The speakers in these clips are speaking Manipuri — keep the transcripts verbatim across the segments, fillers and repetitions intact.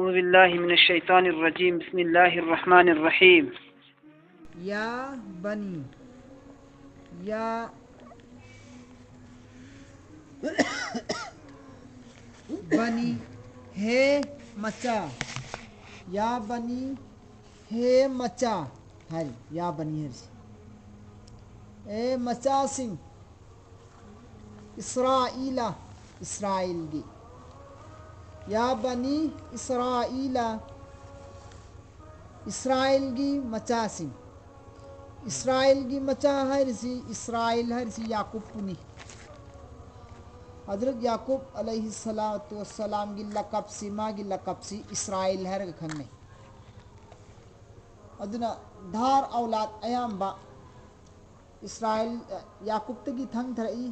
أعوذ بالله من الشيطان الرجيم. بسم الله الرحمن الرحيم. يا بني، يا ꯕꯅꯤ, ꯍꯦ ꯃꯆꯥ꯫ ꯌꯥ ꯕꯅꯤ, ꯍꯦ ꯃꯆꯥ ꯍꯥꯏꯔꯤ꯫ ꯌꯥ ꯕꯅꯤ ꯍꯥꯏꯔꯤꯁꯤ꯫ ꯑꯦ ꯃꯆꯥꯁꯤꯡ꯫ ꯏꯁꯔꯥꯏꯂ, ꯏꯁꯔꯥꯏꯜꯒꯤ꯫ ꯌꯥ ꯕꯅꯤ ꯏꯁꯔꯥꯏꯂ, ꯏꯁꯔꯥꯏꯜꯒꯤ ꯃꯆꯥꯁꯤꯡ꯫ ꯏꯁꯔꯥꯏꯜꯒꯤ ꯃꯆꯥ ꯍꯥꯏꯔꯤꯁꯤ, ꯏꯁꯔꯥꯏꯜ ꯍꯥꯏꯔꯤꯁꯤ ꯌꯥꯀꯨꯞꯄꯨꯅꯤ꯫ ꯍꯖꯔꯠ ꯌꯥꯀꯨꯞ ꯑꯂꯩꯍꯤ ꯁꯂꯥꯇꯨ ꯋꯁꯁꯂꯥꯝꯒꯤ ꯂꯀꯞꯁꯤ, ꯃꯥꯒꯤ ꯂꯀꯞꯁꯤ ꯏꯁꯔꯥꯏꯜ ꯍꯥꯏꯔꯒ ꯈꯪꯅꯩ꯫ ꯑꯗꯨꯅ ꯙꯥꯔ ꯑꯧꯂꯥꯗ ꯑꯌꯥꯝꯕ ꯏꯁꯔꯥꯏꯜ, ꯑ, ꯌꯥꯀꯨꯞꯇꯒꯤ ꯊꯪꯊꯔꯛꯏ꯫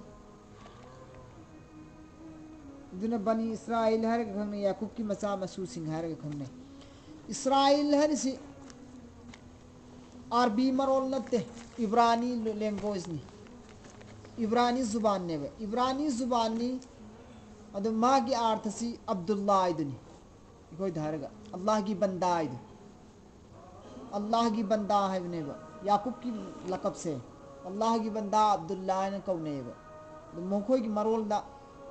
ꯑꯗꯨꯅ ꯕꯅꯤ ꯏꯁꯔꯥꯏꯜ ꯍꯥꯏꯔꯒ ꯈꯪꯅꯩ, ꯌꯥꯀꯨꯞꯀꯤ ꯃꯆꯥ ꯃꯁꯨꯁꯤꯡ ꯍꯥꯏꯔꯒ ꯈꯪꯅꯩ꯫ ꯏꯁꯔꯥꯏꯜ ꯍꯥꯏꯔꯤꯁꯤ ꯑꯥꯔꯕꯤ ꯃꯔꯣꯜ ꯅꯠꯇꯦ, ꯏꯕ꯭ꯔꯥꯅꯤ ꯂꯦꯡꯒ꯭ꯋꯦꯖꯅꯤ꯫ ꯏꯕ꯭ꯔꯥꯅꯤ ꯖꯨꯕꯥꯟꯅꯦꯕ꯫ ꯏꯕ꯭ꯔꯥꯅꯤ ꯖꯨꯕꯥꯟꯅꯤ꯫ ꯑꯗꯨ ꯃꯥꯒꯤ ꯑꯥꯔꯊꯁꯤ ꯑꯕꯗꯨꯜꯂꯥ ꯍꯥꯏꯗꯨꯅꯤ꯫ ꯑꯩꯈꯣꯏꯗ ꯍꯥꯏꯔꯒ ꯑꯜꯂꯥꯍꯒꯤ ꯕꯟꯗꯥ ꯍꯥꯏꯗꯨ꯫ ꯑꯜꯂꯥꯍꯒꯤ ꯕꯟꯗꯥ ꯍꯥꯏꯕꯅꯦꯕ꯫ ꯌꯥꯀꯨꯞꯀꯤ ꯂꯀꯞꯁꯦ ꯑꯜꯂꯥꯍꯒꯤ ꯕꯟꯗꯥ ꯑꯕꯗꯨꯜꯂꯥ ꯍꯥꯏꯅ ꯀꯧꯅꯩꯌꯦꯕ꯫ ꯑꯗꯨ ꯃꯈꯣꯏꯒꯤ ꯃꯔꯣꯜꯗ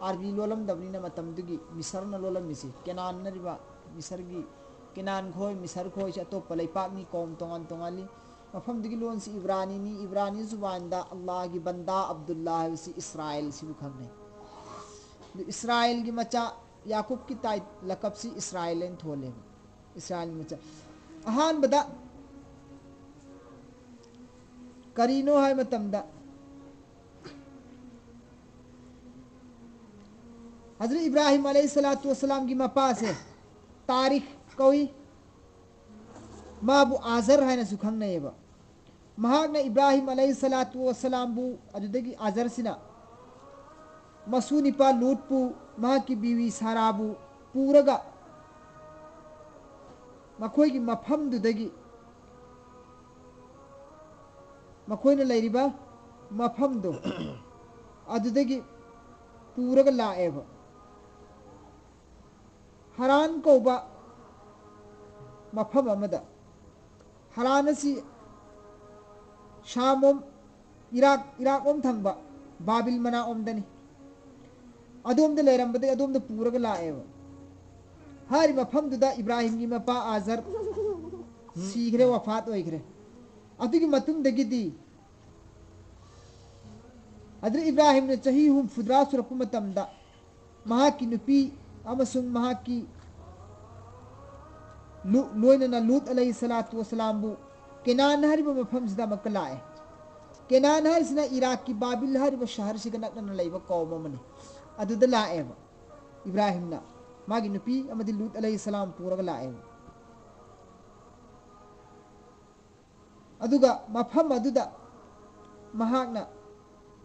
ꯑꯥꯔꯕꯤ ꯂꯣꯜꯂꯝꯗꯕꯅꯤꯅ ꯃꯇꯝꯗꯨꯒꯤ ꯃꯤꯁꯔꯅ ꯂꯣꯜꯂꯝꯃꯤꯁꯤ, ꯀꯦꯅꯥꯟꯅꯔꯤꯕ ꯃꯤꯁꯔꯒꯤ, ꯀꯦꯅꯥꯟ ꯈꯣꯏ, ꯃꯤꯁꯔ ꯈꯣꯏꯁꯤ ꯑꯇꯣꯞꯄ ꯂꯩꯄꯥꯛꯅꯤ, ꯀꯧꯝ ꯇꯣꯉꯥꯟ ꯇꯣꯉꯥꯟꯂꯤ꯫ ꯃꯐꯝꯗꯨꯒꯤ ꯂꯣꯟꯁꯤ ꯏꯕ꯭ꯔꯥꯅꯤꯅꯤ, ꯏꯕ꯭ꯔꯥꯅꯤ ꯖꯨꯕꯥꯟꯗ ꯑꯜꯂꯥꯍꯒꯤ ꯕꯟꯗꯥ ꯑꯕꯗꯨꯜꯂꯥ ꯍꯥꯏꯕꯁꯤ ꯏꯁꯔꯥꯏꯜꯁꯤꯕꯨ ꯈꯪꯅꯩ꯫ ꯑꯗꯨ ꯏꯁꯔꯥꯏꯜꯒꯤ ꯃꯆꯥ ꯌꯥꯀꯨꯞꯀꯤ ꯇꯥꯏ-, ꯂꯀꯞꯁꯤ ꯏꯁꯔꯥꯏꯜ ꯍꯥꯏꯅ ꯊꯣꯜꯂꯦꯕ꯫ ꯏꯁꯔꯥꯏꯜꯒꯤ ꯃꯆꯥ꯫ ꯑꯍꯥꯟꯕꯗ ꯀꯔꯤꯅꯣ ꯍꯥꯏꯕ ꯃꯇꯝꯗ, ꯍꯖꯔꯠ ꯏꯕ꯭ꯔꯥꯍꯤꯝ ꯑꯂꯩꯍꯤ ꯁꯂꯥꯇꯨ ꯋꯁꯁꯂꯥꯝꯒꯤ ꯃꯄꯥꯁꯦ ꯇꯥꯔꯤꯛ ꯀꯧꯏ꯫ ꯃꯥꯕꯨ ꯑꯥꯖꯔ ꯍꯥꯏꯅꯁꯨ ꯈꯪꯅꯩꯌꯦꯕ꯫ ꯃꯍꯥꯛꯅ ꯏꯕ꯭ꯔꯥꯍꯤꯝ ꯑꯂꯩꯍꯤ ꯁꯂꯥꯇꯨ ꯋꯁꯁꯂꯥꯝꯕꯨ, ꯑꯗꯨꯗꯒꯤ ꯑꯥꯖꯔꯁꯤꯅ ꯃꯁꯨ ꯅꯤꯄꯥ ꯂꯨꯠꯄꯨ, ꯃꯍꯥꯛꯀꯤ ꯕꯤꯋꯤ ꯁꯥꯔꯥꯕꯨ ꯄꯨꯔꯒ ꯃꯈꯣꯏꯒꯤ ꯃꯐꯝꯗꯨꯗꯒꯤ, ꯃꯈꯣꯏꯅ ꯂꯩꯔꯤꯕ ꯃꯐꯝꯗꯣ, ꯑꯗꯨꯗꯒꯤ ꯄꯨꯔꯒ ꯂꯥꯛꯑꯦꯕ꯫ ꯍꯔꯥꯟ ꯀꯧꯕ ꯃꯐꯝ ꯑꯃꯗ, ꯍꯔꯥꯟ ꯑꯁꯤ ꯁꯥꯝꯂꯣꯝ, ꯏꯔꯥꯛ, ꯏꯔꯥꯛꯂꯣꯝ ꯊꯪꯕ ꯕꯥꯕꯤꯜ ꯃꯅꯥꯛꯂꯣꯝꯗꯅꯤ꯫ ꯑꯗꯣꯝꯗ ꯂꯩꯔꯝꯕꯗꯒꯤ ꯑꯗꯣꯝꯗ ꯄꯨꯔꯒ ꯂꯥꯛꯑꯦꯕ꯫ ꯍꯥꯏꯔꯤꯕ ꯃꯐꯝꯗꯨꯗ ꯏꯕ꯭ꯔꯥꯍꯤꯝꯒꯤ ꯃꯄꯥ ꯑꯥꯖꯔ ꯁꯤꯈ꯭ꯔꯦ, ꯋꯐꯥꯠ ꯑꯣꯏꯈ꯭ꯔꯦ꯫ ꯑꯗꯨꯒꯤ ꯃꯇꯨꯡꯗꯒꯤꯗꯤ ꯍꯖꯔꯠ ꯏꯕ꯭ꯔꯥꯍꯤꯝꯅ ꯆꯍꯤ ꯍꯨꯝꯐꯨꯇꯔꯥ ꯁꯨꯔꯛꯄ ꯃꯇꯝꯗ ꯃꯍꯥꯛꯀꯤ ꯅꯨꯄꯤ ꯑꯃꯁꯨꯡ ꯃꯍꯥꯛꯀꯤ ꯂꯨ-, ꯂꯣꯏꯅꯅ ꯂꯨꯠ ꯑꯂꯩꯍꯤ ꯁꯂꯥꯇꯨ ꯋꯁꯂꯥꯝꯕꯨ ꯀꯦꯅꯥꯟ ꯍꯥꯏꯔꯤꯕ ꯃꯐꯝꯁꯤꯗ ꯑꯃꯨꯛꯀ ꯂꯥꯛꯑꯦ꯫ ꯀꯦꯅꯥꯟ ꯍꯥꯏꯔꯤꯁꯤꯅ ꯏꯔꯥꯛꯀꯤ ꯕꯥꯕꯤꯜ ꯍꯥꯏꯔꯤꯕ ꯁꯍꯔꯁꯤꯒ ꯅꯛꯅꯅ ꯂꯩꯕ ꯀꯧꯝ ꯑꯃꯅꯤ꯫ ꯑꯗꯨꯗ ꯂꯥꯛꯑꯦꯕ ꯏꯕ꯭ꯔꯥꯍꯤꯝꯅ, ꯃꯥꯒꯤ ꯅꯨꯄꯤ ꯑꯃꯗꯤ ꯂꯨꯠ ꯑꯂꯩꯍꯤ ꯁꯂꯥꯝ ꯄꯨꯔꯒ ꯂꯥꯛꯑꯦꯕ꯫ ꯑꯗꯨꯒ ꯃꯐꯝ ꯑꯗꯨꯗ ꯃꯍꯥꯛꯅ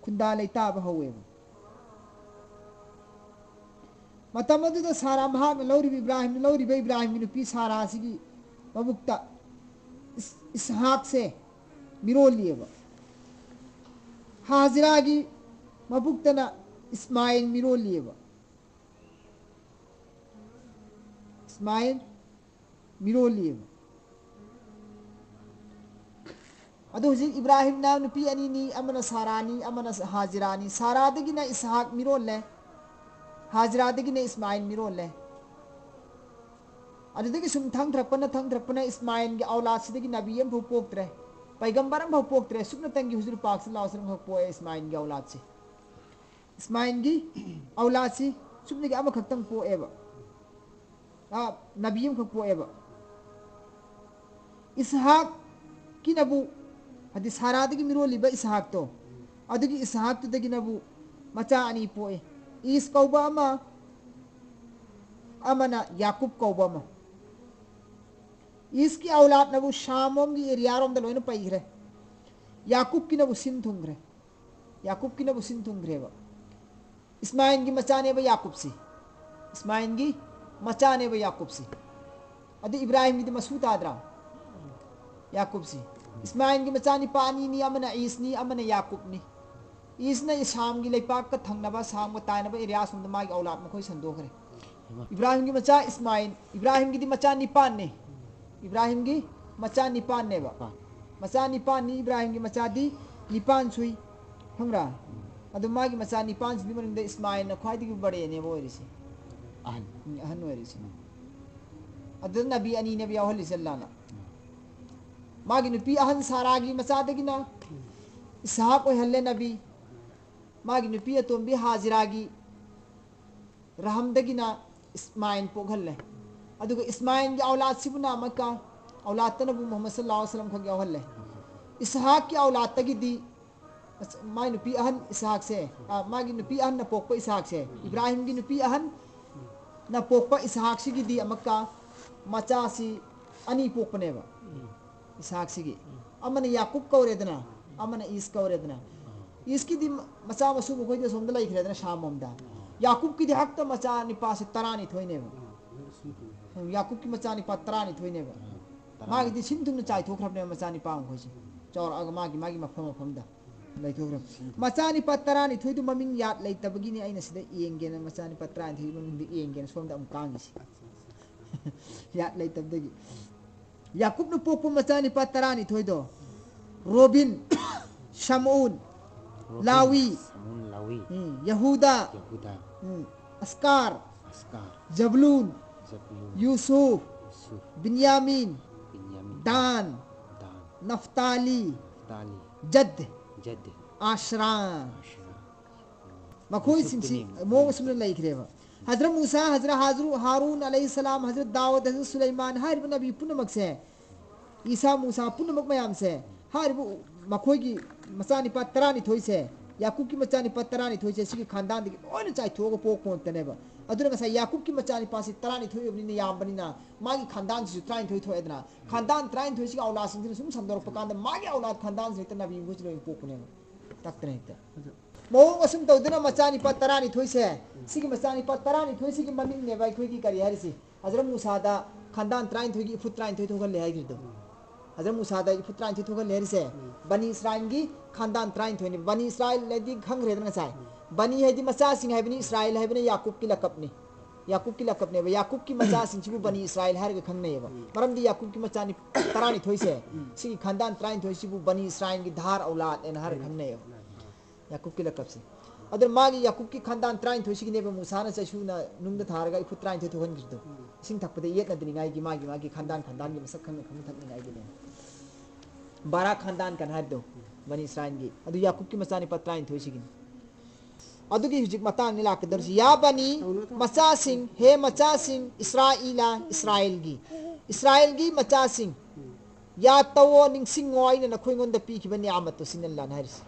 ꯈꯨꯟꯗꯥ ꯂꯩꯇꯥꯕ ꯍꯧꯋꯦꯕ꯫ ꯃꯇꯝ ꯑꯗꯨꯗ ꯁꯥꯔꯥ, ꯃꯍꯥꯛꯅ ꯂꯧꯔꯤꯕ ꯏꯕ꯭ꯔꯥꯍꯤꯝꯅ ꯂꯧꯔꯤꯕ ꯏꯕ꯭ꯔꯥꯍꯤꯝꯒꯤ ꯅꯨꯄꯤ ꯁꯥꯔꯥ ꯑꯁꯤꯒꯤ ꯃꯕꯨꯛꯇ ꯏꯁ-, ꯏꯁꯍꯥꯛꯁꯦ ꯃꯤꯔꯣꯜꯂꯤꯑꯕ꯫ ꯍꯥꯖꯤꯔꯥꯒꯤ ꯃꯕꯨꯛꯇꯅ ꯏꯁꯃꯥꯏꯜ ꯃꯤꯔꯣꯜꯂꯤꯑꯕ꯫ ꯏꯁꯃꯥꯏꯜ ꯃꯤꯔꯣꯜꯂꯤꯑꯕ꯫ ꯑꯗꯣ ꯍꯧꯖꯤꯛ ꯏꯕ꯭ꯔꯥꯍꯤꯝꯅ ꯅꯨꯄꯤ ꯑꯅꯤꯅꯤ, ꯑꯃꯅ ꯁꯥꯔꯥꯅꯤ, ꯑꯃꯅ ꯍꯥꯖꯤꯔꯥꯅꯤ꯫ ꯁꯥꯔꯥꯗꯒꯤꯅ ꯏꯁꯍꯥꯛ ꯃꯤꯔꯣꯜꯂꯦ, ꯍꯥꯖꯤꯔꯥꯗꯒꯤꯅ ꯏꯁꯃꯥꯏꯜ ꯃꯤꯔꯣꯜꯂꯦ꯫ ꯑꯗꯨꯗꯒꯤ ꯁꯨꯝ ꯊꯪꯊꯔꯛꯄꯅ, ꯊꯪꯊꯔꯛꯄꯅ ꯏꯁꯃꯥꯏꯜꯒꯤ ꯑꯧꯂꯥꯗꯁꯤꯗꯒꯤ ꯅꯕꯤ ꯑꯃꯐꯥꯎ ꯄꯣꯛꯇ꯭ꯔꯦ, ꯄꯩꯒꯝꯕꯔ ꯑꯃꯐꯥꯎ ꯄꯣꯛꯇ꯭ꯔꯦ꯫ ꯁꯨꯞꯅꯇꯪꯒꯤ ꯍꯨꯖꯨꯔ ꯄꯥꯛꯁꯤ ꯂꯥꯎꯁꯂꯝ ꯈꯛ ꯄꯣꯛꯑꯦ ꯏꯁꯃꯥꯏꯜꯒꯤ ꯑꯧꯂꯥꯗꯁꯤ꯫ ꯏꯁꯃꯥꯏꯜꯒꯤ ꯑꯧꯂꯥꯗꯁꯤ ꯁꯨꯞꯅꯒꯤ ꯑꯃꯈꯛꯇꯪ ꯄꯣꯛꯑꯦꯕ꯫ ꯑ, ꯅꯕꯤ ꯑꯃꯈꯛ ꯄꯣꯛꯑꯦꯕ꯫ ꯏꯁꯍꯥꯛꯀꯤꯅꯕꯨ, ꯍꯥꯏꯗꯤ ꯁꯥꯔꯥꯗꯒꯤ ꯃꯤꯔꯣꯜꯂꯤꯕ ꯏꯁꯍꯥꯛꯇꯣ, ꯑꯗꯨꯒꯤ ꯏꯁꯍꯥꯛꯇꯨꯗꯒꯤꯅꯕꯨ ꯃꯆꯥ ꯑꯅꯤ ꯄꯣꯛꯑꯦ, ꯏꯁ ꯀꯧꯕ ꯑꯃ, ꯑꯃꯅ ꯌꯥꯀꯨꯕ ꯀꯧꯕ ꯑꯃ꯫ ꯏꯁꯀꯤ ꯑꯧꯂꯥꯗꯅꯕꯨ ꯁꯥꯝꯂꯣꯝꯒꯤ ꯑꯦꯔꯤꯌꯥꯔꯣꯝꯗ ꯂꯣꯏꯅ ꯄꯩꯈ꯭ꯔꯦ꯫ ꯌꯥꯀꯨꯕꯀꯤꯅꯕꯨ ꯁꯤꯟ ꯊꯨꯡꯈ꯭ꯔꯦ꯫ ꯌꯥꯀꯨꯕꯀꯤꯅꯕꯨ ꯁꯤꯟ ꯊꯨꯡꯈ꯭ꯔꯦꯕ꯫ ꯏꯁꯃꯥꯏꯜꯒꯤ ꯃꯆꯥꯅꯦꯕ ꯌꯥꯀꯨꯕꯁꯤ꯫ ꯏꯁꯃꯥꯏꯜꯒꯤ ꯃꯆꯥꯅꯦꯕ ꯌꯥꯀꯨꯕꯁꯤ꯫ ꯑꯗꯨ ꯏꯕ꯭ꯔꯥꯍꯤꯝꯒꯤꯗꯤ ꯃꯁꯨ ꯇꯥꯗ꯭ꯔꯥ? ꯌꯥꯀꯨꯕꯁꯤ꯫ ꯏꯁꯃꯥꯏꯜꯒꯤ ꯃꯆꯥ ꯅꯤꯄꯥ ꯑꯅꯤꯅꯤ, ꯑꯃꯅ ꯏꯁꯅꯤ, ꯑꯃꯅ ꯌꯥꯀꯨꯕꯅꯤ꯫ ꯏꯁꯅ ꯁꯥꯝꯒꯤ ꯂꯩꯄꯥꯛꯀ ꯊꯪꯅꯕ, ꯁꯥꯝꯒ ꯇꯥꯏꯅꯕ ꯑꯦꯔꯤꯌꯥ ꯑꯁꯣꯝꯗ ꯃꯥꯒꯤ ꯑꯧꯂꯥꯗ ꯃꯈꯣꯏ ꯁꯟꯗꯣꯛꯈ꯭ꯔꯦ꯫ ꯏꯕ꯭ꯔꯥꯍꯤꯝꯒꯤ ꯃꯆꯥ ꯏꯁꯃꯥꯏꯜ, ꯏꯕ꯭ꯔꯥꯍꯤꯝꯒꯤꯗꯤ ꯃꯆꯥ ꯅꯤꯄꯥꯟꯅꯤ꯫ ꯏꯕ꯭ꯔꯥꯍꯤꯝꯒꯤ ꯃꯆꯥ ꯅꯤꯄꯥꯟꯅꯦꯕ꯫ ꯅꯤꯄꯥꯟ꯫ ꯃꯆꯥ ꯅꯤꯄꯥꯟꯅꯤ, ꯏꯕ꯭ꯔꯥꯍꯤꯝꯒꯤ ꯃꯆꯥꯗꯤ ꯅꯤꯄꯥꯟ ꯁꯨꯏ꯫ ꯈꯪꯕ꯭ꯔꯥ? ꯑꯗꯨ ꯃꯥꯒꯤ ꯃꯆꯥ ꯅꯤꯄꯥꯟꯁꯤꯒꯤ ꯃꯅꯨꯡꯗ ꯏꯁꯃꯥꯏꯜꯅ ꯈ꯭ꯋꯥꯏꯗꯒꯤ ꯕꯔꯦꯅꯦꯕ ꯑꯣꯏꯔꯤꯁꯦ꯫ ꯑꯍꯟ꯫ ꯎꯝ, ꯑꯍꯟ ꯑꯣꯏꯔꯤꯁꯦ꯫ ꯑꯗꯨꯗ ꯅꯕꯤ ꯑꯅꯤꯅꯦꯕ ꯌꯥꯎꯍꯜꯂꯤꯁꯦ ꯑꯜꯂꯥꯅ꯫ ꯃꯥꯒꯤ ꯅꯨꯄꯤ ꯑꯍꯟ ꯁꯥꯔꯥꯒꯤ ꯃꯆꯥꯗꯒꯤꯅ ꯏꯁꯍꯥꯛ ꯑꯣꯏꯍꯜꯂꯦ ꯅꯕꯤ꯫ ꯃꯥꯒꯤ ꯅꯨꯄꯤ ꯑꯇꯣꯝꯕꯤ ꯍꯥꯖꯤꯔꯥꯒꯤ ꯔꯍꯝꯗꯒꯤꯅ ꯏꯁꯃꯥꯏꯜ ꯄꯣꯛꯍꯜꯂꯦ꯫ ꯑꯗꯨꯒ ꯏꯁꯃꯥꯏꯜꯒꯤ ꯑꯧꯂꯥꯗꯁꯤꯕꯨꯅ ꯑꯃꯨꯛꯀ ꯑꯧꯂꯥꯗꯇꯅꯕꯨ ꯃꯨꯍꯝꯃꯗ ꯁꯜꯂꯜꯂꯥꯍꯨ ꯑꯂꯩꯍꯤ ꯋꯁꯜꯂꯝ ꯈꯛ ꯌꯥꯎꯍꯜꯂꯦ꯫ ꯏꯁꯍꯥꯛꯀꯤ ꯑꯧꯂꯥꯗꯇꯒꯤꯗꯤ ꯑꯁ, ꯃꯥꯏ ꯅꯨꯄꯤ ꯑꯍꯟ ꯏꯁꯍꯥꯛꯁꯦ, ꯑ, ꯃꯥꯒꯤ ꯅꯨꯄꯤ ꯑꯍꯟꯅ ꯄꯣꯛꯄ ꯏꯁꯍꯥꯛꯁꯦ, ꯏꯕ꯭ꯔꯥꯍꯤꯝꯒꯤ ꯅꯨꯄꯤ ꯑꯍꯟꯅ ꯄꯣꯛꯄ ꯏꯁꯍꯥꯛꯁꯤꯒꯤꯗꯤ ꯑꯃꯨꯛꯀ ꯃꯆꯥꯁꯤ ꯑꯅꯤ ꯄꯣꯛꯄꯅꯦꯕ꯫ ꯏꯁꯍꯥꯛꯁꯤꯒꯤ ꯑꯃꯅ ꯌꯥꯀꯨꯕ ꯀꯧꯔꯦꯗꯅ, ꯑꯃꯅ ꯏꯁ ꯀꯧꯔꯦꯗꯅ꯫ ꯏꯁꯀꯤꯗꯤ ꯃ-, ꯃꯆꯥ ꯃꯁꯨ ꯃꯈꯣꯏꯗꯤ ꯑꯁꯣꯝꯗ ꯂꯩꯈ꯭ꯔꯦꯗꯅ, ꯁꯥꯝ ꯂꯣꯝꯗ꯫ ꯌꯥꯀꯨꯕꯀꯤꯗꯤ ꯍꯦꯛꯇ ꯃꯆꯥ ꯅꯤꯄꯥꯁꯦ ꯇꯔꯥꯅꯤꯊꯣꯏꯅꯦꯕ꯫ ꯎꯝ, ꯌꯥꯀꯨꯕꯀꯤ ꯃꯆꯥ ꯅꯤꯄꯥ ꯇꯔꯥꯅꯤꯊꯣꯏꯅꯦꯕ꯫ ꯃꯥꯒꯤꯗꯤ ꯁꯤꯟ ꯊꯨꯡꯅ ꯆꯥꯏꯊꯣꯛꯈ꯭ꯔꯕꯅꯦꯕ ꯃꯆꯥ ꯅꯤꯄꯥ ꯃꯈꯣꯏꯁꯦ꯫ ꯆꯥꯎꯔꯛꯑꯒ ꯃꯥꯒꯤ, ꯃꯥꯒꯤ ꯃꯐꯝ ꯃꯐꯝꯗ ꯂꯩꯊꯣꯛꯈ꯭ꯔꯕ꯫ ꯃꯆꯥ ꯅꯤꯄꯥ ꯇꯔꯥꯅꯤꯊꯣꯏꯗꯨ ꯃꯃꯤꯡ ꯌꯥꯠ ꯂꯩꯇꯕꯒꯤꯅꯤ ꯑꯩꯅ ꯁꯤꯗ ꯌꯦꯡꯒꯦꯅ ꯃꯆꯥ ꯅꯤꯄꯥ ꯇꯔꯥꯅꯤꯊꯣꯏꯒꯤ ꯃꯃꯤꯡꯗ ꯌꯦꯡꯒꯦꯅ ꯁꯣꯝꯗ ꯑꯃꯨꯛ ꯀꯥꯡꯉꯤꯁꯤ꯫ ꯌꯥꯠ ꯂꯩꯇꯕꯗꯒꯤ꯫ ꯌꯥꯀꯨꯕꯅ ꯄꯣꯛꯄ ꯃꯆꯥ ꯅꯤꯄꯥ ꯇꯔꯥꯅꯤꯊꯣꯏꯗꯣ, ꯔꯣꯕꯤꯟ, ꯁꯝꯎꯟ, ꯔꯣꯕꯤꯟ, ꯂꯥꯋꯤ, ꯁꯝꯎꯟ, ꯂꯥꯋꯤ, ꯎꯝ, ꯌꯍꯨꯗꯥ, ꯌꯍꯨꯗꯥ, ꯎꯝ, ꯑꯁꯀꯥꯔ, ꯑꯁꯀꯥꯔ, ꯖꯕꯂꯨꯟ, ꯖꯕꯂꯨꯟ, ꯌꯨꯁꯨꯐ, ꯌꯨꯁꯨꯐ, ꯕꯤꯟꯌꯥꯃꯤꯟ, ꯕꯤꯟꯌꯥꯃꯤꯟ, ꯗꯥꯟ, ꯗꯥꯟ, ꯅꯐꯇꯥꯂꯤ, ꯅꯐꯇꯥꯂꯤ, ꯖꯗ, ꯖꯗ, ꯑꯥꯁ꯭ꯔꯥ꯫ ꯑꯥꯁ꯭ꯔꯥ꯫ ꯃꯈꯣꯏꯁꯤꯡꯁꯤ ꯌꯨꯁꯨꯐꯇꯨꯅꯤ꯫ ꯃꯑꯣꯡ ꯑꯁꯨꯝꯅ ꯂꯩꯈ꯭ꯔꯦꯕ꯫ ꯍꯖꯔꯠ ꯃꯨꯁꯥ, ꯍꯖꯔꯠ ꯍꯥꯖꯔꯨ-, ꯍꯥꯔꯨꯟ ꯑꯂꯩꯍꯤꯁꯁꯂꯥꯝ, ꯍꯖꯔꯠ ꯗꯥꯎꯗ, ꯍꯖꯔꯠ ꯁꯨꯂꯩꯃꯥꯟ ꯍꯥꯏꯔꯤꯕ ꯅꯕꯤ ꯄꯨꯝꯅꯃꯛꯁꯦ, ꯏꯁꯥ ꯃꯨꯁꯥ ꯄꯨꯝꯅꯃꯛ ꯃꯌꯥꯝꯁꯦ, ꯍꯥꯏꯔꯤꯕ ꯃꯈꯣꯏꯒꯤ ꯃꯆꯥꯅꯤꯄꯥ ꯇꯔꯥꯅꯤꯊꯣꯏꯁꯦ, ꯌꯥꯀꯨꯕꯀꯤ ꯃꯆꯥꯅꯤꯄꯥ ꯇꯔꯥꯅꯤꯊꯣꯏꯁꯦ ꯁꯤꯒꯤ ꯈꯥꯟꯗꯥꯟꯗꯒꯤ ꯂꯣꯏꯅ ꯆꯥꯏꯊꯣꯛꯑꯒ ꯄꯣꯛꯄ ꯉꯥꯛꯇꯅꯦꯕ꯫ ꯑꯗꯨꯅ ꯉꯁꯥꯏ ꯌꯥꯀꯨꯕꯀꯤ ꯃꯆꯥꯅꯤꯄꯥꯁꯤ ꯇꯔꯥꯅꯤꯊꯣꯏ ꯑꯣꯏꯕꯅꯤꯅ ꯌꯥꯝꯕꯅꯤꯅ ꯃꯥꯒꯤ ꯈꯥꯟꯗꯥꯟꯁꯤꯁꯨ ꯇꯔꯥꯅꯤꯊꯣꯏ ꯊꯣꯛꯑꯦꯗꯅ꯫ ꯈꯥꯟꯗꯥꯟ ꯇꯔꯥꯅꯤꯊꯣꯏꯁꯤꯒꯤ ꯑꯧꯂꯥꯗꯁꯤꯡꯁꯤꯅ ꯁꯨꯝ ꯁꯟꯗꯣꯔꯛꯄ ꯀꯥꯟꯗ ꯃꯥꯒꯤ ꯑꯧꯂꯥꯗ ꯈꯥꯟꯗꯥꯟꯁꯤ ꯍꯦꯛꯇ ꯅꯕꯤ ꯃꯈꯣꯏꯁꯤ ꯂꯣꯏꯅ ꯄꯣꯛꯄꯅꯦꯕ꯫ ꯇꯛꯇꯅ ꯍꯦꯛꯇ꯫ ꯃꯑꯣꯡ ꯑꯁꯨꯝ ꯇꯧꯗꯅ ꯃꯆꯥꯅꯤꯄꯥ ꯇꯔꯥꯅꯤꯊꯣꯏꯁꯦ, ꯁꯤꯒꯤ ꯃꯆꯥꯅꯤꯄꯥ ꯇꯔꯥꯅꯤꯊꯣꯏꯁꯤꯒꯤ ꯃꯃꯤꯡꯅꯦꯕ ꯑꯩꯈꯣꯏꯒꯤ ꯀꯔꯤ ꯍꯥꯏꯔꯤꯁꯤ? ꯍꯖꯔꯠ ꯃꯨꯁꯥꯗ ꯈꯥꯟꯗꯥꯟ ꯇꯔꯥꯅꯤꯊꯣꯏꯒꯤ ꯏꯐꯨꯠ ꯇꯔꯥꯅꯤꯊꯣꯏ ꯊꯣꯛꯍꯜꯂꯦ ꯍꯥꯏꯈꯤꯕꯗꯣ꯫ ꯍꯖꯔꯠ ꯃꯨꯁꯥꯗ ꯏꯐꯨꯠ ꯇꯔꯥꯅꯤꯊꯣꯏ ꯊꯣꯛꯍꯜꯂꯦ ꯍꯥꯏꯔꯤꯁꯦ, ꯎꯝ꯫ ꯕꯅꯤ ꯏꯁꯔꯥꯏꯜꯒꯤ ꯈꯥꯟꯗꯥꯟ ꯇꯔꯥꯅꯤꯊꯣꯏꯅꯤ꯫ ꯕꯅꯤ ꯏꯁꯔꯥꯏꯜ ꯍꯥꯏꯗꯤ ꯈꯪꯈ꯭ꯔꯦꯗꯅ ꯉꯁꯥꯏ꯫ ꯎꯝ꯫ ꯕꯅꯤ ꯍꯥꯏꯗꯤ ꯃꯆꯥꯁꯤꯡ ꯍꯥꯏꯕꯅꯤ, ꯏꯁꯔꯥꯏꯜ ꯍꯥꯏꯕꯅ ꯌꯥꯀꯨꯕꯀꯤ ꯂꯀꯞꯅꯤ꯫ ꯌꯥꯀꯨꯕꯀꯤ ꯂꯀꯕꯅꯦꯕ꯫ ꯌꯥꯀꯨꯕꯀꯤ ꯃꯆꯥꯁꯤꯡꯁꯤꯕꯨ ꯕꯅꯤ ꯏꯁꯔꯥꯏꯜ ꯍꯥꯏꯔꯒ ꯈꯪꯅꯩꯌꯦꯕ꯫ ꯎꯝ꯫ ꯃꯔꯝꯗꯤ ꯌꯥꯀꯨꯕꯀꯤ ꯃꯆꯥ ꯅꯤ-, ꯇꯔꯥꯅꯤꯊꯣꯏꯁꯦ, ꯎꯝ꯫ ꯁꯤꯒꯤ ꯈꯥꯟꯗꯥꯟ ꯇꯔꯥꯅꯤꯊꯣꯏꯁꯤꯕꯨ ꯕꯅꯤ ꯏꯁꯔꯥꯏꯜꯒꯤ ꯙꯥꯔ ꯑꯧꯂꯥꯗ ꯍꯥꯏꯅ ꯍꯥꯏꯔꯒ ꯎꯝ꯫ ꯈꯪꯅꯩꯌꯦꯕ꯫ ꯎꯝ꯫ ꯌꯥꯀꯨꯕꯀꯤ ꯂꯀꯕꯁꯦ꯫ ꯑꯗꯨꯅ ꯃꯥꯒꯤ ꯌꯥꯀꯨꯕꯀꯤ ꯈꯥꯟꯗꯥꯟ ꯇꯔꯥꯅꯤꯊꯣꯏꯁꯤꯒꯤꯅꯦꯕ ꯃꯨꯁꯥꯅ ꯆꯩꯁꯨꯅ ꯅꯨꯡꯗ ꯊꯥꯔꯒ ꯏꯐꯨꯠ ꯇꯔꯥꯅꯤꯊꯣꯏ ꯊꯣꯛꯍꯟꯈꯤꯕꯗꯣ꯫ ꯎꯝ꯫ ꯏꯁꯤꯡ ꯊꯛꯄꯗ ꯌꯦꯠꯅꯗꯅꯤꯡꯉꯥꯏꯒꯤ, ꯃꯥꯒꯤ, ꯃꯥꯒꯤ ꯈꯥꯟꯗꯥꯟ ꯈꯥꯟꯗꯥꯟꯒꯤ ꯃꯁꯛ ꯈꯪꯅ ꯈꯪꯅ ꯊꯛꯅꯤꯡꯉꯥꯏꯒꯤꯅꯦ꯫ ꯕꯥꯔꯥ ꯈꯥꯟꯗꯥꯟ ꯀꯅ ꯍꯥꯏꯕꯗꯣ, ꯕꯅꯤ ꯏꯁꯔꯥꯏꯜꯒꯤ꯫ ꯑꯗꯨ ꯌꯥꯀꯨꯕꯀꯤ ꯃꯆꯥꯅꯤꯄꯥ ꯇꯔꯥꯅꯤꯊꯣꯏꯁꯤꯒꯤꯅꯤ꯫ ꯑꯗꯨꯒꯤ ꯍꯧꯖꯤꯛ ꯃꯇꯥꯡꯅꯤ ꯂꯥꯛꯀꯗꯧꯔꯤꯁꯤ꯫ ꯌꯥ ꯕꯅꯤ, ꯃꯆꯥꯁꯤꯡ, ꯍꯦ ꯃꯆꯥꯁꯤꯡ, ꯏꯁꯔꯥꯏꯂꯥ, ꯏꯁꯔꯥꯏꯜꯒꯤ, ꯏꯁꯔꯥꯏꯜꯒꯤ ꯃꯆꯥꯁꯤꯡ, ꯌꯥ ꯇꯧꯑꯣ, ꯅꯤꯡꯁꯤꯡꯉꯣ ꯑꯩꯅ ꯅꯈꯣꯏꯉꯣꯟꯗ ꯄꯤꯈꯤꯕ ꯅꯤꯌꯥꯃꯠꯇꯣ, ꯁꯤꯅ ꯑꯜꯂꯥꯅ ꯍꯥꯏꯔꯤꯁꯤ꯫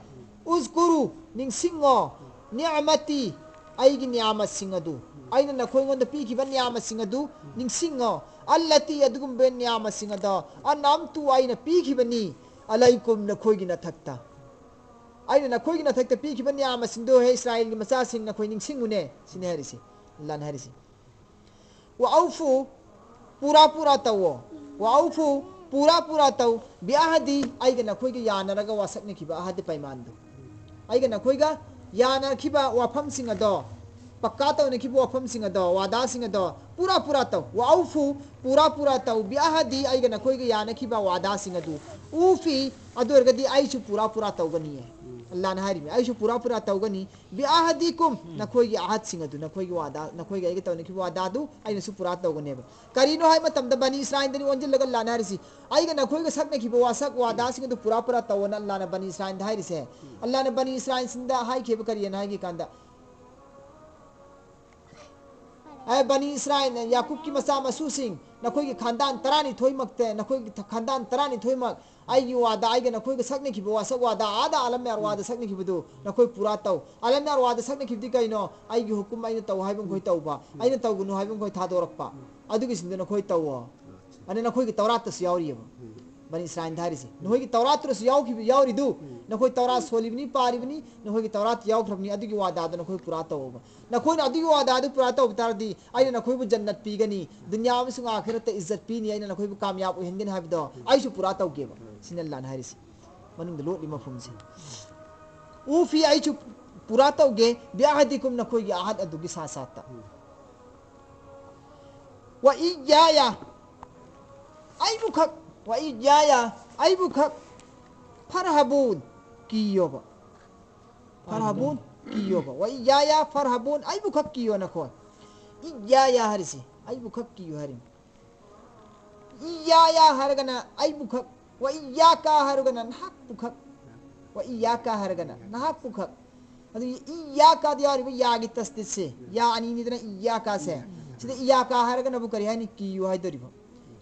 ꯎꯖꯀꯨꯔꯨ, ꯅꯤꯡꯁꯤꯡꯉꯣ, ꯅꯤꯌꯥꯃꯇꯤ, ꯑꯩꯒꯤ ꯅꯤꯌꯥꯃꯠꯁꯤꯡ ꯑꯗꯨ, ꯑꯩꯅ ꯅꯈꯣꯏꯉꯣꯟꯗ ꯄꯤꯈꯤꯕ ꯅꯤꯌꯥꯃꯠꯁꯤꯡ ꯑꯗꯨ ꯅꯤꯡꯁꯤꯡꯉꯣ꯫ ꯑꯜꯂꯇꯤ, ꯑꯗꯨꯒꯨꯝꯕ ꯅꯤꯌꯥꯃꯠꯁꯤꯡ ꯑꯗꯣ, ꯑꯟꯑꯝꯇꯨ, ꯑꯩꯅ ꯄꯤꯈꯤꯕꯅꯤ, ꯑꯂꯩꯀꯨꯝ, ꯅꯈꯣꯏꯒꯤ ꯅꯊꯛꯇ꯫ ꯑꯩꯅ ꯅꯈꯣꯏꯒꯤ ꯅꯊꯛꯇ ꯄꯤꯈꯤꯕ ꯅꯤꯌꯥꯃꯁꯤꯡꯗꯨ, ꯍꯦ ꯏꯁꯔꯥꯌꯦꯜꯒꯤ ꯃꯆꯥꯁꯤꯡ, ꯅꯈꯣꯏ ꯅꯤꯡꯁꯤꯡꯉꯨꯅꯦ, ꯁꯤꯅꯤ ꯍꯥꯏꯔꯤꯁꯤ, ꯑꯜꯂꯥꯅ ꯍꯥꯏꯔꯤꯁꯤ꯫ ꯋꯥꯎꯐꯨ, ꯄꯨꯔꯥ ꯄꯨꯔꯥ ꯇꯧꯋꯣ꯫ ꯋꯥꯎꯐꯨ, ꯄꯨꯔꯥ ꯄꯨꯔꯥ ꯇꯧ꯫ ꯕꯤꯑꯍꯗꯤ, ꯑꯩꯒ ꯅꯈꯣꯏꯒ ꯌꯥꯅꯔꯒ ꯋꯥꯁꯛꯅꯈꯤꯕ ꯑꯍꯗ ꯄꯩꯃꯥꯟꯗꯨ꯫ ꯑꯩꯒ ꯅꯈꯣꯏꯒ ꯌꯥꯅꯈꯤꯕ ꯋꯥꯐꯝꯁꯤꯡ ꯑꯗꯣ, ꯄꯛꯀꯥ ꯇꯧꯅꯈꯤꯕ ꯋꯥꯐꯝꯁꯤꯡ ꯑꯗꯣ, ꯋꯥꯗꯥꯁꯤꯡ ꯑꯗꯣ ꯄꯨꯔꯥ ꯄꯨꯔꯥ ꯇꯧ꯫ ꯋꯥꯎꯐꯨ, ꯄꯨꯔꯥ ꯄꯨꯔꯥ ꯇꯧ꯫ ꯕꯤꯑꯍꯗꯤ, ꯑꯩꯒ ꯅꯈꯣꯏꯒ ꯌꯥꯅꯈꯤꯕ ꯋꯥꯗꯥꯁꯤꯡ ꯑꯗꯨ꯫ ꯎꯐꯤ, ꯑꯗꯨ ꯑꯣꯏꯔꯒꯗꯤ ꯑꯩꯁꯨ ꯄꯨꯔꯥ ꯄꯨꯔꯥ ꯇꯧꯒꯅꯤꯌꯦ꯫ ꯎꯝ꯫ ꯑꯜꯂꯥꯅ ꯍꯥꯏꯔꯤꯃꯤ, "ꯑꯩꯁꯨ ꯄꯨꯔꯥ ꯄꯨꯔꯥ ꯇꯧꯒꯅꯤ꯫ ꯕꯤꯑꯍꯗꯤꯀꯨꯝ, ꯎꯝ꯫ ꯅꯈꯣꯏꯒꯤ ꯑꯍꯗꯁꯤꯡ ꯑꯗꯨ, ꯅꯈꯣꯏꯒꯤ ꯋꯥꯗꯥ, ꯅꯈꯣꯏꯒ ꯑꯩꯒ ꯇꯧꯅꯈꯤꯕ ꯋꯥꯗꯥꯗꯨ ꯑꯩꯅꯁꯨ ꯄꯨꯔꯥ ꯇꯧꯒꯅꯦꯕ"꯫ ꯀꯔꯤꯅꯣ ꯍꯥꯏꯕ ꯃꯇꯝꯗ ꯕꯅꯤ ꯏꯁꯔꯥꯏꯜꯗꯅꯤ ꯑꯣꯟꯁꯤꯜꯂꯒ ꯑꯜꯂꯥꯅ ꯍꯥꯏꯔꯤꯁꯤ꯫ ꯑꯩꯒ ꯅꯈꯣꯏꯒ ꯁꯛꯅꯈꯤꯕ ꯋꯥꯁꯛ ꯋꯥꯗꯥꯁꯤꯡ ꯑꯗꯨ ꯄꯨꯔꯥ ꯄꯨꯔꯥ ꯇꯧꯑꯣꯅ ꯑꯜꯂꯥꯅ ꯕꯅꯤ ꯏꯁꯔꯥꯏꯜꯗ ꯍꯥꯏꯔꯤꯁꯦ꯫ ꯎꯝ꯫ ꯑꯜꯂꯥꯅ ꯕꯅꯤ ꯏꯁꯔꯥꯏꯜꯁꯤꯡꯗ ꯍꯥꯏꯈꯤꯕ ꯀꯔꯤꯅ ꯍꯥꯏꯒꯦ ꯀꯥꯟꯗ, ꯑꯦ ꯕꯅꯤ ꯏꯁꯔꯥꯏꯜ, ꯌꯥꯀꯨꯕꯀꯤ ꯃꯆꯥ ꯃꯁꯨꯁꯤꯡ, ꯅꯈꯣꯏꯒꯤ ꯈꯥꯟꯗꯥꯟ ꯇꯔꯥꯅꯤꯊꯣꯏꯃꯛꯇ, ꯅꯈꯣꯏꯒꯤ ꯈꯥꯟꯗꯥꯟ ꯇꯔꯥꯅꯤꯊꯣꯏꯃꯛ ꯑꯩꯒꯤ ꯋꯥꯗ, ꯑꯩꯒ ꯅꯈꯣꯏꯒ ꯁꯛꯅꯈꯤꯕ ꯋꯥꯁꯛ ꯋꯥꯗ, ꯑꯥꯗ ꯑꯥꯂꯝ ꯑꯔꯋꯥꯗ ꯁꯛꯅꯈꯤꯕꯗꯨ ꯅꯈꯣꯏ ꯄꯨꯔꯥ ꯇꯧ꯫ ꯑꯥꯂꯝ ꯑꯔꯋꯥꯗ ꯁꯛꯅꯈꯤꯕꯗꯤ ꯀꯩꯅꯣ? ꯑꯩꯒꯤ ꯍꯨꯀꯨꯝ ꯑꯩꯅ ꯇꯧ ꯍꯥꯏꯕ ꯃꯈꯣꯏ ꯇꯧꯕ, ꯑꯩꯅ ꯇꯧꯒꯅꯨ ꯍꯥꯏꯕ ꯃꯈꯣꯏ ꯊꯥꯗꯣꯔꯛꯄ, ꯑꯗꯨꯒꯤꯁꯤꯡꯗꯨ ꯅꯈꯣꯏ ꯇꯧꯑꯣ꯫ ꯑꯗꯨ ꯅꯈꯣꯏꯒꯤ ꯇꯧꯔꯥꯠꯇꯁꯨ ꯌꯥꯎꯔꯤꯑꯕ꯫ ꯕꯅꯤ ꯏꯁꯔꯥꯏꯜꯗ ꯍꯥꯏꯔꯤꯁꯤ, ꯅꯈꯣꯏꯒꯤ ꯇꯧꯔꯥꯠꯇꯁꯨ ꯌꯥꯎꯈꯤꯕ, ꯌꯥꯎꯔꯤꯗꯨ, ꯅꯈꯣꯏ ꯇꯧꯔꯥꯠ ꯁꯣꯜꯂꯤꯕꯅꯤ, ꯄꯥꯔꯤꯕꯅꯤ, ꯅꯈꯣꯏꯒꯤ ꯇꯧꯔꯥꯠꯇ ꯌꯥꯎꯈ꯭ꯔꯕꯅꯤ, ꯑꯗꯨꯒꯤ ꯋꯥꯗꯥꯗ ꯅꯈꯣꯏ ꯄꯨꯔꯥ ꯇꯧꯑꯣꯕ꯫ ꯅꯈꯣꯏꯅ ꯑꯗꯨꯒꯤ ꯋꯥꯗꯥꯗꯨ ꯄꯨꯔꯥ ꯇꯧꯕ ꯇꯥꯔꯗꯤ, ꯑꯩꯅ ꯅꯈꯣꯏꯕꯨ ꯖꯟꯅꯠ ꯄꯤꯒꯅꯤ, ꯗꯨꯅꯤꯌꯥ ꯑꯃꯁꯨꯡ ꯑꯥꯈꯤꯔꯠꯇ ꯏꯖꯠ ꯄꯤꯅꯤ, ꯑꯩꯅ ꯅꯈꯣꯏꯕꯨ ꯀꯥꯃꯌꯥꯕ ꯑꯣꯏꯍꯟꯒꯅꯤ ꯍꯥꯏꯕꯗꯣ ꯑꯩꯁꯨ ꯄꯨꯔꯥ ꯇꯧꯒꯦꯕ꯫ ꯁꯤꯅ ꯑꯜꯂꯥꯅ ꯍꯥꯏꯔꯤꯁꯤ꯫ ꯃꯅꯨꯡꯗ ꯂꯣꯠꯂꯤ ꯃꯐꯝꯁꯦ꯫ ꯎꯐꯤ, ꯑꯩꯁꯨ ꯄꯨꯔꯥ ꯇꯧꯒꯦ, ꯕꯤꯑꯍꯗꯤꯀꯨꯝ, ꯅꯈꯣꯏꯒꯤ ꯑꯍꯗ ꯑꯗꯨꯒꯤ ꯁꯥ ꯁꯥꯠꯇ꯫ "ꯋꯥ ꯏꯌꯥꯌꯥ", ꯑꯩꯕꯨ ꯈꯛ, "ꯋꯥ ꯏꯌꯥꯌꯥ", ꯑꯩꯕꯨ ꯈꯛ, "ꯐꯔꯍꯕꯨꯟ", ꯀꯤꯌꯣꯕ꯫ "ꯐꯔꯍꯕꯨꯟ", ꯀꯤꯌꯣꯕ꯫ "ꯋꯥ ꯏꯌꯥꯌꯥ ꯐꯔꯍꯕꯨꯟ", ꯑꯩꯕꯨ ꯈꯛ ꯀꯤꯌꯣ ꯅꯈꯣꯏ꯫ "ꯏꯌꯥꯌꯥ" ꯍꯥꯏꯔꯤꯁꯤ, "ꯑꯩꯕꯨ ꯈꯛ ꯀꯤꯌꯨ" ꯍꯥꯏꯔꯤꯅꯤ꯫ "ꯏꯌꯥꯌꯥ" ꯍꯥꯏꯔꯒꯅ "ꯑꯩꯕꯨ ꯈꯛ", "ꯋꯥ ꯏꯌꯥꯀꯥ" ꯍꯥꯏꯔꯒꯅ "ꯅꯍꯥꯛꯄꯨ ꯈꯛ", "ꯋꯥ ꯏꯌꯥꯀꯥ" ꯍꯥꯏꯔꯒꯅ "ꯅꯍꯥꯛꯄꯨ ꯈꯛ"꯫ ꯑꯗꯨꯒꯤ "ꯏꯌꯥꯀꯥꯗ" ꯌꯥꯎꯔꯤꯕ "ꯌꯥꯒꯤ" ꯇꯁꯗꯤꯗꯁꯦ, "ꯌꯥ" ꯑꯅꯤꯅꯤꯗꯅ "ꯏꯌꯥꯀꯥꯁꯦ꯫ ꯁꯤꯗ "ꯏꯌꯥꯀꯥ" ꯍꯥꯏꯔꯒꯅꯕꯨ ꯀꯔꯤ ꯍꯥꯏꯅꯤ? "ꯀꯤꯌꯨ" ꯍꯥꯏꯗꯣꯔꯤꯕ꯫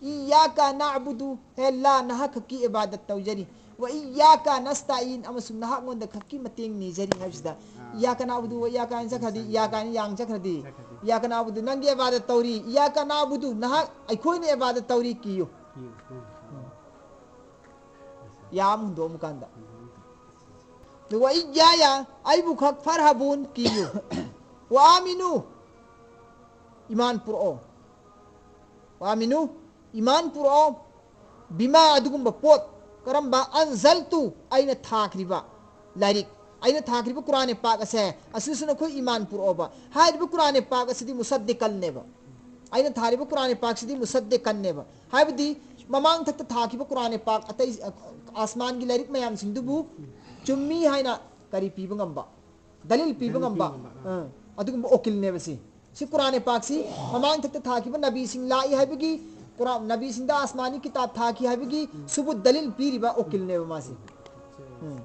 "ꯏꯌꯥꯀꯥ ꯅꯥꯕꯨꯗꯨ", ꯍꯦ ꯑꯜꯂꯥ, ꯅꯍꯥꯛ ꯈꯛꯀꯤ ꯏꯕꯥꯗꯠ ꯇꯧꯖꯔꯤ꯫ "ꯋꯥ ꯏꯌꯥꯀꯥ ꯅꯁꯇꯥꯏꯟ", ꯑꯃꯁꯨꯡ ꯅꯍꯥꯛꯉꯣꯟꯗ ꯈꯛꯀꯤ ꯃꯇꯦꯡ ꯅꯤꯖꯔꯤ ꯍꯥꯏꯕꯁꯤꯗ, "ꯏꯌꯥꯀꯥ ꯅꯥꯕꯨꯗꯨ ꯋꯥ ꯏꯌꯥꯀꯥ" ꯍꯥꯏꯅ ꯆꯠꯈ꯭ꯔꯗꯤ, "ꯏꯌꯥꯀꯥ" ꯍꯥꯏꯅ ꯌꯥꯡ ꯆꯠꯈ꯭ꯔꯗꯤ, "ꯏꯌꯥꯀꯥ ꯅꯥꯕꯨꯗꯨ", ꯅꯪꯒꯤ ꯏꯕꯥꯗꯠ ꯇꯧꯔꯤ, "ꯏꯌꯥꯀꯥ ꯅꯥꯕꯨꯗꯨ", ꯅꯍꯥꯛ, ꯑꯩꯈꯣꯏꯅ ꯏꯕꯥꯗꯠ ꯇꯧꯔꯤ, ꯀꯤꯌꯨ꯫ ꯌꯥ ꯑꯃ ꯍꯨꯟꯗꯣꯛꯑꯝꯃꯀꯥꯟꯗ꯫ ꯑꯗꯨꯒ "ꯋꯥ ꯏꯌꯥꯌꯥ", ꯑꯩꯕꯨ ꯈꯛ, "ꯐꯔꯍꯕꯨꯟ", ꯀꯤꯌꯨ꯫ "ꯋꯥ ꯑꯥꯃꯤꯅꯨ", ꯏꯃꯥꯟ ꯄꯨꯔꯛꯑꯣ꯫ "ꯋꯥ ꯑꯥꯃꯤꯅꯨ", ꯏꯃꯥꯟ ꯄꯨꯔꯛꯑꯣ꯫ "ꯕꯤꯃꯥ", ꯑꯗꯨꯒꯨꯝꯕ ꯄꯣꯠ, ꯀꯔꯝꯕ? "ꯑꯟꯖꯜꯇꯨ", ꯑꯩꯅ ꯊꯥꯈ꯭ꯔꯤꯕ ꯂꯥꯏꯔꯤꯛ, ꯑꯩꯅ ꯊꯥꯈ꯭ꯔꯤꯕ ꯀꯨꯔꯥꯟ ꯄꯥꯛ ꯑꯁꯦ, ꯑꯁꯤꯁꯨ ꯅꯈꯣꯏ ꯏꯃꯥꯟ ꯄꯨꯔꯛꯑꯣꯕ꯫ ꯍꯥꯏꯔꯤꯕ ꯀꯨꯔꯥꯟ ꯄꯥꯛ ꯑꯁꯤꯗꯤ ꯃꯨꯁꯗꯤꯀꯜꯅꯦꯕ꯫ ꯑꯩꯅ ꯊꯥꯔꯤꯕ ꯀꯨꯔꯥꯟ ꯄꯥꯛꯁꯤꯗꯤ ꯃꯨꯁꯗꯤꯀꯜꯅꯦꯕ꯫ ꯍꯥꯏꯕꯗꯤ ꯃꯃꯥꯡ ꯊꯛꯇ ꯊꯥꯈꯤꯕ ꯀꯨꯔꯥꯟ ꯄꯥꯛ ꯑꯇꯩ, ꯑ, ꯑꯥꯁꯃꯥꯟꯒꯤ ꯂꯥꯏꯔꯤꯛ ꯃꯌꯥꯝꯁꯤꯡꯗꯨꯕꯨ ꯆꯨꯝꯃꯤ ꯍꯥꯏꯅ ꯀꯔꯤ ꯄꯤꯕ ꯉꯝꯕ? ꯗꯂꯤꯜ ꯄꯤꯕ ꯉꯝꯕ꯫ ꯑ, ꯑꯗꯨꯒꯨꯝꯕ ꯋꯥꯀꯤꯜꯅꯦꯕ ꯁꯤ꯫ ꯁꯤ ꯀꯨꯔꯥꯟ ꯄꯥꯛꯁꯤ ꯃꯃꯥꯡ ꯊꯛꯇ ꯊꯥꯈꯤꯕ ꯅꯕꯤꯁꯤꯡ ꯂꯥꯛꯏ ꯍꯥꯏꯕꯒꯤ, ꯀꯨꯔꯥꯟ, ꯅꯕꯤꯁꯤꯡꯗ ꯑꯥꯁꯃꯥꯅꯤ ꯀꯤꯇꯥꯕ ꯊꯥꯈꯤ ꯍꯥꯏꯕꯒꯤ ꯁꯨꯕꯨꯠ, ꯗꯂꯤꯜ ꯄꯤꯔꯤꯕ ꯋꯥꯀꯤꯜꯅꯦꯕ ꯃꯥꯁꯤ꯫ ꯎꯝ꯫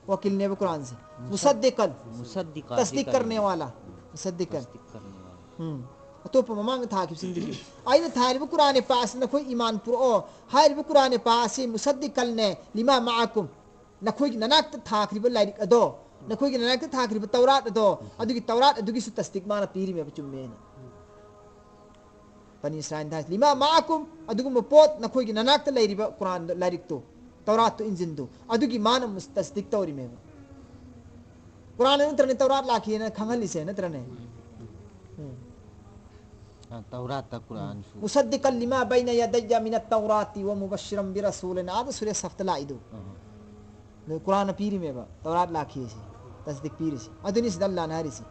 ꯋꯥꯀꯤꯜꯅꯦꯕ ꯀꯨꯔꯥꯟꯁꯦ꯫ ꯃꯨꯁꯗꯤꯀꯜ꯫ ꯃꯨꯁꯗꯤꯀꯜ ꯇꯁꯗꯤꯛ ꯀꯔꯅꯦ ꯋꯥꯂꯥ꯫ ꯃꯨꯁꯗꯤꯀꯜ꯫ ꯇꯁꯗꯤꯛ ꯀꯔꯅꯦ ꯋꯥꯂꯥ꯫ ꯎꯝ꯫ ꯑꯇꯣꯞꯄ ꯃꯃꯥꯡꯗ ꯊꯥꯈꯤꯕꯁꯤꯡꯗꯨꯒꯤ꯫ ꯑꯩꯅ ꯊꯥꯔꯤꯕ ꯀꯨꯔꯥꯟ ꯄꯥꯛ ꯑꯁꯤ ꯅꯈꯣꯏ ꯏꯃꯥꯟ ꯄꯨꯔꯛꯑꯣ꯫ ꯍꯥꯏꯔꯤꯕ ꯀꯨꯔꯥꯟ ꯄꯥꯛ ꯑꯁꯤ ꯃꯨꯁꯗꯤꯀꯜꯅꯦ ꯂꯤꯃꯥ ꯃꯥꯑꯀꯨꯝ꯫ ꯅꯈꯣꯏꯒꯤ ꯅꯅꯥꯛꯇ ꯊꯥꯈ꯭ꯔꯤꯕ ꯂꯥꯏꯔꯤꯛ ꯑꯗꯣ, ꯅꯈꯣꯏꯒꯤ ꯅꯅꯥꯛꯇ ꯊꯥꯈ꯭ꯔꯤꯕ ꯇꯧꯔꯥꯠ ꯑꯗꯣ, ꯑꯗꯨꯒꯤ ꯇꯧꯔꯥꯠ ꯑꯗꯨꯒꯤꯁꯨ ꯇꯁꯗꯤꯛ ꯃꯥꯅ ꯄꯤꯔꯤꯃꯦꯕ, ꯆꯨꯝꯃꯦꯅ꯫ ꯕꯅꯤ ꯏꯁꯔꯥꯏꯜꯗ ꯍꯥꯏ, "ꯂꯤꯃꯥ ꯃꯥꯑꯀꯨꯝ", ꯑꯗꯨꯒꯨꯝꯕ ꯄꯣꯠ, ꯅꯈꯣꯏꯒꯤ ꯅꯅꯥꯛꯇ ꯂꯩꯔꯤꯕ ꯀꯨꯔꯥꯟꯗ, ꯂꯥꯏꯔꯤꯛꯇꯨ, ꯇꯧꯔꯥꯠꯇꯨ, ꯏꯟꯖꯤꯟꯗꯨ, ꯑꯗꯨꯒꯤ ꯃꯥꯅ ꯃꯨꯁ-, ꯇꯁꯗꯤꯛ ꯇꯧꯔꯤꯃꯦꯕ꯫ ꯀꯨꯔꯥꯟꯗ ꯅꯠꯇ꯭ꯔꯅꯦ ꯇꯧꯔꯥꯠ ꯂꯥꯛꯈꯤꯅ ꯈꯪꯍꯜꯂꯤꯁꯦ, ꯅꯠꯇ꯭ꯔꯅꯦ? ꯎꯝ꯫ ꯑ, ꯇꯧꯔꯥꯠꯇ ꯀꯨꯔꯥꯟꯁꯨ꯫ "ꯃꯨꯁꯗꯤꯀꯜ ꯂꯤꯃꯥ ꯕꯩꯅ ꯌꯥꯗꯩꯌ ꯃꯤꯅꯠ ꯇꯧꯔꯥꯇꯤ ꯋꯥ ꯃꯨꯕꯁꯤꯔꯝ ꯕꯤꯔꯁꯨꯂꯤꯟ", ꯑꯥꯗ ꯁꯨꯔꯦ ꯁꯐꯇ ꯂꯥꯛꯏꯗꯨ꯫ ꯑꯍ꯫ ꯑꯗꯨ ꯀꯨꯔꯥꯟꯅ ꯄꯤꯔꯤꯃꯦꯕ, ꯇꯧꯔꯥꯠ ꯂꯥꯛꯈꯤ ꯁꯤ, ꯇꯁꯗꯤꯛ ꯄꯤꯔꯤꯁꯤ꯫ ꯑꯗꯨꯅꯤ ꯁꯤꯗ ꯑꯜꯂꯥꯅ ꯍꯥꯏꯔꯤꯁꯤ꯫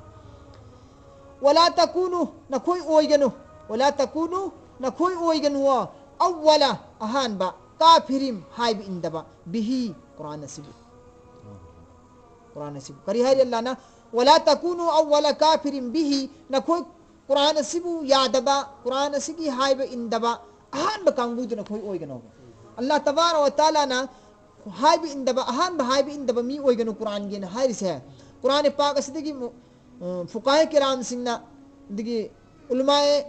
"ꯋꯥꯂꯥ ꯇꯀꯨꯅꯨ", ꯅꯈꯣꯏ ꯑꯣꯏꯒꯅꯨ꯫ "ꯋꯂꯥ ꯇꯀꯨꯅꯨ", ꯅꯈꯣꯏ ꯑꯣꯏꯒꯅꯨꯋꯣ, "ꯑꯧꯋꯂ", ꯑꯍꯥꯟꯕ, "ꯀꯥꯐꯤꯔꯤꯝ", ꯍꯥꯏꯕ ꯏꯟꯗꯕ, "ꯕꯤꯍꯤ", ꯀꯨꯔꯥꯟ ꯑꯁꯤꯕꯨ꯫ ꯀꯨꯔꯥꯟ ꯑꯁꯤꯕꯨ꯫ ꯀꯔꯤ ꯍꯥꯏꯔꯤ ꯑꯜꯂꯥꯅ? "ꯋꯂꯥ ꯇꯀꯨꯅꯨ ꯑꯧꯋꯂ ꯀꯥꯐꯤꯔꯤꯝ ꯕꯤꯍꯤ", ꯅꯈꯣꯏ ꯀꯨꯔꯥꯟ ꯑꯁꯤꯕꯨ ꯌꯥꯗꯕ, ꯀꯨꯔꯥꯟ ꯑꯁꯤꯒꯤ ꯍꯥꯏꯕ ꯏꯟꯗꯕ ꯑꯍꯥꯟꯕ ꯀꯥꯡꯕꯨꯗꯨ ꯅꯈꯣꯏ ꯑꯣꯏꯒꯅꯣꯕ꯫ ꯑꯜꯂꯥ ꯇꯕꯥꯔꯛ ꯋ ꯇꯥꯂꯥꯅ ꯍꯥꯏꯕ ꯏꯟꯗꯕ, ꯑꯍꯥꯟꯕ ꯍꯥꯏꯕ ꯏꯟꯗꯕ ꯃꯤ ꯑꯣꯏꯒꯅꯨ ꯀꯨꯔꯥꯟꯒꯤꯅ ꯍꯥꯏꯔꯤꯁꯦ꯫ ꯀꯨꯔꯥꯟ ꯄꯥꯛ ꯑꯁꯤꯗꯒꯤ ꯃꯨ-, ꯑ, ꯐꯨꯀꯥꯍꯦ ꯀꯤꯔꯥꯝꯁꯤꯡꯅ, ꯑꯗꯒꯤ ꯎꯂꯃꯥꯑꯦ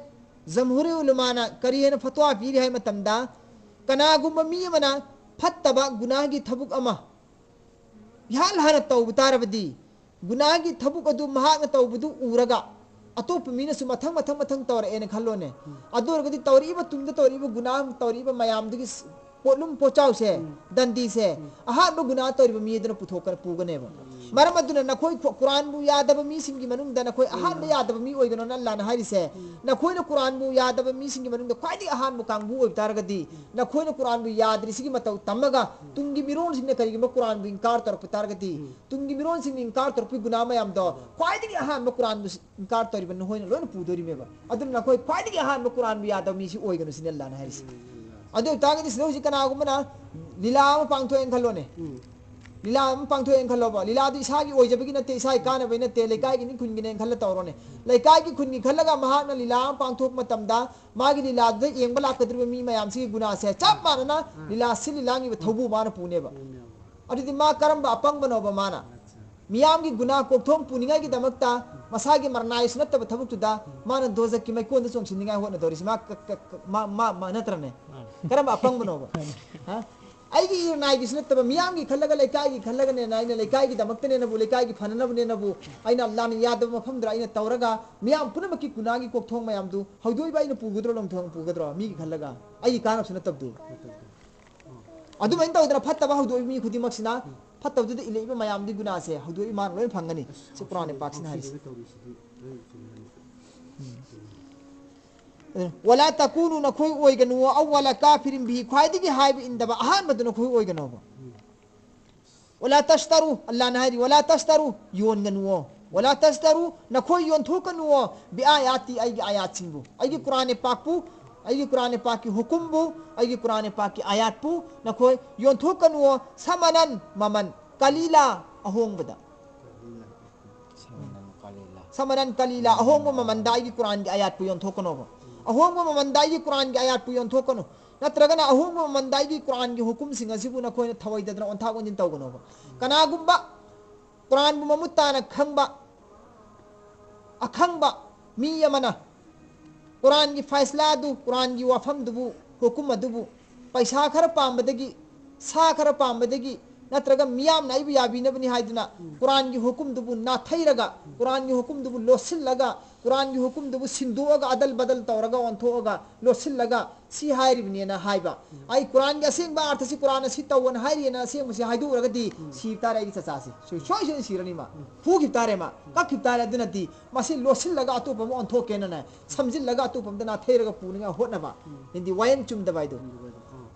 ꯖꯝꯍꯨꯔꯤ ꯎꯂꯃꯥꯅ ꯀꯔꯤ ꯍꯥꯏꯅ ꯐꯠꯋꯥ ꯄꯤꯔꯤ ꯍꯥꯏꯕ ꯃꯇꯝꯗ, ꯀꯅꯥꯒꯨꯝꯕ ꯃꯤ ꯑꯃꯅ ꯐꯠꯇꯕ ꯒꯨꯅꯥꯒꯤ ꯊꯕꯛ ꯑꯃ ꯏꯍꯥꯟ ꯍꯥꯟꯅ ꯇꯧꯕ ꯇꯥꯔꯕꯗꯤ, ꯒꯨꯅꯥꯒꯤ ꯊꯕꯛ ꯑꯗꯨ ꯃꯍꯥꯛꯅ ꯇꯧꯕꯗꯨ ꯎꯔꯒ ꯑꯇꯣꯞꯄ ꯃꯤꯅꯁꯨ ꯃꯊꯪ, ꯃꯊꯪ, ꯃꯊꯪ ꯇꯧꯔꯛꯑꯦꯅ ꯈꯜꯂꯣꯅꯦ꯫ ꯑꯗꯨ ꯑꯣꯏꯔꯒꯗꯤ ꯇꯧꯔꯛꯏꯕ, ꯇꯨꯡꯗ ꯇꯧꯔꯛꯏꯕ ꯒꯨꯅꯥ ꯇꯧꯔꯛꯏꯕ ꯃꯌꯥꯝꯗꯨꯒꯤ ꯁ-, ꯄꯣꯠꯂꯨꯝ ꯄꯣꯠꯆꯥꯎꯁꯦ, ꯎꯝ꯫ ꯗꯟꯗꯤꯁꯦ, ꯎꯝ꯫ ꯑꯍꯥꯟꯕ ꯒꯨꯅꯥ ꯇꯧꯔꯤꯕ ꯃꯤ ꯑꯗꯨꯅ ꯄꯨꯊꯣꯛꯀ-, ꯄꯨꯒꯅꯦꯕ꯫ ꯎꯝ꯫ ꯃꯔꯝ ꯑꯗꯨꯅ ꯅꯈꯣꯏ ꯈꯨ-, ꯀꯨꯔꯥꯟꯕꯨ ꯌꯥꯗꯕ ꯃꯤꯁꯤꯡꯒꯤ ꯃꯅꯨꯡꯗ ꯅꯈꯣꯏ ꯎꯝ꯫ ꯑꯍꯥꯟꯕ ꯌꯥꯗꯕ ꯃꯤ ꯑꯣꯏꯒꯅꯣꯅ ꯑꯜꯂꯥꯅ ꯍꯥꯏꯔꯤꯁꯦ꯫ ꯎꯝ꯫ ꯅꯈꯣꯏꯅ ꯀꯨꯔꯥꯟꯕꯨ ꯌꯥꯗꯕ ꯃꯤꯁꯤꯡꯒꯤ ꯃꯅꯨꯡꯗ ꯈ꯭ꯋꯥꯏꯗꯒꯤ ꯑꯍꯥꯟꯕ ꯀꯥꯡꯕꯨ ꯑꯣꯏꯕ ꯇꯥꯔꯒꯗꯤ, ꯎꯝ꯫ ꯅꯈꯣꯏꯅ ꯀꯨꯔꯥꯟꯕꯨ ꯌꯥꯗ꯭ꯔꯤꯁꯤꯒꯤ ꯃꯇꯧ ꯇꯝꯃꯒ, ꯎꯝ꯫ ꯇꯨꯡꯒꯤ ꯃꯤꯔꯣꯜꯁꯤꯡꯅ ꯀꯔꯤꯒꯨꯝꯕ ꯀꯨꯔꯥꯟꯕꯨ ꯏꯟꯀꯥꯔ ꯇꯧꯔꯛꯄ ꯇꯥꯔꯒꯗꯤ, ꯎꯝ꯫ ꯇꯨꯡꯒꯤ ꯃꯤꯔꯣꯜꯁꯤꯡꯅ ꯏꯟꯀꯥꯔ ꯇꯧꯔꯛꯄꯒꯤ ꯒꯨꯅꯥ ꯃꯌꯥꯝꯗꯣ, ꯎꯝ꯫ ꯈ꯭ꯋꯥꯏꯗꯒꯤ ꯑꯍꯥꯟꯕ ꯀꯨꯔꯥꯟꯕꯨ ꯏꯟꯀꯥꯔ ꯇꯧꯔꯤꯕ ꯅꯈꯣꯏꯅ ꯂꯣꯏꯅ ꯄꯨꯗꯣꯔꯤꯃꯦꯕ꯫ ꯑꯗꯨꯅ ꯅꯈꯣꯏ ꯈ꯭ꯋꯥꯏꯗꯒꯤ ꯑꯍꯥꯟꯕ ꯀꯨꯔꯥꯟꯕꯨ ꯌꯥꯗꯕ ꯃꯤꯁꯤ ꯑꯣꯏꯒꯅꯨ ꯁꯤꯅꯤ ꯑꯜꯂꯥꯅ ꯍꯥꯏꯔꯤꯁꯦ꯫ ꯑꯗꯨ ꯑꯣꯏꯇꯥꯔꯒꯗꯤ ꯁꯤꯗ ꯍꯧꯖꯤꯛ ꯀꯅꯥꯒꯨꯝꯕꯅ ꯂꯤꯂꯥ ꯑꯃ ꯄꯥꯡꯊꯣꯛꯑꯦꯅ ꯈꯜꯂꯣꯅꯦ꯫ ꯎꯝ꯫ ꯂꯤꯂꯥ ꯑꯃ ꯄꯥꯡꯊꯣꯛꯑꯦꯅ ꯈꯜꯂꯣꯕ꯫ ꯂꯤꯂꯥꯗꯨ ꯏꯁꯥꯒꯤ ꯑꯣꯏꯖꯕꯒꯤ ꯅꯠꯇꯦ, ꯏꯁꯥꯒꯤ ꯀꯥꯟꯅꯕꯒꯤ ꯅꯠꯇꯦ, ꯂꯩꯀꯥꯏꯒꯤꯅꯤ ꯈꯨꯟꯒꯤꯅꯦꯅ ꯈꯜꯂ ꯇꯧꯔꯣꯅꯦ꯫ ꯂꯩꯀꯥꯏꯒꯤ ꯈꯨꯟꯒꯤ ꯈꯜꯂꯒ ꯃꯍꯥꯛꯅ ꯂꯤꯂꯥ ꯑꯃ ꯄꯥꯡꯊꯣꯛꯄ ꯃꯇꯝꯗ ꯃꯥꯒꯤ ꯂꯤꯂꯥꯗꯨꯗ ꯌꯦꯡꯕ ꯂꯥꯛꯀꯗꯧꯔꯤꯕ ꯃꯤ ꯃꯌꯥꯝꯁꯤꯒꯤ ꯒꯨꯅꯥꯁꯦ ꯆꯞ ꯃꯥꯟꯅꯅ ꯎꯝ꯫ ꯂꯤꯂꯥ ꯁꯤꯜꯂꯤ ꯂꯥꯡꯉꯤꯕ ꯊꯧꯕꯨ ꯃꯥꯅ ꯄꯨꯅꯦꯕ꯫ ꯄꯨꯅꯦꯕ꯫ ꯑꯗꯨꯗꯤ ꯃꯥ ꯀꯔꯝꯕ ꯑꯄꯪꯕꯅꯣꯕ ꯃꯥꯅ? ꯑꯠꯆꯥ꯫ ꯃꯤꯌꯥꯝꯒꯤ ꯒꯨꯅꯥ ꯀꯣꯛꯊꯣꯡ ꯄꯨꯅꯤꯡꯉꯥꯏꯒꯤꯗꯃꯛꯇ ꯃꯁꯥꯒꯤ ꯃꯔꯅꯥꯏꯁꯨ ꯅꯠꯇꯕ ꯊꯕꯛꯇꯨꯗ ꯃꯥꯅ ꯗꯣꯖꯛꯀꯤ ꯃꯩꯀꯣꯟꯗ ꯆꯣꯡꯁꯤꯟꯅꯤꯡꯉꯥꯏ ꯍꯣꯠꯅꯗꯧꯔꯤꯁꯤ ꯃꯥ ꯀ-, ꯀ-, ꯀ-, ꯃꯥ, ꯃꯥ, ꯃꯥ ꯅꯠꯇ꯭ꯔꯅꯦ? ꯃꯥꯅꯤ꯫ ꯀꯔꯝꯕ ꯑꯄꯪꯕꯅꯣꯕ? ꯃꯥꯅꯤ꯫ ꯍꯥ? ꯑꯩꯒꯤ ꯏꯔꯅꯥꯏꯒꯤꯁꯨ ꯅꯠꯇꯕ ꯃꯤꯌꯥꯝꯒꯤ ꯈꯜꯂꯒ, ꯂꯩꯀꯥꯏꯒꯤ ꯈꯜꯂꯒꯅꯦꯅ, ꯑꯩꯅ ꯂꯩꯀꯥꯏꯒꯤꯗꯃꯛꯇꯅꯦꯅꯕꯨ, ꯂꯩꯀꯥꯏꯒꯤ ꯐꯅꯅꯕꯅꯦꯅꯕꯨ ꯑꯩꯅ ꯑꯜꯂꯥꯅ ꯌꯥꯗꯕ ꯃꯐꯝꯗꯨꯗ ꯑꯩꯅ ꯇꯧꯔꯒ ꯃꯤꯌꯥꯝ ꯄꯨꯝꯅꯃꯛꯀꯤ ꯒꯨꯅꯥꯒꯤ ꯀꯣꯛꯊꯣꯡ ꯃꯌꯥꯝꯗꯨ ꯍꯧꯗꯣꯛꯏꯕ ꯑꯩꯅ ꯄꯨꯒꯗ꯭ꯔꯣ, ꯂꯣꯡꯊꯣꯡ ꯄꯨꯒꯗ꯭ꯔꯣ? ꯃꯤꯒꯤ ꯈꯜꯂꯒ ꯑꯩꯒꯤ ꯀꯥꯟꯅꯕꯁꯨ ꯅꯠꯇꯕꯗꯨ꯫ ꯑꯗꯨꯃꯥꯏꯅ ꯇꯧꯗꯅ ꯐꯠꯇꯕ ꯍꯧꯗꯣꯛꯏꯕ ꯃꯤ ꯈꯨꯗꯤꯡꯃꯛꯁꯤꯅ ꯎꯝ꯫ ꯐꯠꯇꯕꯗꯨꯗ ꯏꯜꯂꯛꯏꯕ ꯃꯌꯥꯝꯗꯤ ꯒꯨꯅꯥꯁꯦ ꯍꯧꯗꯣꯛꯏ ꯃꯥꯅ ꯂꯣꯏ ꯐꯪꯒꯅꯤ꯫ ꯑꯁ, ꯁꯤ ꯀꯨꯔꯥꯟ ꯄꯥꯛꯁꯤꯅ ꯍꯥꯏꯔꯤꯁꯦ꯫ ꯇꯧꯔꯤꯁꯤꯗꯤ ꯂꯣꯏ ꯆꯨꯝꯃꯦ꯫ ꯎꯝ꯫ ꯑꯗꯨꯅ, "ꯋꯂꯥ ꯇꯀꯨꯅꯨ", ꯅꯈꯣꯏ ꯑꯣꯏꯒꯅꯨ, "ꯑꯧꯋꯂ ꯀꯥꯐꯤꯔꯤꯝ ꯕꯤꯍꯤ", ꯈ꯭ꯋꯥꯏꯗꯒꯤ ꯍꯥꯏꯕ ꯏꯟꯗꯕ ꯑꯍꯥꯟꯕꯗꯨ ꯅꯈꯣꯏ ꯑꯣꯏꯒꯅꯣꯕ꯫ ꯎꯝ꯫ "ꯋꯂꯥ ꯇꯁꯇꯔꯨ", ꯑꯜꯂꯥꯅ ꯍꯥꯏꯔꯤ, "ꯋꯂꯥ ꯇꯁꯇꯔꯨ", ꯌꯣꯟꯒꯅꯨꯋꯣ꯫ "ꯋꯥꯂꯥ ꯇꯁꯇꯔꯨ", ꯅꯈꯣꯏ ꯌꯣꯟꯊꯣꯛꯀꯅꯨꯋꯣ, "ꯕꯤ ꯑꯥꯌꯥꯇꯤ", ꯑꯩꯒꯤ ꯑꯥꯌꯥꯠꯁꯤꯡꯕꯨ, ꯑꯩꯒꯤ ꯀꯨꯔꯥꯟ ꯄꯥꯛꯄꯨ, ꯑꯩꯒꯤ ꯀꯨꯔꯥꯟ ꯄꯥꯛꯀꯤ ꯍꯨꯀꯨꯝꯕꯨ, ꯑꯩꯒꯤ ꯀꯨꯔꯥꯟ ꯄꯥꯛꯀꯤ ꯑꯥꯌꯥꯠꯄꯨ ꯅꯈꯣꯏ ꯌꯣꯟꯊꯣꯛꯀꯅꯨꯋꯣ, "ꯁꯃꯅꯟ", ꯃꯃꯜ, "ꯀꯂꯤꯂꯥ", ꯑꯍꯣꯡꯕꯗ꯫ "ꯁꯃꯅꯟ ꯀꯂꯤꯂꯥ", ꯑꯍꯣꯡꯕ ꯃꯃꯜꯗ ꯑꯩꯒꯤ ꯀꯨꯔꯥꯟꯒꯤ ꯑꯥꯌꯥꯠꯄꯨ ꯌꯣꯟꯊꯣꯛꯀꯅꯣꯕ꯫ ꯑꯍꯣꯡꯕ ꯃꯃꯜꯗ ꯑꯩꯒꯤ ꯀꯨꯔꯥꯟꯒꯤ ꯑꯥꯌꯥꯠꯄꯨ ꯌꯣꯟꯊꯣꯛꯀꯅꯨ꯫ ꯅꯠꯇ꯭ꯔꯒꯅ ꯑꯍꯣꯡꯕ ꯃꯃꯜꯗ ꯑꯩꯒꯤ ꯀꯨꯔꯥꯟꯒꯤ ꯍꯨꯀꯨꯝꯁꯤꯡ ꯑꯁꯤꯕꯨ ꯅꯈꯣꯏꯅ ꯊꯋꯥꯏꯗꯗꯅ ꯑꯣꯟꯊꯥꯛ ꯑꯣꯟꯁꯤꯟ ꯇꯧꯒꯅꯣꯕ꯫ ꯀꯅꯥꯒꯨꯝꯕ ꯀꯨꯔꯥꯟꯕꯨ ꯃꯃꯨꯠ ꯇꯥꯅ ꯈꯪꯕ, ꯑꯈꯪꯕ ꯃꯤ ꯑꯃꯅ ꯀꯨꯔꯥꯟꯒꯤ ꯐꯥꯏꯁꯂꯥ ꯑꯗꯨ, ꯀꯨꯔꯥꯟꯒꯤ ꯋꯥꯐꯝꯗꯨꯕꯨ, ꯍꯨꯀꯨꯝ ꯑꯗꯨꯕꯨ ꯄꯩꯁꯥ ꯈꯔ ꯄꯥꯝꯕꯗꯒꯤ, ꯁꯥ ꯈꯔ ꯄꯥꯝꯕꯗꯒꯤ, ꯅꯠꯇ꯭ꯔꯒ ꯃꯤꯌꯥꯝꯅ ꯑꯩꯕꯨ ꯌꯥꯕꯤꯅꯕꯅꯤ ꯍꯥꯏꯗꯨꯅ ꯀꯨꯔꯥꯟꯒꯤ ꯍꯨꯀꯨꯝꯗꯨꯕꯨ ꯅꯥꯊꯩꯔꯒ, ꯀꯨꯔꯥꯟꯒꯤ ꯍꯨꯀꯨꯝꯗꯨꯕꯨ ꯂꯣꯠꯁꯤꯜꯂꯒ, ꯀꯨꯔꯥꯟꯒꯤ ꯍꯨꯀꯨꯝꯗꯨꯕꯨ ꯁꯤꯟꯗꯣꯛꯑꯒ, ꯑꯗꯜ ꯕꯗꯜ ꯇꯧꯔꯒ, ꯑꯣꯟꯊꯣꯛꯑꯒ, ꯂꯣꯠꯁꯤꯜꯂꯒ ꯁꯤ ꯍꯥꯏꯔꯤꯕꯅꯦꯅ ꯍꯥꯏꯕ꯫ ꯑꯩ ꯀꯨꯔꯥꯟꯒꯤ ꯑꯁꯦꯡꯕ ꯑꯔꯊꯁꯤ ꯀꯨꯔꯥꯟꯅ ꯁꯤ ꯇꯧꯑꯣꯅ ꯍꯥꯏꯔꯤꯑꯅ ꯑꯁꯦꯡꯕꯁꯤ ꯍꯥꯏꯗꯣꯛꯎꯔꯒꯗꯤ ꯁꯤꯕ ꯇꯥꯔꯦ ꯑꯩꯒꯤ ꯆꯆꯥꯁꯤ꯫ ꯁꯣꯏ-, ꯁꯣꯏ ꯁꯣꯏꯗꯅ ꯁꯤꯔꯅꯤ ꯃꯥ꯫ ꯐꯨꯈꯤꯕ ꯇꯥꯔꯦ ꯃꯥ꯫ ꯀꯛꯈꯤꯕ ꯇꯥꯔꯦ꯫ ꯑꯗꯨꯅꯗꯤ ꯃꯁꯤ ꯂꯣꯠꯁꯤꯜꯂꯒ ꯑꯇꯣꯞꯄ ꯑꯃ ꯑꯣꯟꯊꯣꯛꯀꯦꯅꯅꯦ, ꯁꯝꯖꯤꯜꯂꯒ ꯑꯇꯣꯞꯄ ꯑꯝꯗ ꯅꯥꯊꯩꯔꯒ ꯄꯨꯅꯤꯡꯉꯥꯏ ꯍꯣꯠꯅꯕ꯫ ꯍꯥꯏꯗꯤ ꯋꯥꯌꯦꯜ ꯆꯨꯝꯗꯕ ꯍꯥꯏꯗꯣ꯫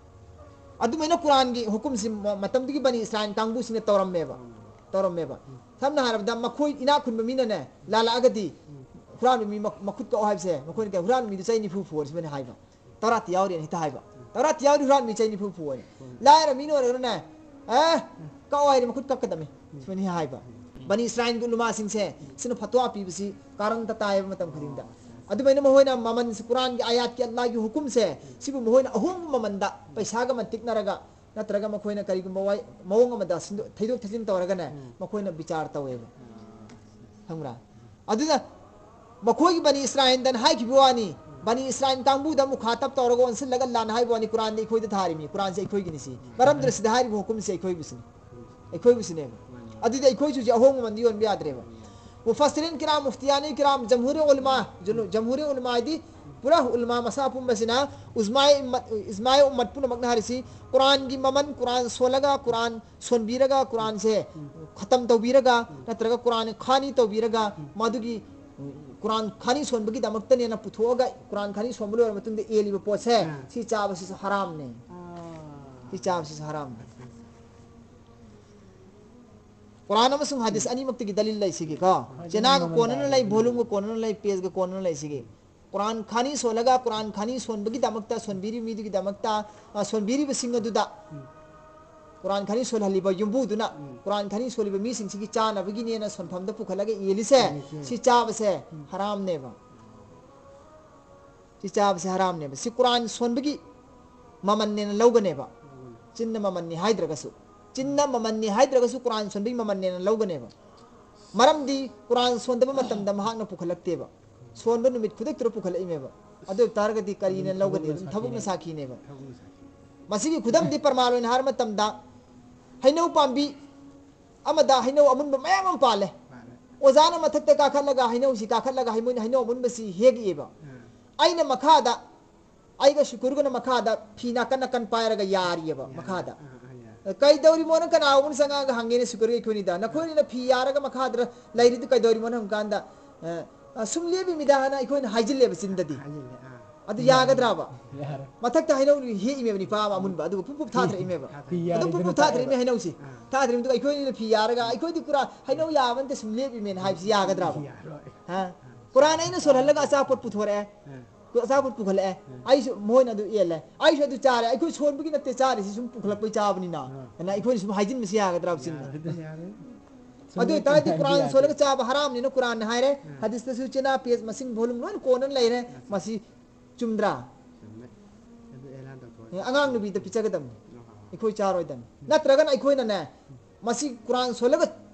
ꯑꯗꯨꯃꯥꯏꯅ ꯀꯨꯔꯥꯟꯒꯤ ꯍꯨꯀꯨꯝꯁꯤ ꯃ-, ꯃꯇꯝꯗꯨꯒꯤ ꯕꯅꯤ ꯏꯁꯔꯥꯏꯜ ꯀꯥꯡꯕꯨꯁꯤꯡꯅ ꯇꯧꯔꯝꯃꯦꯕ꯫ ꯇꯧꯔꯝꯃꯦꯕ꯫ ꯁꯝꯅ ꯍꯥꯏꯔꯕꯗ ꯃꯈꯣꯏ ꯏꯅꯥꯛ ꯈꯨꯟꯕ ꯃꯤꯅꯅꯦ ꯂꯥꯜꯂꯛꯑꯒꯗꯤ ꯍꯨꯔꯥꯟꯕ ꯃꯤ ꯃꯈ-, ꯃꯈꯨꯠ ꯀꯛꯑꯣ ꯍꯥꯏꯕꯁꯦ, ꯃꯈꯣꯏꯅ ꯀꯩ, "ꯍꯨꯔꯥꯟꯕ ꯃꯤꯗꯨ ꯆꯍꯤ ꯅꯤꯐꯨ ꯐꯨꯑꯣ" ꯁꯨꯃꯥꯏꯅ ꯍꯥꯏꯕ꯫ ꯇꯧꯔꯥꯇꯤ ꯌꯥꯎꯔꯤꯅ ꯍꯦꯛꯇ ꯍꯥꯏꯕ꯫ ꯇꯧꯔꯥꯇꯤ ꯌꯥꯎꯔꯤ ꯍꯨꯔꯥꯟꯕ ꯃꯤ ꯆꯍꯤ ꯅꯤꯐꯨ ꯐꯨꯑꯣꯅ꯫ ꯂꯥꯏꯔ ꯃꯤꯅ ꯑꯣꯏꯔꯒꯅꯅꯦ, "ꯑꯦ, ꯀꯛꯑꯣ ꯍꯥꯏꯔꯗꯤ ꯃꯈꯨꯠ ꯀꯛꯀꯗꯕꯅꯤ" ꯁꯨꯃꯥꯏꯅ ꯍꯥꯏꯕ꯫ ꯕꯅꯤ ꯏꯁꯔꯥꯏꯜꯒꯤ ꯎꯂꯃꯥꯁꯤꯡꯁꯦ ꯁꯤꯅ ꯐꯠꯋꯥ ꯄꯤꯕꯁꯤ ꯀꯥꯔꯟꯇ ꯇꯥꯏꯌꯦꯕ ꯃꯇꯝ ꯈꯨꯗꯤꯡꯗ꯫ ꯑꯗꯨꯃꯥꯏꯅ ꯃꯈꯣꯏꯅ ꯃꯃꯜꯁꯤ, ꯀꯨꯔꯥꯟꯒꯤ ꯑꯥꯌꯥꯠꯀꯤ, ꯑꯜꯂꯥꯍꯒꯤ ꯍꯨꯀꯨꯝꯁꯦ ꯁꯤꯕꯨ ꯃꯈꯣꯏꯅ ꯑꯍꯣꯡꯕ ꯃꯃꯜꯗ ꯄꯩꯁꯥꯒ ꯃꯟꯇꯤꯛꯅꯔꯒ ꯅꯠꯇ꯭ꯔꯒ ꯃꯈꯣꯏꯅ ꯀꯔꯤꯒꯨꯝꯕ ꯋꯥꯏ-, ꯃꯑꯣꯡ ꯑꯃꯗ ꯁꯤꯟꯗꯣ-, ꯊꯩꯗꯣꯛ ꯊꯩꯖꯤꯟ ꯇꯧꯔꯒꯅꯦ, ꯃꯈꯣꯏꯅ ꯕꯤꯆꯥꯔ ꯇꯧꯋꯦꯕ꯫ ꯈꯪꯕ꯭ꯔꯥ? ꯑꯗꯨꯅ ꯃꯈꯣꯏꯒꯤ ꯕꯅꯤ ꯏꯁꯔꯥꯏꯜꯗꯅ ꯍꯥꯏꯈꯤꯕ ꯋꯥꯅꯤ, ꯕꯅꯤ ꯏꯁꯔꯥꯏꯜ ꯀꯥꯡꯕꯨꯗ ꯃꯨꯈꯥꯇꯕ ꯇꯧꯔꯒ ꯑꯣꯟꯁꯤꯜꯂꯒ ꯂꯥꯟ ꯍꯥꯏꯕ ꯋꯥꯅꯤ, ꯀꯨꯔꯥꯟꯗꯤ ꯑꯩꯈꯣꯏꯗ ꯊꯥꯔꯤꯃꯤ, ꯀꯨꯔꯥꯟꯁꯦ ꯑꯩꯈꯣꯏꯒꯤꯅꯤ ꯁꯤ꯫ ꯃꯔꯝꯗꯨꯅ ꯁꯤꯗ ꯍꯥꯏꯔꯤꯕ ꯍꯨꯀꯨꯝꯁꯦ ꯑꯩꯈꯣꯏꯕꯨꯁꯤꯅꯤ, ꯑꯩꯈꯣꯏꯕꯨꯁꯤꯅꯦꯕ꯫ ꯑꯗꯨꯗꯤ ꯑꯩꯈꯣꯏꯁꯨ ꯍꯧꯖꯤꯛ ꯑꯍꯣꯡꯕ ꯃꯃꯜꯗ ꯌꯣꯟꯕ ꯌꯥꯗ꯭ꯔꯦꯕ꯫ ꯃꯨꯐꯁꯤꯔꯤꯟ ꯀꯤꯔꯥꯝ, ꯃꯨꯐꯇꯤꯌꯥꯅꯤ ꯀꯤꯔꯥꯝ, ꯖꯝꯍꯨꯔꯤ ꯎꯂꯃꯥ, ꯖꯨꯅꯨ-, ꯖꯝꯍꯨꯔꯤ ꯎꯂꯃꯥ ꯍꯥꯏꯗꯤ ꯄꯨꯔꯥ ꯎꯂꯃꯥ ꯃꯁꯥ ꯑꯄꯨꯝꯕꯁꯤꯅ, ꯎꯖꯃꯥꯏ ꯎꯝꯃꯠ, ꯏꯖꯃꯥꯏ ꯎꯝꯃꯠ ꯄꯨꯝꯅꯃꯛꯅ ꯍꯥꯏꯔꯤꯁꯤ, ꯀꯨꯔꯥꯟꯒꯤ ꯃꯃꯜ, ꯀꯨꯔꯥꯟ ꯁꯣꯜꯂꯒ, ꯀꯨꯔꯥꯟ ꯁꯣꯟꯕꯤꯔꯒ, ꯀꯨꯔꯥꯟꯁꯦ ꯈꯇꯝ ꯇꯧꯕꯤꯔꯒ, ꯅꯠꯇ꯭ꯔꯒ ꯀꯨꯔꯥꯟ ꯈꯥꯅꯤ ꯇꯧꯕꯤꯔꯒ, ꯃꯗꯨꯒꯤ ꯀꯨꯔꯥꯟ ꯈꯥꯅꯤ ꯁꯣꯟꯕꯒꯤꯗꯃꯛꯇꯅꯦꯅ ꯄꯨꯊꯣꯛꯑꯒ, ꯀꯨꯔꯥꯟ ꯈꯥꯅꯤ ꯁꯣꯟꯕ ꯂꯣꯏꯔ ꯃꯇꯨꯡꯗ ꯑꯦꯜꯂꯤꯕ ꯄꯣꯠꯁꯦ, ꯑꯥ꯫ ꯁꯤ ꯆꯥꯕꯁꯤꯁꯨ ꯍꯔꯥꯝꯅꯦ꯫ ꯑꯥ꯫ ꯁꯤ ꯆꯥꯕꯁꯤꯁꯨ ꯍꯔꯥꯝꯅꯦ꯫ ꯀꯨꯔꯥꯟ ꯑꯃꯁꯨꯡ ꯍꯗꯤꯁ ꯑꯅꯤꯃꯛꯇꯒꯤ ꯗꯂꯤꯜ ꯂꯩ ꯁꯤꯒꯤ ꯀꯣ꯫ ꯆꯦꯅꯥꯒ ꯀꯣꯟꯅꯅ ꯂꯩ, volumeꯒ ꯀꯣꯟꯅꯅ ꯂꯩ, pageꯒ ꯀꯣꯟꯅꯅ ꯂꯩ ꯁꯤꯒꯤ꯫ ꯀꯨꯔꯥꯟ ꯈꯥꯅꯤ ꯁꯣꯜꯂꯒ ꯀꯨꯔꯥꯟ ꯈꯥꯅꯤ ꯁꯣꯟꯕꯒꯤꯗꯃꯛꯇ, ꯁꯣꯟꯕꯤꯔꯤꯕ ꯃꯤꯗꯨꯒꯤꯗꯃꯛꯇ, ꯑ, ꯁꯣꯟꯕꯤꯔꯤꯕꯁꯤꯡ ꯑꯗꯨꯗ, ꯎꯝ꯫ ꯀꯨꯔꯥꯟ ꯈꯥꯅꯤ ꯁꯣꯜꯍꯜꯂꯤꯕ ꯌꯨꯝꯕꯨꯗꯨꯅ, ꯎꯝ꯫ ꯀꯨꯔꯥꯟ ꯈꯥꯅꯤ ꯁꯣꯜꯂꯤꯕ ꯃꯤꯁꯤꯡꯁꯤꯒꯤ ꯆꯥꯅꯕꯒꯤꯅꯦꯅ ꯁꯣꯟꯐꯝꯗ ꯄꯨꯈꯠꯂꯒ ꯌꯦꯜꯂꯤꯁꯦ, ꯌꯦꯜꯂꯤꯁꯦ꯫ ꯁꯤ ꯆꯥꯕꯁꯦ, ꯎꯝ꯫ ꯍꯔꯥꯝꯅꯦꯕ꯫ ꯁꯤ ꯆꯥꯕꯁꯦ ꯍꯔꯥꯝꯅꯦꯕ꯫ ꯁꯤ ꯀꯨꯔꯥꯟ ꯁꯣꯟꯕꯒꯤ ꯃꯃꯜꯅꯦꯅ ꯂꯧꯒꯅꯦꯕ꯫ ꯎꯝ꯫ ꯆꯤꯟꯅ ꯃꯃꯜꯅꯤ ꯍꯥꯏꯗ꯭ꯔꯒꯁꯨ꯫ ꯆꯤꯟꯅ ꯃꯃꯜꯅꯤ ꯍꯥꯏꯗ꯭ꯔꯒꯁꯨ ꯀꯨꯔꯥꯟ ꯁꯣꯟꯕꯒꯤ ꯃꯃꯜꯅꯦꯅ ꯂꯧꯒꯅꯦꯕ꯫ ꯃꯔꯝꯗꯤ ꯀꯨꯔꯥꯟ ꯁꯣꯟꯗꯕ ꯃꯇꯝꯗ ꯃꯍꯥꯛꯅ ꯄꯨꯈꯠꯂꯛꯇꯦꯕ꯫ ꯁꯣꯟꯕ ꯅꯨꯃꯤꯠ ꯈꯨꯗꯛꯇꯨꯗ ꯄꯨꯈꯠꯂꯛꯏꯅꯦꯕ꯫ ꯑꯗꯨ ꯑꯣꯏꯕ ꯇꯥꯔꯒꯗꯤ ꯀꯔꯤꯅ ꯑꯗꯨꯝ ꯂꯧꯒꯅꯤ? ꯊꯕꯛꯅ ꯑꯗꯨꯝ ꯊꯕꯛꯅ ꯁꯥꯈꯤꯅꯦꯕ꯫ ꯁꯥꯈꯤꯅꯦꯕ꯫ ꯊꯕꯛꯅ ꯁꯥꯈꯤꯅꯦꯕ꯫ ꯃꯁꯤꯒꯤ ꯈꯨꯗꯝꯗꯤ ꯄ꯭ꯔꯃꯥꯟ ꯑꯣꯏꯅ ꯍꯥꯏꯔ ꯃꯇꯝꯗ ꯍꯩꯅꯧ ꯄꯥꯝꯕꯤ ꯑꯃꯗ ꯍꯩꯅꯧ ꯑꯃꯨꯟꯕ ꯃꯌꯥꯝ ꯑꯃ ꯄꯥꯜꯂꯦ꯫ ꯄꯥꯜꯂꯦ꯫ ꯑꯣꯖꯥꯅ ꯃꯊꯛꯇ ꯀꯥꯈꯠꯂꯒ ꯍꯩꯅꯧꯁꯤ ꯀꯥꯈꯠꯂꯒ ꯍꯩꯃꯣꯏꯅ ꯍꯩꯅꯧ ꯑꯃꯨꯟꯕꯁꯤ ꯍꯦꯛꯑꯦꯕ꯫ ꯑꯥ꯫ ꯑꯩꯅ ꯃꯈꯥꯗ, ꯑꯩꯒ ꯁꯨꯀꯨꯔꯒꯅ ꯃꯈꯥꯗ ꯐꯤ ꯅꯥꯀꯟ ꯅꯥꯀꯟ ꯄꯥꯏꯔꯒ ꯌꯥꯔꯤꯑꯕ ꯌꯥꯔꯤ꯫ ꯃꯈꯥꯗ꯫ ꯑꯥ, ꯑꯥ, ꯌꯥꯔꯤ꯫ "ꯀꯩꯗꯧꯔꯤꯃꯣꯅ ꯀꯅꯥꯒꯨꯝꯕꯅ ꯆꯪꯉꯛꯑꯒ ꯍꯪꯉꯦꯅꯦ ꯁꯨꯀꯨꯔꯒ ꯑꯩꯈꯣꯏꯅꯤꯗ꯫ ꯅꯈꯣꯏꯅꯤꯅ ꯐꯤ ꯌꯥꯔꯒ ꯃꯈꯥꯗ ꯂꯩꯔꯤꯗꯨ ꯀꯩꯗꯧꯔꯤꯃꯣꯅ?" ꯍꯪꯀꯥꯟꯗ, "ꯑ, ꯑ, ꯁꯨꯝ ꯂꯦꯞꯄꯤꯃꯤꯗ" ꯍꯥꯏꯅ ꯑꯩꯈꯣꯏꯅ ꯍꯥꯏꯖꯤꯜꯂꯦꯕ ꯆꯤꯟꯗꯗꯤ꯫ ꯍꯥꯏꯖꯤꯜꯂꯦ, ꯑꯥ꯫ ꯑꯗꯨ ꯌꯥꯒꯗ꯭ꯔꯕ? ꯌꯥꯔꯣꯏ꯫ ꯃꯊꯛꯇ ꯍꯩꯅꯧ ꯍꯦꯛꯏꯃꯦꯕ ꯅꯤꯄꯥ ꯑꯃ ꯑꯃꯨꯟꯕ, ꯑꯗꯨꯒ ꯄꯨꯡ ꯄꯨꯡ ꯊꯥꯊꯔꯛꯏꯃꯦꯕ꯫ ꯐꯤ ꯑꯗꯨ ꯄꯨꯡ ꯌꯥꯔꯤꯗꯨꯅ ꯄꯨꯡ ꯊꯥꯊꯔꯛꯏꯃꯦ ꯇꯥꯛꯑꯦꯕ꯫ ꯍꯩꯅꯧꯁꯤ꯫ ꯑꯥ꯫ ꯊꯥꯊꯔꯛꯏꯃꯤꯗꯨꯒ ꯑꯩꯈꯣꯏꯅ ꯐꯤ ꯌꯥꯔꯒ ꯑꯩꯈꯣꯏꯗꯤ ꯀꯨꯔꯥ ꯍꯩꯅꯧ ꯌꯥꯕ ꯅꯠꯇꯦ ꯁꯨꯝ ꯂꯦꯞꯄꯤꯃꯦꯅ ꯍꯥꯏꯕꯁꯤ ꯌꯥꯒꯗ꯭ꯔꯕ? ꯌꯥꯔꯣꯏ꯫ ꯍꯥ? ꯀꯨꯔꯥꯟ ꯑꯩꯅ ꯁꯣꯜꯍꯜꯂꯒ ꯑꯆꯥꯄꯣꯠ ꯄꯨꯊꯣꯔꯛꯑꯦ꯫ ꯑꯥ꯫ ꯑꯆꯥꯄꯣꯠ ꯄꯨꯈꯠꯂꯛꯑꯦ꯫ ꯑꯥ꯫ ꯑꯩꯁꯨ, ꯃꯣꯏꯅ ꯑꯗꯨ ꯌꯦꯜꯂꯦ꯫ ꯑꯩꯁꯨ ꯑꯗꯨ ꯆꯥꯔꯦ꯫ ꯑꯩꯈꯣꯏ ꯁꯣꯟꯕꯒꯤ ꯅꯠꯇꯦ ꯆꯥꯔꯤꯁꯤ, ꯁꯨꯝ ꯄꯨꯈꯠꯂꯛꯄꯩ ꯆꯥꯕꯅꯤꯅ꯫ ꯑꯥ꯫ ꯑꯗꯨꯅ ꯑꯩꯈꯣꯏꯅ ꯁꯨꯝ ꯍꯥꯏꯖꯤꯟꯕꯁꯤ ꯌꯥꯒꯗ꯭ꯔꯕ ꯆꯤꯟꯗ? ꯌꯥꯔꯣꯏ꯫ ꯌꯥꯔꯣꯏ꯫ ꯑꯗꯨ ꯑꯣꯏꯇꯥꯔꯗꯤ ꯁꯨꯝ ꯀꯨꯔꯥꯟ ꯌꯥꯗꯦ꯫ ꯁꯣꯜꯂꯒ ꯆꯥꯕ ꯍꯔꯥꯝꯅꯤꯅ ꯀꯨꯔꯥꯟꯅ ꯍꯥꯏꯔꯦ, ꯑꯥ꯫ ꯍꯗꯤꯁꯇꯁꯨ ꯆꯦꯅꯥ, page, ꯃꯁꯤꯡ, volume ꯂꯣꯏꯅ ꯀꯣꯟꯅ ꯂꯩꯔꯦ꯫ ꯑꯥ꯫ ꯃꯁꯤ ꯆꯨꯝꯗ꯭ꯔꯥ? ꯆꯨꯝꯃꯦ꯫ ꯑꯗꯨ ꯑꯦꯂꯥꯟ ꯇꯧꯊꯣꯛꯑꯦ꯫ ꯑꯦ, ꯑꯉꯥꯡ ꯅꯨꯄꯤꯗ ꯄꯤꯖꯒꯗꯕꯅꯤ꯫ ꯑꯣ, ꯍꯣꯏ, ꯍꯣꯏ꯫ ꯑꯩꯈꯣꯏ ꯆꯥꯔꯣꯏꯗꯕꯅꯤ꯫ ꯎꯝ꯫ ꯅꯠꯇ꯭ꯔꯒꯅ ꯑꯩꯈꯣꯏꯅꯅꯦ, ꯎꯝ꯫ ꯃꯁꯤ ꯀꯨꯔꯥꯟ ꯁꯣꯜꯂꯒ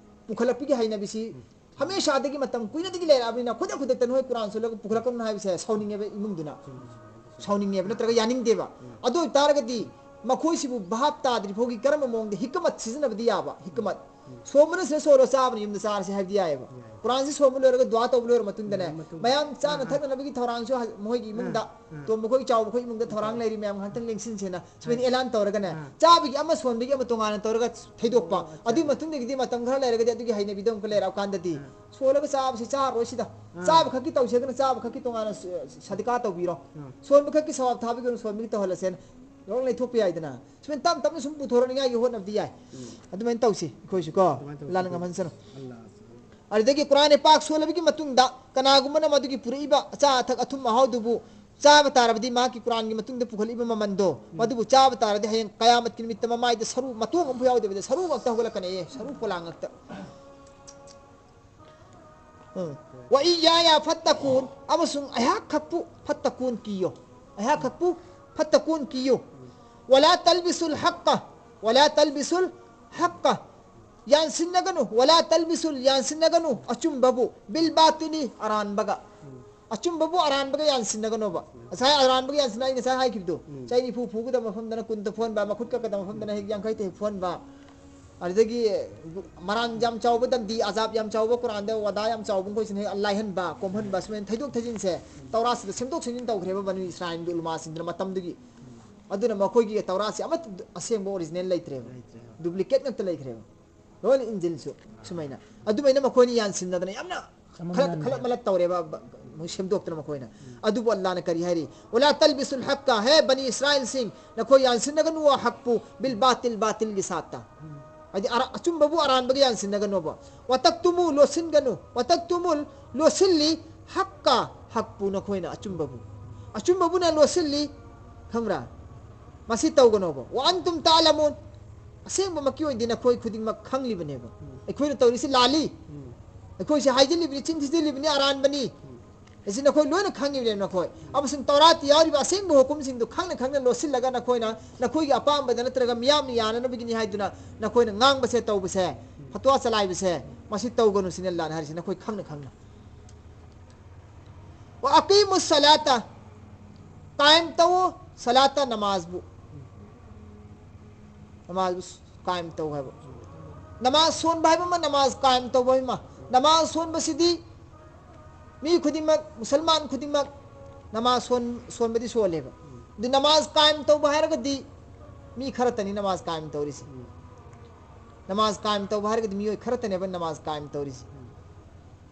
ꯄꯨꯈꯠꯂꯛꯄꯒꯤ ꯍꯩꯅꯕꯤꯁꯤ ꯎꯝ꯫ ꯍꯃꯦꯁꯥꯗꯒꯤ ꯃꯇꯝ ꯀꯨꯏꯅꯗꯒꯤ ꯂꯩꯔꯛꯑꯕꯅꯤꯅ ꯈꯨꯗꯛ ꯈꯨꯗꯛꯇ ꯅꯣꯏ ꯀꯨꯔꯥꯟ ꯁꯣꯜꯂꯒ ꯄꯨꯈꯠꯂꯛꯀꯅꯨ ꯍꯥꯏꯕꯁꯦ ꯁꯥꯎꯅꯤꯡꯉꯦꯕ ꯏꯃꯨꯡꯗꯨꯅ꯫ ꯆꯨꯝꯃꯦ, ꯆꯨꯝꯃꯦ꯫ ꯑꯗꯨ ꯆꯨꯝꯃꯦ꯫ ꯁꯥꯎꯅꯤꯡꯉꯦꯕ, ꯅꯠꯇ꯭ꯔꯒ ꯌꯥꯅꯤꯡꯗꯦꯕ꯫ ꯎꯝ꯫ ꯑꯗꯨ ꯑꯣꯏꯇꯥꯔꯒꯗꯤ ꯃꯈꯣꯏꯁꯤꯕꯨ ꯚꯥꯞ ꯇꯥꯗ꯭ꯔꯤ ꯐꯥꯎꯒꯤ ꯀꯔꯝꯕ ꯃꯑꯣꯡꯗ ꯍꯤꯀꯃꯠ ꯁꯤꯖꯤꯟꯅꯕꯗꯤ ꯌꯥꯕ? ꯍꯤꯀꯃꯠ꯫ ꯎꯝ꯫ ꯁꯣꯝꯕꯅ ꯁꯤꯗ ꯁꯣꯜꯂꯣ, ꯆꯥꯕꯅ ꯌꯨꯝꯗ ꯆꯥꯔꯁꯤ ꯍꯥꯏꯕꯗꯤ ꯌꯥꯏꯑꯕ꯫ ꯌꯥꯏ꯫ ꯀꯨꯔꯥꯟꯁꯤ ꯁꯣꯝꯕ ꯂꯣꯏꯔꯒ ꯗꯨꯋꯥ ꯇꯧꯕ ꯂꯣꯏꯔ ꯃꯇꯨꯡꯗꯅꯦ, ꯂꯣꯏꯔ ꯃꯇꯨꯡꯗ꯫ ꯃꯌꯥꯝ ꯆꯥꯅ ꯑꯥ, ꯑꯥ꯫ ꯊꯛꯅꯅꯕꯒꯤ ꯊꯧꯔꯥꯡꯁꯨ ꯍ-, ꯃꯈꯣꯏꯒꯤ ꯏꯃꯨꯡꯗ, ꯑꯥ, ꯑꯥ꯫ ꯇꯣꯝꯕ ꯈꯣꯏ ꯆꯥꯎꯕ ꯈꯣꯏ ꯏꯃꯨꯡꯗ ꯊꯧꯔꯥꯡ ꯂꯩꯔꯤ ꯃꯌꯥꯝ ꯉꯥꯏꯍꯥꯛꯇꯪ ꯂꯦꯡꯁꯤꯟꯁꯦꯅ ꯁꯨꯃꯥꯏꯅ ꯑꯥ꯫ ꯑꯦꯂꯥꯟ ꯇꯧꯔꯒꯅꯦ, ꯑꯥ꯫ ꯆꯥꯕꯒꯤ ꯑꯃ ꯁꯣꯟꯕꯒꯤ ꯑꯃ ꯇꯣꯉꯥꯟꯅ ꯇꯧꯔꯒ ꯊꯩꯗꯣꯛꯄ꯫ ꯑꯣ, ꯑꯠꯆꯥ꯫ ꯑꯗꯨꯒꯤ ꯃꯇꯨꯡꯗꯒꯤꯗꯤ ꯃꯇꯝ ꯈꯔ ꯂꯩꯔꯒꯗꯤ ꯑꯗꯨꯒꯤ ꯍꯩꯅꯕꯤꯗꯣ ꯑꯃꯨꯛꯀ ꯂꯩꯔꯛꯑꯀꯥꯟꯗꯗꯤ ꯑꯥ꯫ ꯁꯣꯜꯂꯒ ꯆꯥꯕꯁꯤ ꯆꯥꯔꯣꯏ ꯁꯤꯗ꯫ ꯑꯥ꯫ ꯆꯥꯕ ꯈꯛꯀꯤ ꯇꯧꯁꯦꯗꯅ ꯆꯥꯕ ꯈꯛꯀꯤ ꯇꯣꯉꯥꯟꯅ ꯁ-, ꯁꯗꯤꯀꯥ ꯇꯧꯕꯤꯔꯣ꯫ ꯑꯥ꯫ ꯁꯣꯟꯕ ꯈꯛꯀꯤ ꯁꯋꯥꯕ ꯊꯥꯕꯒꯤ ꯑꯣꯏꯅ ꯁꯣꯟꯕꯒꯤ ꯇꯧꯍꯜꯂꯁꯦꯅ꯫ ꯂꯧꯔ ꯂꯩꯊꯣꯛꯄ ꯌꯥꯏꯗꯅ꯫ ꯁꯨꯃꯥꯏꯅ ꯇꯞ ꯇꯞꯅ ꯁꯨꯝ ꯄꯨꯊꯣꯔꯛꯅꯤꯡꯉꯥꯏꯒꯤ ꯍꯣꯠꯅꯕꯗꯤ ꯌꯥꯏ꯫ ꯎꯝ꯫ ꯑꯗꯨꯃꯥꯏꯅ ꯇꯧꯁꯤ ꯑꯩꯈꯣꯏꯁꯨ ꯀꯣ꯫ ꯑꯗꯨꯃꯥꯏꯅ ꯇꯧꯁꯤ꯫ ꯑꯜꯂꯥꯅ ꯉꯝꯍꯟꯁꯅꯨ꯫ ꯑꯗꯨꯗꯒꯤ ꯀꯨꯔꯥꯟ ꯄꯥꯛ ꯁꯣꯜꯂꯕꯒꯤ ꯃꯇꯨꯡꯗ ꯀꯅꯥꯒꯨꯝꯕꯅ ꯃꯗꯨꯒꯤ ꯄꯨꯔꯛꯏꯕ ꯑꯆꯥ ꯑꯊꯛ ꯑꯊꯨꯝ ꯑꯍꯥꯎꯗꯨꯕꯨ ꯆꯥꯕ ꯇꯥꯔꯕꯗꯤ, ꯃꯍꯥꯛꯀꯤ ꯀꯨꯔꯥꯟꯒꯤ ꯃꯇꯨꯡꯗ ꯄꯨꯈꯠꯂꯛꯏꯕ ꯃꯃꯟꯗꯣ, ꯎꯝ꯫ ꯃꯗꯨꯕꯨ ꯆꯥꯕ ꯇꯥꯔꯗꯤ ꯍꯌꯦꯡ ꯀꯌꯥꯃꯠꯀꯤ ꯅꯨꯃꯤꯠꯇ ꯃꯃꯥꯏꯗ ꯁꯔꯨ ꯃꯇꯣꯡ ꯑꯃꯐꯥꯎ ꯌꯥꯎꯗꯕꯤꯗ ꯁꯔꯨ ꯉꯥꯛꯇ ꯍꯧꯒꯠꯂꯛꯀꯅꯤꯌꯦ, ꯁꯔꯨ ꯄꯣꯂꯥꯡ ꯉꯥꯛꯇ꯫ ꯎꯝ꯫ "ꯋꯥ ꯏꯌꯥꯌꯥ ꯐꯠꯇꯀꯨꯟ", ꯑꯃꯁꯨꯡ ꯑꯩꯍꯥꯛ ꯈꯛꯄꯨ ꯐꯠꯇꯀꯨꯟ ꯀꯤꯌꯣ꯫ ꯑꯩꯍꯥꯛ ꯈꯛꯄꯨ ꯐꯠꯇꯀꯨꯟ ꯀꯤꯌꯣ꯫ "ꯋꯥꯂꯥ ꯇꯜꯕꯤꯁꯨꯜ ꯍꯛꯀ", "ꯋꯥꯂꯥ ꯇꯜꯕꯤꯁꯨꯜ ꯍꯛꯀ", ꯌꯥꯟꯁꯤꯟꯅꯒꯅꯨ, "ꯋꯥꯂꯥ ꯇꯜꯕꯤꯁꯨꯜ", ꯌꯥꯟꯁꯤꯟꯅꯒꯅꯨ, "ꯑꯆꯨꯝꯕꯕꯨ", "ꯕꯤꯜ ꯕꯥꯇꯤꯂꯤ", ꯑꯔꯥꯟꯕꯒ꯫ ꯑꯆꯨꯝꯕꯕꯨ ꯑꯔꯥꯟꯕꯒ ꯌꯥꯟꯁꯤꯟꯅꯒꯅꯣꯕ꯫ ꯉꯁꯥꯏ ꯑꯔꯥꯟꯕꯒ ꯌꯥꯟꯁꯤꯟꯅ ꯑꯩ ꯉꯁꯥꯏ ꯍꯥꯏꯈꯤꯕꯗꯣ, ꯎꯝ꯫ ꯆꯍꯤ ꯅꯤꯐꯨ ꯐꯨꯒꯗꯕ ꯃꯐꯝꯗꯅ ꯀꯨꯟꯇ ꯐꯨꯍꯟꯕ, ꯃꯈꯨꯠ ꯀꯛꯀꯗꯕ ꯃꯐꯝꯗꯅ ꯍꯦꯛ ꯌꯥꯡꯈꯩꯇ ꯍꯦꯛ ꯐꯨꯍꯟꯕ, ꯑꯗꯨꯗꯒꯤ ꯃꯔꯥꯟ ꯌꯥꯝ ꯆꯥꯎꯕ ꯗꯟꯗꯤ, ꯑꯖꯥꯕ ꯌꯥꯝ ꯆꯥꯎꯕ, ꯀꯨꯔꯥꯟꯗ ꯋꯥꯗꯥ ꯌꯥꯝ ꯆꯥꯎꯕ ꯃꯈꯣꯏꯁꯤꯅ ꯍꯦꯛ ꯂꯥꯏꯍꯟꯕ, ꯀꯣꯝꯍꯟꯕ, ꯁꯨꯃꯥꯏꯅ ꯊꯩꯗꯣꯛ ꯊꯩꯖꯤꯟꯁꯦ ꯇꯧꯔꯥꯁꯤꯗ ꯁꯦꯝꯗꯣꯛ ꯁꯦꯝꯖꯤꯟ ꯇꯧꯈ꯭ꯔꯦꯕ ꯕꯅꯨ ꯏꯁꯔꯥꯏꯜꯒꯤ ꯎꯂꯃꯥꯁꯤꯡꯗꯨꯅ ꯃꯇꯝꯗꯨꯒꯤ꯫ ꯑꯗꯨꯅ ꯃꯈꯣꯏꯒꯤ ꯇꯧꯔꯥꯁꯤ ꯑꯃꯠꯇ ꯑꯁꯦꯡꯕ ꯑꯣꯔꯤꯖꯤꯅꯦꯜ ꯂꯩꯇ꯭ꯔꯦꯕ꯫ ꯂꯩꯇ꯭ꯔꯦꯕ꯫ ꯗꯨꯄ꯭ꯂꯤꯀꯦꯠ ꯉꯥꯛꯇ ꯂꯩꯈ꯭ꯔꯦꯕ꯫ ꯂꯣꯏꯅ ꯏꯟꯖꯤꯜꯁꯨ ꯁꯨꯃꯥꯏꯅ꯫ ꯑꯗꯨꯃꯥꯏꯅ ꯃꯈꯣꯏꯅ ꯌꯥꯟꯁꯤꯟꯅꯗꯅ ꯌꯥꯝꯅ ꯈꯂꯠ, ꯈꯂꯠ ꯃꯂꯠ ꯇꯧꯔꯦꯕ, ꯕ-, ꯃꯣꯏ ꯁꯦꯝꯗꯣꯛꯇꯅ ꯃꯈꯣꯏꯅ꯫ ꯎꯝ꯫ ꯑꯗꯨꯕꯨ ꯑꯜꯂꯥꯅ ꯀꯔꯤ ꯍꯥꯏꯔꯤ? "ꯋꯥꯂꯥ ꯇꯜꯕꯤꯁꯨꯜ ꯍꯛꯀ", ꯍꯦ ꯕꯅꯤ ꯏꯁꯔꯥꯏꯜꯁꯤꯡ, ꯅꯈꯣꯏ ꯌꯥꯟꯁꯤꯟꯅꯒꯅꯨ ꯍꯛꯄꯨ, "ꯕꯤꯜ ꯕꯥꯇꯤꯜ", ꯕꯥꯇꯤꯜꯒꯤ ꯁꯥꯠꯇ꯫ ꯎꯝ꯫ ꯍꯥꯏꯗꯤ ꯑꯔꯥ-, ꯑꯆꯨꯝꯕꯕꯨ ꯑꯔꯥꯟꯕꯒ ꯌꯥꯟꯁꯤꯟꯅꯒꯅꯣꯕ꯫ "ꯋꯥꯇꯛꯇꯨꯃꯨ", ꯂꯣꯠꯁꯤꯟꯒꯅꯨ꯫ "ꯋꯥꯇꯛꯇꯨꯃꯨꯜ", ꯂꯣꯠꯁꯤꯜꯂꯤ, "ꯍꯛꯀ", ꯍꯛꯄꯨ ꯅꯈꯣꯏꯅ ꯑꯆꯨꯝꯕꯕꯨ꯫ ꯑꯆꯨꯝꯕꯕꯨꯅ ꯂꯣꯠꯁꯤꯜꯂꯤ, ꯈꯪꯕ꯭ꯔꯥ? ꯃꯁꯤ ꯇꯧꯒꯅꯣꯕ꯫ "ꯋꯥ ꯑꯟꯇꯨꯝ ꯇꯥꯂꯃꯨꯟ", ꯑꯁꯦꯡꯕꯃꯛꯀꯤ ꯑꯣꯏꯅꯗꯤ ꯅꯈꯣꯏ ꯈꯨꯗꯤꯡꯃꯛ ꯈꯪꯂꯤꯕꯅꯦꯕ꯫ ꯎꯝ꯫ ꯑꯩꯈꯣꯏꯅ ꯇꯧꯔꯤꯁꯤ ꯂꯥꯜꯂꯤ꯫ ꯎꯝ꯫ ꯑꯩꯈꯣꯏꯁꯦ ꯍꯥꯏꯖꯤꯜꯂꯤꯕꯅꯤ, ꯆꯤꯟ ꯊꯤꯖꯤꯜꯂꯤꯕꯅꯤ, ꯑꯔꯥꯟꯕꯅꯤ꯫ ꯎꯝ꯫ ꯑꯁꯤ ꯅꯈꯣꯏ ꯂꯣꯏꯅ ꯈꯪꯉꯤꯕꯅꯦꯕ ꯅꯈꯣꯏ꯫ ꯎꯝ꯫ ꯑꯃꯁꯨꯡ ꯇꯧꯔꯥꯠꯇ ꯌꯥꯎꯔꯤꯕ ꯑꯁꯦꯡꯕ ꯍꯨꯀꯨꯝꯁꯤꯡꯗꯨ ꯈꯪꯅ ꯈꯪꯅ ꯂꯣꯠꯁꯤꯜꯂꯒ ꯅꯈꯣꯏꯅ ꯅꯈꯣꯏꯒꯤ ꯑꯄꯥꯝꯕꯗ ꯅꯠꯇ꯭ꯔꯒ ꯃꯤꯌꯥꯝꯅ ꯌꯥꯅꯅꯕꯒꯤꯅꯤ ꯍꯥꯏꯗꯨꯅ ꯅꯈꯣꯏꯅ ꯉꯥꯡꯕꯁꯦ, ꯇꯧꯕꯁꯦ, ꯎꯝ꯫ ꯐꯠꯋꯥ ꯆꯂꯥꯏꯕꯁꯦ, ꯃꯁꯤ ꯇꯧꯒꯅꯨ ꯁꯤꯅꯤ ꯑꯜꯂꯥꯅ ꯍꯥꯏꯔꯤꯁꯦ, ꯅꯈꯣꯏ ꯈꯪꯅ ꯈꯪꯅ꯫ "ꯋꯥ ꯑꯀꯤꯃꯨ ꯁꯂꯥꯇ", ꯀꯥꯏꯝ ꯇꯧꯋꯣ, "ꯁꯂꯥꯇ", ꯅꯃꯥꯖꯕꯨ꯫ ꯅꯃꯥꯖꯕꯨ ꯀꯥꯏꯝ ꯇꯧ ꯍꯥꯏꯕ꯫ ꯅꯃꯥꯖ ꯁꯣꯟꯕ ꯍꯥꯏꯕ ꯑꯃ, ꯅꯃꯥꯖ ꯀꯥꯏꯝ ꯇꯧꯕ ꯍꯥꯏꯕ ꯑꯃ꯫ ꯅꯃꯥꯖ ꯁꯣꯟꯕꯁꯤꯗꯤ ꯃꯤ ꯈꯨꯗꯤꯡꯃꯛ, ꯃꯨꯁꯜꯃꯥꯟ ꯈꯨꯗꯤꯡꯃꯛ ꯅꯃꯥꯖ ꯁꯣꯟ-, ꯁꯣꯟꯕꯗꯤ ꯁꯣꯜꯂꯦꯕ꯫ ꯑꯗꯨ ꯅꯃꯥꯖ ꯀꯥꯏꯝ ꯇꯧꯕ ꯍꯥꯏꯔꯒꯗꯤ ꯃꯤ ꯈꯔꯇꯅꯤ ꯅꯃꯥꯖ ꯀꯥꯏꯝ ꯇꯧꯔꯤꯁꯦ꯫ ꯅꯃꯥꯖ ꯀꯥꯏꯝ ꯇꯧꯕ ꯍꯥꯏꯔꯒꯗꯤ ꯃꯤꯑꯣꯏ ꯈꯔꯇꯅꯦꯕ ꯅꯃꯥꯖ ꯀꯥꯏꯝ ꯇꯧꯔꯤꯁꯦ꯫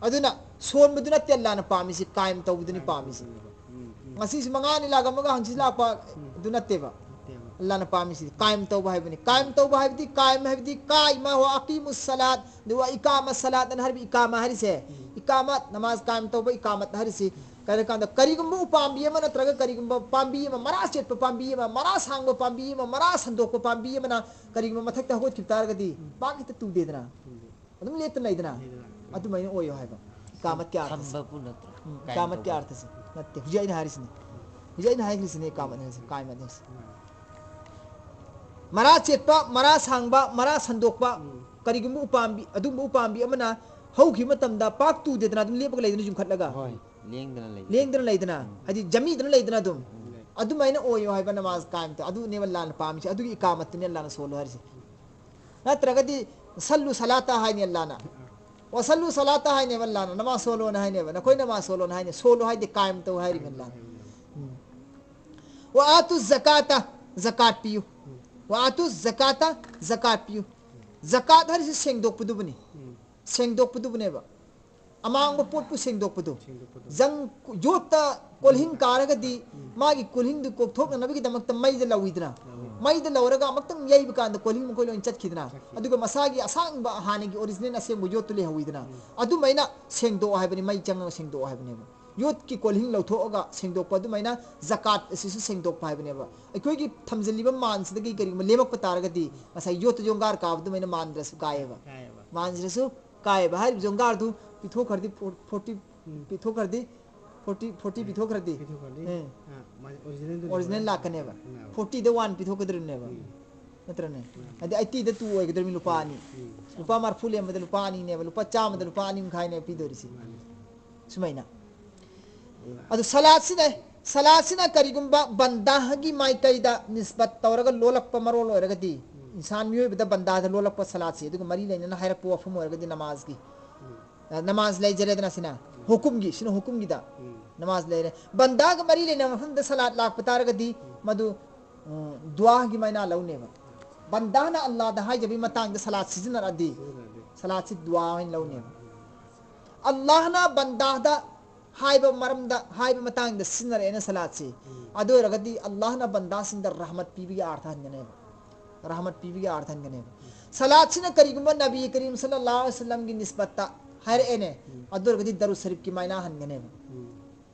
ꯑꯗꯨꯅ ꯁꯣꯟꯕꯗꯨ ꯅꯠꯇꯦ ꯑꯜꯂꯥꯍꯅ ꯄꯥꯝꯃꯤꯁꯤ, ꯀꯥꯏꯝ ꯇꯧꯕꯗꯨꯅꯤ ꯄꯥꯝꯃꯤꯁꯤ꯫ ꯎꯝ, ꯎꯝ꯫ ꯉꯁꯤꯁꯤ ꯃꯉꯥꯅꯤ ꯂꯥꯛꯑꯝꯃꯒ ꯍꯪꯆꯤꯠ ꯂꯥꯛꯄ, ꯎꯝ꯫ ꯑꯗꯨ ꯅꯠꯇꯦꯕ꯫ ꯅꯠꯇꯦ꯫ ꯑꯜꯂꯥꯍꯅ ꯄꯥꯝꯃꯤꯁꯤꯗꯤ ꯀꯥꯏꯝ ꯇꯧꯕ ꯍꯥꯏꯕꯅꯤ꯫ ꯀꯥꯏꯝ ꯇꯧꯕ ꯍꯥꯏꯕꯗꯤ, ꯀꯥꯏꯝ ꯍꯥꯏꯕꯗꯤ ꯀꯥꯏꯃ ꯋꯥ ꯑꯀꯤꯃꯨ ꯁꯂꯥꯠ, ꯑꯗꯨꯒ ꯏꯀꯥꯃ ꯁꯂꯥꯠ ꯑꯅ ꯍꯥꯏꯔꯤꯕ ꯏꯀꯥꯃ ꯍꯥꯏꯔꯤꯁꯦ, ꯏꯀꯥꯃꯠ, ꯅꯃꯥꯖ ꯀꯥꯏꯝ ꯇꯧꯕ ꯏꯀꯥꯃꯠ ꯍꯥꯏꯔꯤꯁꯤ꯫ ꯀꯔꯤ ꯀꯥꯟꯗ ꯀꯔꯤꯒꯨꯝꯕ ꯎꯄꯥꯝꯕꯤ ꯑꯃ ꯅꯠꯇ꯭ꯔꯒ ꯀꯔꯤꯒꯨꯝꯕ ꯄꯥꯝꯕꯤ ꯑꯃ, ꯃꯔꯥ ꯆꯦꯠꯄ ꯄꯥꯝꯕꯤ ꯑꯃ, ꯃꯔꯥ ꯁꯥꯡꯕ ꯄꯥꯝꯕꯤ ꯑꯃ, ꯃꯔꯥ ꯁꯟꯗꯣꯛꯄ ꯄꯥꯝꯕꯤ ꯑꯃꯅ ꯀꯔꯤꯒꯨꯝꯕ ꯃꯊꯛꯇ ꯍꯧꯒꯠꯈꯤꯕ ꯇꯥꯔꯒꯗꯤ ꯄꯥꯛ ꯍꯦꯛꯇ ꯇꯨꯗꯦꯗꯅ꯫ ꯑꯗꯨꯝ ꯂꯦꯞꯇꯅ ꯂꯩꯗꯅ꯫ ꯑꯗꯨꯃꯥꯏꯅ ꯑꯣꯏꯌꯣ ꯍꯥꯏꯕ꯫ ꯏꯀꯥꯃꯠꯀꯤ ꯑꯥꯔꯊꯁꯦ꯫ ꯁꯝꯕꯕꯨ ꯅꯠꯇ꯭ꯔꯣ? ꯎꯝ, ꯀꯥꯏꯝ ꯏꯀꯥꯃꯠꯀꯤ ꯇꯧꯕ꯫ ꯑꯥꯔꯊꯁꯦ ꯅꯠꯇꯦ꯫ ꯍꯧꯖꯤꯛ ꯑꯩꯅ ꯍꯥꯏꯔꯤꯁꯤꯅꯤ꯫ ꯍꯧꯖꯤꯛ ꯑꯩꯅ ꯍꯥꯏꯈ꯭ꯔꯤꯁꯤꯅꯦ ꯏꯀꯥꯃꯠ ꯍꯥꯏꯁꯦ, ꯀꯥꯏꯃꯠ ꯍꯥꯏꯁꯦ꯫ ꯃꯔꯥ ꯆꯦꯠꯄ, ꯃꯔꯥ ꯁꯥꯡꯕ, ꯃꯔꯥ ꯁꯟꯗꯣꯛꯄ, ꯎꯝ꯫ ꯀꯔꯤꯒꯨꯝꯕ ꯎꯄꯥꯝꯕꯤ, ꯑꯗꯨꯒꯨꯝꯕ ꯎꯄꯥꯝꯕꯤ ꯑꯃꯅ ꯍꯧꯈꯤꯕ ꯃꯇꯝꯗ ꯄꯥꯛ ꯇꯨꯗꯦꯗꯅ, ꯑꯗꯨꯝ ꯂꯦꯞꯄꯒ ꯂꯩꯗꯅ, ꯌꯨꯝꯈꯠꯂꯒ꯫ ꯍꯣꯏ, ꯂꯦꯡꯗꯅ ꯂꯩ꯫ ꯂꯦꯡꯗꯅ ꯂꯩꯗꯅ, ꯎꯝ꯫ ꯍꯥꯏꯗꯤ ꯖꯃꯤꯗꯅ ꯂꯩꯗꯅ ꯑꯗꯨꯝ꯫ ꯎꯝ꯫ ꯑꯗꯨꯃꯥꯏꯅ ꯑꯣꯏꯌꯣ ꯍꯥꯏꯕ ꯅꯃꯥꯖ ꯀꯥꯏꯝꯇ꯫ ꯑꯗꯨꯅꯦꯕ ꯑꯜꯂꯥꯍꯅ ꯄꯥꯝꯃꯤꯁꯦ꯫ ꯑꯗꯨꯒꯤ ꯏꯀꯥꯃꯠꯇꯨꯅꯦ ꯑꯜꯂꯥꯍꯅ ꯁꯣꯜꯂꯣ ꯍꯥꯏꯔꯤꯁꯦ꯫ ꯅꯠꯇ꯭ꯔꯒꯗꯤ ꯁꯜꯂꯨ ꯁꯂꯥꯇ ꯍꯥꯏꯅꯤ ꯑꯜꯂꯥꯍꯅ꯫ ꯋꯥꯁꯜꯂꯨ ꯁꯂꯥꯇ ꯍꯥꯏꯅꯦꯕ ꯑꯜꯂꯥꯍꯅ꯫ ꯅꯃꯥꯖ ꯁꯣꯜꯂꯣꯅ ꯍꯥꯏꯅꯦꯕ꯫ ꯅꯈꯣꯏ ꯅꯃꯥꯖ ꯁꯣꯜꯂꯣꯅ ꯍꯥꯏꯅꯦ꯫ ꯁꯣꯜꯂꯣ ꯍꯥꯏꯗꯤ ꯀꯥꯏꯝ ꯇꯧ ꯍꯥꯏꯔꯤꯕ ꯑꯜꯂꯥꯍꯅ꯫ ꯎꯝ꯫ ꯋꯥ ꯑꯥꯇꯨ ꯖꯀꯥꯇ, ꯖꯀꯥꯠ ꯄꯤꯌꯨ꯫ ꯋꯥ ꯑꯥꯇꯨ ꯖꯀꯥꯇ, ꯖꯀꯥꯠ ꯄꯤꯌꯨ꯫ ꯖꯀꯥꯠ ꯍꯥꯏꯔꯤꯁꯤ ꯁꯦꯡꯗꯣꯛꯄꯗꯨꯕꯨꯅꯤ꯫ ꯎꯝ꯫ ꯁꯦꯡꯗꯣꯛꯄꯗꯨꯕꯨꯅꯦꯕ꯫ ꯑꯃꯥꯡꯕ ꯄꯣꯠꯄꯨ ꯁꯦꯡꯗꯣꯛꯄꯗꯨ꯫ ꯁꯦꯡꯗꯣꯛꯄꯗꯨ꯫ ꯖꯪ ꯌꯣꯠꯇ ꯀꯣꯜꯍꯤꯡ ꯀꯥꯔꯒꯗꯤ ꯎꯝ꯫ ꯃꯥꯒꯤ ꯀꯣꯜꯍꯤꯡꯗꯨ ꯀꯣꯛꯊꯣꯛꯅꯅꯕꯒꯤꯗꯃꯛꯇ ꯃꯩꯗ ꯂꯧꯋꯤꯗꯅ꯫ ꯂꯧꯋꯤ꯫ ꯃꯩꯗ ꯂꯧꯔꯒ ꯑꯃꯨꯛꯇꯪ ꯌꯩꯕ ꯀꯥꯟꯗ ꯀꯣꯜꯍꯤꯡ ꯃꯈꯣꯏ ꯂꯣꯏꯅ ꯆꯠꯈꯤꯗꯅ꯫ ꯆꯠꯈꯤ꯫ ꯑꯗꯨꯒ ꯃꯁꯥꯒꯤ ꯑꯁꯥꯡꯕ ꯍꯥꯟꯅꯒꯤ original ꯑꯁꯦꯡꯕ ꯌꯣꯠꯇꯨ ꯂꯩꯍꯧꯋꯤꯗꯅ꯫ ꯎꯝ꯫ ꯑꯗꯨꯃꯥꯏꯅ ꯁꯦꯡꯗꯣꯛꯑꯣ ꯍꯥꯏꯕꯅꯤ, ꯃꯩ ꯆꯪꯉꯒ ꯁꯦꯡꯗꯣꯛꯑꯣ ꯍꯥꯏꯕꯅꯦꯕ꯫ ꯌꯣꯠꯀꯤ ꯀꯣꯜꯍꯤꯡ ꯂꯧꯊꯣꯛꯑꯒ ꯁꯦꯡꯗꯣꯛꯄ ꯑꯗꯨꯃꯥꯏꯅ ꯖꯀꯥꯠ ꯑꯁꯤꯁꯨ ꯁꯦꯡꯗꯣꯛꯄ ꯍꯥꯏꯕꯅꯦꯕ꯫ ꯑꯩꯈꯣꯏꯒꯤ ꯊꯝꯖꯤꯜꯂꯤꯕ ꯃꯥꯟꯁꯤꯗꯒꯤ ꯀꯔꯤꯒꯨꯝꯕ ꯂꯦꯝꯃꯛꯄ ꯇꯥꯔꯒꯗꯤ ꯉꯁꯥꯏ ꯌꯣꯠꯇ ꯌꯣꯡꯒꯥꯔ ꯀꯥꯕ ꯑꯗꯨꯃꯥꯏꯅ ꯃꯥꯟꯗ꯭ꯔꯁꯨ ꯀꯥꯏꯌꯦꯕ꯫ ꯀꯥꯏꯌꯦꯕ꯫ ꯃꯥꯟꯗ꯭ꯔꯁꯨ ꯀꯥꯏꯕ ꯍꯥꯏꯔꯤꯕ ꯖꯣꯡꯒꯥꯔꯗꯨ ꯄꯤꯊꯣꯛꯈ꯭ꯔꯗꯤ ꯐꯣ-, forty, ꯎꯝ꯫ ꯄꯤꯊꯣꯛꯈ꯭ꯔꯗꯤ forty, forty ꯎꯝ꯫ ꯄꯤꯊꯣꯛꯈ꯭ꯔꯗꯤ, ꯄꯤꯊꯣꯛꯈ꯭ꯔꯗꯤ, ꯎꯝ꯫ ꯑꯥ, ꯃꯥ original ꯗꯨ original ꯂꯩꯍꯧꯔꯦ꯫ ꯂꯥꯛꯀꯅꯦꯕ꯫ ꯎꯝ꯫ Forty ꯗ one ꯄꯤꯊꯣꯛꯀꯗꯧꯔꯤꯅꯦꯕ꯫ ꯎꯝ꯫ ꯅꯠꯇ꯭ꯔꯅꯦ? ꯎꯝ꯫ ꯑꯗꯩ eighty ꯗ two ꯑꯣꯏꯒꯗꯧꯔꯤꯕꯅꯤ ꯂꯨꯄꯥ ꯑꯅꯤ꯫ ꯎꯝ꯫ ꯂꯨꯄꯥ ꯃꯔꯤꯐꯨ ꯂꯦꯝꯕꯗ ꯂꯨꯄꯥ ꯑꯅꯤꯅꯦꯕ, ꯂꯨꯄꯥ ꯆꯥꯝꯃꯗ ꯂꯨꯄꯥ ꯑꯅꯤ ꯃꯈꯥꯏꯅꯦꯕ ꯄꯤꯗꯣꯔꯤꯁꯤ꯫ ꯃꯥꯅꯤ꯫ ꯁꯨꯃꯥꯏꯅ꯫ ꯑꯗꯨ ꯁꯂꯥꯠꯁꯤꯅ, ꯁꯂꯥꯠꯁꯤꯅ ꯀꯔꯤꯒꯨꯝꯕ ꯕꯟꯗꯥꯒꯤ ꯃꯥꯏꯀꯩꯗ ꯅꯤꯁꯕꯠ ꯇꯧꯔꯒ ꯂꯣꯜꯂꯛꯄ ꯃꯔꯣꯜ ꯑꯣꯏꯔꯒꯗꯤ, ꯎꯝ꯫ ꯏꯟꯁꯥꯟ ꯃꯤꯑꯣꯏꯕꯗ ꯕꯟꯗꯥꯗ ꯂꯣꯜꯂꯛꯄ ꯁꯂꯥꯠꯁꯤ, ꯑꯗꯨꯒ ꯃꯔꯤ ꯂꯩꯅꯅ ꯍꯥꯏꯔꯛꯄ ꯋꯥꯐꯝ ꯑꯣꯏꯔꯒꯗꯤ ꯅꯃꯥꯖꯒꯤ, ꯎꯝ꯫ ꯑ, ꯅꯃꯥꯖ ꯂꯩꯖꯔꯦꯗꯅ ꯁꯤꯅ꯫ ꯎꯝ꯫ ꯍꯨꯀꯨꯝꯒꯤ, ꯁꯤꯅ ꯍꯨꯀꯨꯝꯒꯤꯗ꯫ ꯎꯝ꯫ ꯅꯃꯥꯖ ꯂꯩꯔꯦ꯫ ꯕꯟꯗꯥꯒ ꯃꯔꯤ ꯂꯩꯅꯕ ꯃꯐꯝꯗ ꯁꯂꯥꯠ ꯂꯥꯛꯄ ꯇꯥꯔꯒꯗꯤ, ꯎꯝ꯫ ꯃꯗꯨ, ꯎꯝ, ꯗꯨꯋꯥꯒꯤ ꯃꯥꯏꯅꯥ ꯂꯧꯅꯦꯕ꯫ ꯕꯟꯗꯥꯅ ꯑꯜꯂꯥꯗ ꯍꯥꯏꯖꯕꯒꯤ ꯃꯇꯥꯡꯗ ꯁꯂꯥꯠ ꯁꯤꯖꯤꯟꯅꯔꯛꯑꯗꯤ, ꯁꯤꯖꯤꯟꯅꯔꯗꯤ꯫ ꯁꯂꯥꯠꯁꯤ ꯗꯨꯋꯥ ꯑꯣꯏꯅ ꯂꯧꯅꯦꯕ꯫ ꯎꯝ꯫ ꯑꯜꯂꯥꯍꯅ ꯕꯟꯗꯥꯗ ꯍꯥꯏꯕ ꯃꯔꯝꯗ, ꯍꯥꯏꯕ ꯃꯇꯥꯡꯗ ꯁꯤꯖꯤꯟꯅꯔꯛꯑꯦꯅ ꯁꯂꯥꯠꯁꯤ, ꯎꯝ꯫ ꯑꯗꯨ ꯑꯣꯏꯔꯒꯗꯤ ꯑꯜꯂꯥꯍꯅ ꯕꯟꯗꯥꯁꯤꯡꯗ ꯔꯍꯃꯠ ꯄꯤꯕꯒꯤ ꯑꯥꯔꯊ ꯍꯟꯒꯅꯦꯕ꯫ ꯔꯍꯃꯠ ꯄꯤꯕꯒꯤ ꯑꯥꯔꯊ ꯍꯟꯒꯅꯦꯕ꯫ ꯁꯂꯥꯠꯁꯤꯅ ꯀꯔꯤꯒꯨꯝꯕ ꯅꯕꯤ ꯀꯔꯤꯝ ꯁꯜꯂꯜꯂꯥꯍꯨ ꯑꯂꯩꯍꯤ ꯋꯁꯜꯂꯝꯒꯤ ꯅꯤꯁꯕꯠꯇ ꯍꯥꯏꯔꯛꯑꯦꯅꯦ, ꯎꯝ꯫ ꯑꯗꯨ ꯑꯣꯏꯔꯒꯗꯤ ꯗꯔꯨ ꯁꯔꯤꯐꯀꯤ ꯃꯥꯏꯅꯥ ꯍꯟꯒꯅꯦꯕ꯫ ꯎꯝ꯫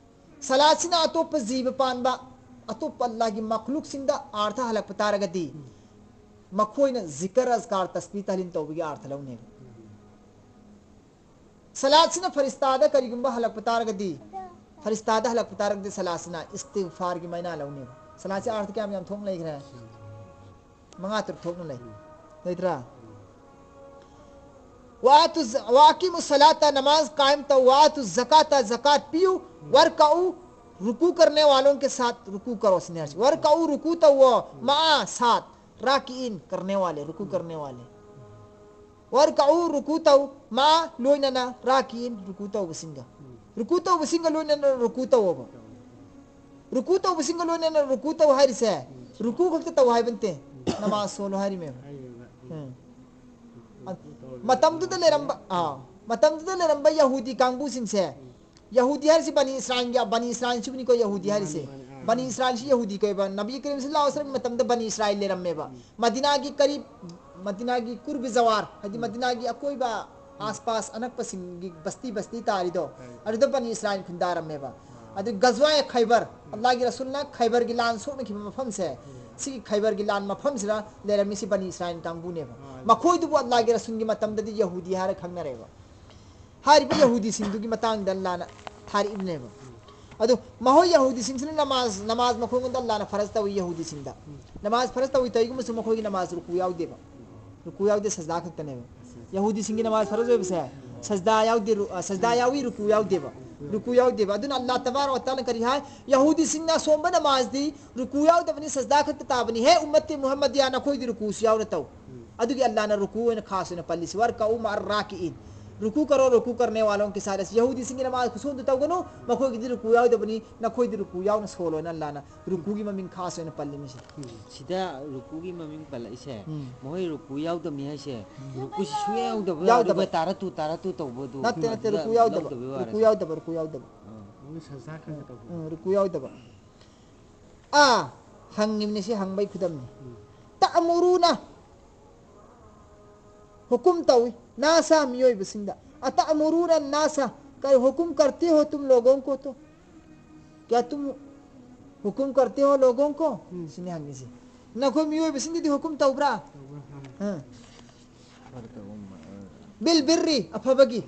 ꯁꯂꯥꯠꯁꯤꯅ ꯑꯇꯣꯞꯄ ꯖꯤꯕ ꯄꯥꯟꯕ, ꯑꯇꯣꯞꯄ ꯑꯜꯂꯥꯍꯒꯤ ꯃꯈꯂꯨꯛꯁꯤꯡꯗ ꯑꯥꯔꯊ ꯍꯜꯂꯛꯄ ꯇꯥꯔꯒꯗꯤ, ꯎꯝ꯫ ꯃꯈꯣꯏꯅ ꯖꯤꯀꯔ, ꯑꯖꯀꯥꯔ, ꯇꯁꯕꯤꯍ, ꯇꯍꯂꯤꯜ ꯇꯧꯕꯒꯤ ꯑꯥꯔꯊ ꯂꯧꯅꯦꯕ꯫ ꯎꯝ꯫ ꯁꯂꯥꯠꯁꯤꯅ ꯐꯔꯤꯁꯇꯥꯗ ꯀꯔꯤꯒꯨꯝꯕ ꯍꯜꯂꯛꯄ ꯇꯥꯔꯒꯗꯤ, ꯐꯔꯤꯁꯇꯥꯗ ꯍꯜꯂꯛꯄ ꯇꯥꯔꯒꯗꯤ ꯁꯂꯥꯠꯁꯤꯅ ꯏꯁꯇꯤꯒꯐꯥꯔꯒꯤ ꯃꯥꯏꯅꯥ ꯂꯧꯅꯦꯕ꯫ ꯁꯂꯥꯠꯁꯤ ꯑꯥꯔꯊ ꯀꯌꯥꯝ ꯌꯥꯝ ꯊꯣꯛꯅ ꯂꯩꯈ꯭ꯔꯦ? ꯃꯉꯥ ꯇꯔꯨꯛ ꯊꯣꯛꯅ ꯂꯩ꯫ ꯂꯩꯇ꯭ꯔꯥ? ꯋꯥꯇꯨ ꯖ-, ꯋꯥꯀꯤꯃꯨ ꯁꯂꯥꯇ, ꯅꯃꯥꯖ ꯀꯥꯏꯝ ꯇꯧ, ꯋꯥꯇꯨ ꯖꯀꯥꯇ, ꯖꯀꯥꯠ ꯄꯤꯌꯨ, ꯋꯔꯀꯎ, ꯔꯨꯀꯨ ꯀꯔꯅꯦ ꯋꯥꯂꯣꯡ ꯀꯦ ꯁꯥꯊ ꯔꯨꯀꯨ ꯀꯔꯣ ꯁꯤꯅꯦ ꯍꯥꯏꯁꯦ꯫ ꯋꯔꯀꯎ, ꯔꯨꯀꯨ ꯇꯧꯋꯣ, ꯃꯥ ꯁꯥꯊ, ꯔꯥꯀꯤꯏꯟ, ꯀꯔꯅꯦ ꯋꯥꯂꯦ, ꯔꯨꯀꯨ ꯀꯔꯅꯦ ꯋꯥꯂꯦ꯫ ꯋꯔꯀꯎ, ꯔꯨꯀꯨ ꯇꯧ, ꯃꯥ, ꯂꯣꯏꯅꯅ, ꯔꯥꯀꯤꯏꯟ, ꯔꯨꯀꯨ ꯇꯧꯕꯁꯤꯡꯒ꯫ ꯎꯝ꯫ ꯔꯨꯀꯨ ꯇꯧꯕꯁꯤꯡꯒ ꯂꯣꯏꯅꯅ ꯔꯨꯀꯨ ꯇꯧꯑꯣꯕ꯫ ꯔꯨꯀꯨ ꯇꯧꯕꯁꯤꯡꯒ ꯂꯣꯏꯅꯅ ꯔꯨꯀꯨ ꯇꯧ ꯍꯥꯏꯔꯤꯁꯦ, ꯎꯝ꯫ ꯔꯨꯀꯨ ꯈꯛꯇ ꯇꯧ ꯍꯥꯏꯕ ꯅꯠꯇꯦ, ꯎꯝ꯫ ꯅꯃꯥꯖ ꯁꯣꯜꯂꯣ ꯍꯥꯏꯔꯤꯃꯦꯕ꯫ ꯍꯥꯏꯔꯤꯃꯦꯕ꯫ ꯎꯝ꯫ ꯎꯝ꯫ ꯔꯨꯀꯨ ꯇꯧꯔꯒ ꯃꯇꯝꯗꯨꯗ ꯅꯃꯥꯖ ꯂꯩꯔꯝꯕ, ꯁꯣꯜꯂꯣ꯫ ꯑꯥ, ꯃꯇꯝꯗꯨꯗ ꯂꯩꯔꯝꯕ ꯌꯍꯨꯗꯤ ꯀꯥꯡꯕꯨꯁꯤꯡꯁꯦ, ꯎꯝ꯫ ꯌꯍꯨꯗꯤ ꯍꯥꯏꯔꯤꯁꯤ ꯕꯅꯤ ꯏꯁꯔꯥꯏꯜꯒꯤ, ꯕꯅꯤ ꯏꯁꯔꯥꯏꯜꯁꯤꯕꯨꯅꯤꯀꯣ ꯌꯍꯨꯗꯤ ꯃꯥꯅꯤ, ꯍꯥꯏꯔꯤꯁꯦ꯫ ꯃꯥꯅꯤ, ꯑꯥ꯫ ꯕꯅꯤ ꯏꯁꯔꯥꯏꯜꯁꯤ ꯌꯍꯨꯗꯤ ꯀꯧꯋꯦꯕ꯫ ꯅꯕꯤ ꯀꯔꯤꯝ ꯁꯜꯂꯜꯂꯥꯍꯨ ꯑꯂꯩꯍꯤ ꯋꯁꯜꯂꯝꯒꯤ ꯃꯇꯝꯗ ꯕꯅꯤ ꯏꯁꯔꯥꯏꯜ ꯂꯩꯔꯝꯃꯦꯕ꯫ ꯎꯝ꯫ ꯃꯗꯤꯅꯥꯒꯤ ꯀꯔꯤꯕ, ꯃꯗꯤꯅꯥꯒꯤ ꯀꯨꯔꯕꯤ ꯖꯋꯥꯔ, ꯍꯥꯏꯗꯤ ꯎꯝ꯫ ꯃꯗꯤꯅꯥꯒꯤ ꯑꯀꯣꯏꯕ ꯎꯝ꯫ ꯑꯥꯁꯄꯥꯁ ꯑꯅꯛꯄꯁꯤꯡꯒꯤ ꯕꯁꯇꯤ, ꯕꯁꯇꯤ ꯇꯥꯔꯤꯗꯣ, ꯍꯣꯏ꯫ ꯑꯗꯨꯗ ꯕꯅꯤ ꯏꯁꯔꯥꯏꯜ ꯈꯨꯟꯗꯥꯔꯝꯃꯦꯕ꯫ ꯑꯥ꯫ ꯑꯗꯨ ꯒꯖꯋꯥꯌꯦ ꯈꯩꯕꯔ, ꯎꯝ꯫ ꯑꯜꯂꯥꯍꯒꯤ ꯔꯁꯨꯜꯅ ꯈꯩꯕꯔꯒꯤ ꯂꯥꯟ ꯁꯣꯛꯅꯈꯤꯕ ꯃꯐꯝꯁꯦ, ꯎꯝ꯫ ꯁꯤꯒꯤ ꯈꯩꯕꯔꯒꯤ ꯂꯥꯟ ꯃꯐꯝꯁꯤꯗ ꯂꯩꯔꯝꯃꯤꯁꯤ ꯕꯅꯤ ꯏꯁꯔꯥꯏꯜ ꯀꯥꯡꯕꯨꯅꯦꯕ꯫ ꯑꯥ꯫ ꯃꯈꯣꯏꯗꯨꯕꯨ ꯑꯜꯂꯥꯍꯒꯤ ꯔꯁꯨꯜꯒꯤ ꯃꯇꯝꯗꯗꯤ ꯌꯍꯨꯗꯤ ꯍꯥꯏꯔ ꯈꯪꯅꯔꯦꯕ꯫ ꯍꯥꯏꯔꯤꯕ ꯌꯍꯨꯗꯤꯁꯤꯡꯗꯨꯒꯤ ꯃꯇꯥꯡꯗ ꯑꯜꯂꯥꯍꯅ ꯊꯥꯔꯛꯏꯕꯅꯦꯕ꯫ ꯑꯗꯨ ꯃꯈꯣꯏ ꯌꯍꯨꯗꯤꯁꯤꯡꯁꯤꯅ ꯅꯃꯥꯖ, ꯅꯃꯥꯖ ꯃꯈꯣꯏꯉꯣꯟꯗ ꯑꯜꯂꯥꯍꯅ ꯐꯔꯖ ꯇꯧꯏ ꯌꯍꯨꯗꯤꯁꯤꯡꯗ꯫ ꯎꯝ꯫ ꯅꯃꯥꯖ ꯐꯔꯖ ꯇꯧꯏ, ꯇꯧꯏꯒꯨꯝꯕꯁꯨ ꯃꯈꯣꯏꯒꯤ ꯅꯃꯥꯖ ꯔꯨꯀꯨ ꯌꯥꯎꯗꯦꯕ꯫ ꯔꯨꯀꯨ ꯌꯥꯎꯗꯦ, ꯁꯖꯗꯥ ꯈꯛꯇꯅꯦꯕ꯫ ꯌꯍꯨꯗꯤꯁꯤꯡꯒꯤ ꯅꯃꯥꯖ ꯐꯔꯖ ꯑꯣꯏꯕꯁꯦ, ꯁꯖꯗꯥ ꯌꯥꯎꯗꯦ, ꯔꯨ-, ꯑ, ꯁꯖꯗꯥ ꯌꯥꯎꯏ, ꯔꯨꯀꯨ ꯌꯥꯎꯗꯦꯕ꯫ ꯔꯨꯀꯨ ꯌꯥꯎꯗꯦꯕ꯫ ꯑꯗꯨꯅ ꯑꯜꯂꯥꯍ ꯇꯕꯥꯔꯛ ꯋ ꯇꯥꯂꯥꯅ ꯀꯔꯤ ꯍꯥꯏ? ꯌꯍꯨꯗꯤꯁꯤꯡꯅ ꯑꯁꯣꯝꯕ ꯅꯃꯥꯖꯗꯤ ꯔꯨꯀꯨ ꯌꯥꯎꯗꯕꯅꯤ, ꯁꯖꯗꯥ ꯈꯛꯇ ꯇꯥꯕꯅꯤ꯫ ꯍꯦ ꯎꯝꯃꯠꯇꯤ ꯃꯨꯍꯝꯃꯗꯤꯌꯥ, ꯅꯈꯣꯏꯗꯤ ꯔꯨꯀꯨꯁꯨ ꯌꯥꯎꯅ ꯇꯧ꯫ ꯎꯝ꯫ ꯑꯗꯨꯒꯤ ꯑꯜꯂꯥꯍꯅ ꯔꯨꯀꯨ ꯑꯣꯏꯅ ꯈꯥꯁ ꯑꯣꯏꯅ ꯄꯜꯂꯤꯁꯤ, "ꯋꯔꯀꯎ ꯃꯥ ꯔꯥꯀꯤꯏꯟ"꯫ ꯔꯨꯀꯨ ꯀꯔꯣ, ꯔꯨꯀꯨ ꯀꯔꯅꯦ ꯋꯥꯂꯣꯡ ꯀꯦ ꯁꯥꯊ꯫ ꯌꯍꯨꯗꯤꯁꯤꯡꯒꯤ ꯅꯃꯥꯖ ꯈꯨꯁꯣꯟꯗꯨ ꯇꯧꯒꯅꯨ, ꯃꯈꯣꯏꯒꯤꯗꯤ ꯔꯨꯀꯨ ꯌꯥꯎꯗꯕꯅꯤ, ꯅꯈꯣꯏꯗꯤ ꯔꯨꯀꯨ ꯌꯥꯎꯅ ꯁꯣꯜꯂꯣꯅ ꯑꯜꯂꯥꯍꯅ ꯔꯨꯀꯨꯒꯤ ꯃꯃꯤꯡ ꯈꯥꯁ ꯑꯣꯏꯅ ꯄꯜꯂꯤ ꯃꯁꯤ꯫ ꯎꯝ, ꯁꯤꯗ ꯔꯨꯀꯨꯒꯤ ꯃꯃꯤꯡ ꯄꯜꯂꯛꯏꯁꯦ, ꯎꯝ꯫ ꯃꯈꯣꯏ ꯔꯨꯀꯨ ꯌꯥꯎꯗꯕꯅꯤ ꯍꯥꯏꯁꯦ, ꯎꯝ꯫ ꯔꯨꯀꯨꯁꯤ ꯁꯨꯡꯌꯥ ꯌꯥꯎꯗꯕ, ꯌꯥꯎꯗꯕ꯫ ꯑꯗꯨꯒ ꯇꯥꯔꯠꯇꯨ, ꯇꯥꯔꯠꯇꯨ ꯇꯧꯕꯗꯨ ꯅꯠꯇꯦ, ꯅꯠꯇꯦ, ꯑꯗꯨꯗ ꯔꯨꯀꯨ ꯌꯥꯎꯗꯕ, ꯂꯧꯗꯕꯩ ꯔꯨꯀꯨ ꯋꯥꯔꯦ꯫ ꯌꯥꯎꯗꯕ, ꯔꯨꯀꯨ ꯌꯥꯎꯗꯕ꯫ ꯑꯥ꯫ ꯁꯖꯗꯥ ꯈꯔ ꯈꯔ ꯇꯧꯕ꯫ ꯎꯝ, ꯔꯨꯀꯨ ꯌꯥꯎꯗꯕ꯫ ꯑꯥ, ꯍꯪꯉꯤꯕꯅꯤ, ꯁꯤ ꯍꯪꯕꯩ ꯈꯨꯗꯝꯅꯤ꯫ ꯎꯝ꯫ ꯇꯥꯃꯨꯔꯨꯅ, ꯍꯨꯀꯨꯝ ꯇꯧꯏ, ꯅꯥꯁꯥ, ꯃꯤꯑꯣꯏꯕꯁꯤꯡꯗ꯫ ꯑꯇꯥꯃꯨꯔꯨꯅ ꯅꯥꯁꯥ, ꯀꯩ ꯍꯨꯀꯨꯝ ꯀꯔꯇꯦ ꯍꯣ ꯇꯨꯝ ꯂꯣꯒꯣꯡ ꯀꯣ ꯇꯣ? ꯀꯌꯥ ꯇꯨꯝ ꯍꯨꯀꯨꯝ ꯀꯔꯇꯦ ꯍꯣ ꯂꯣꯒꯣꯡ ꯀꯣ? ꯎꯝ꯫ ꯁꯤꯅꯤ ꯍꯪꯉꯤꯁꯤ꯫ ꯅꯈꯣꯏ ꯃꯤꯑꯣꯏꯕꯁꯤꯡꯗꯗꯤ ꯍꯨꯀꯨꯝ ꯇꯧꯕ꯭ꯔꯥ? ꯇꯧꯕ꯭ꯔꯥ? ꯑꯥ꯫ ꯑꯥ꯫ ꯕꯤꯜ ꯕꯤꯔꯔꯤ, ꯑꯐꯕꯒꯤ꯫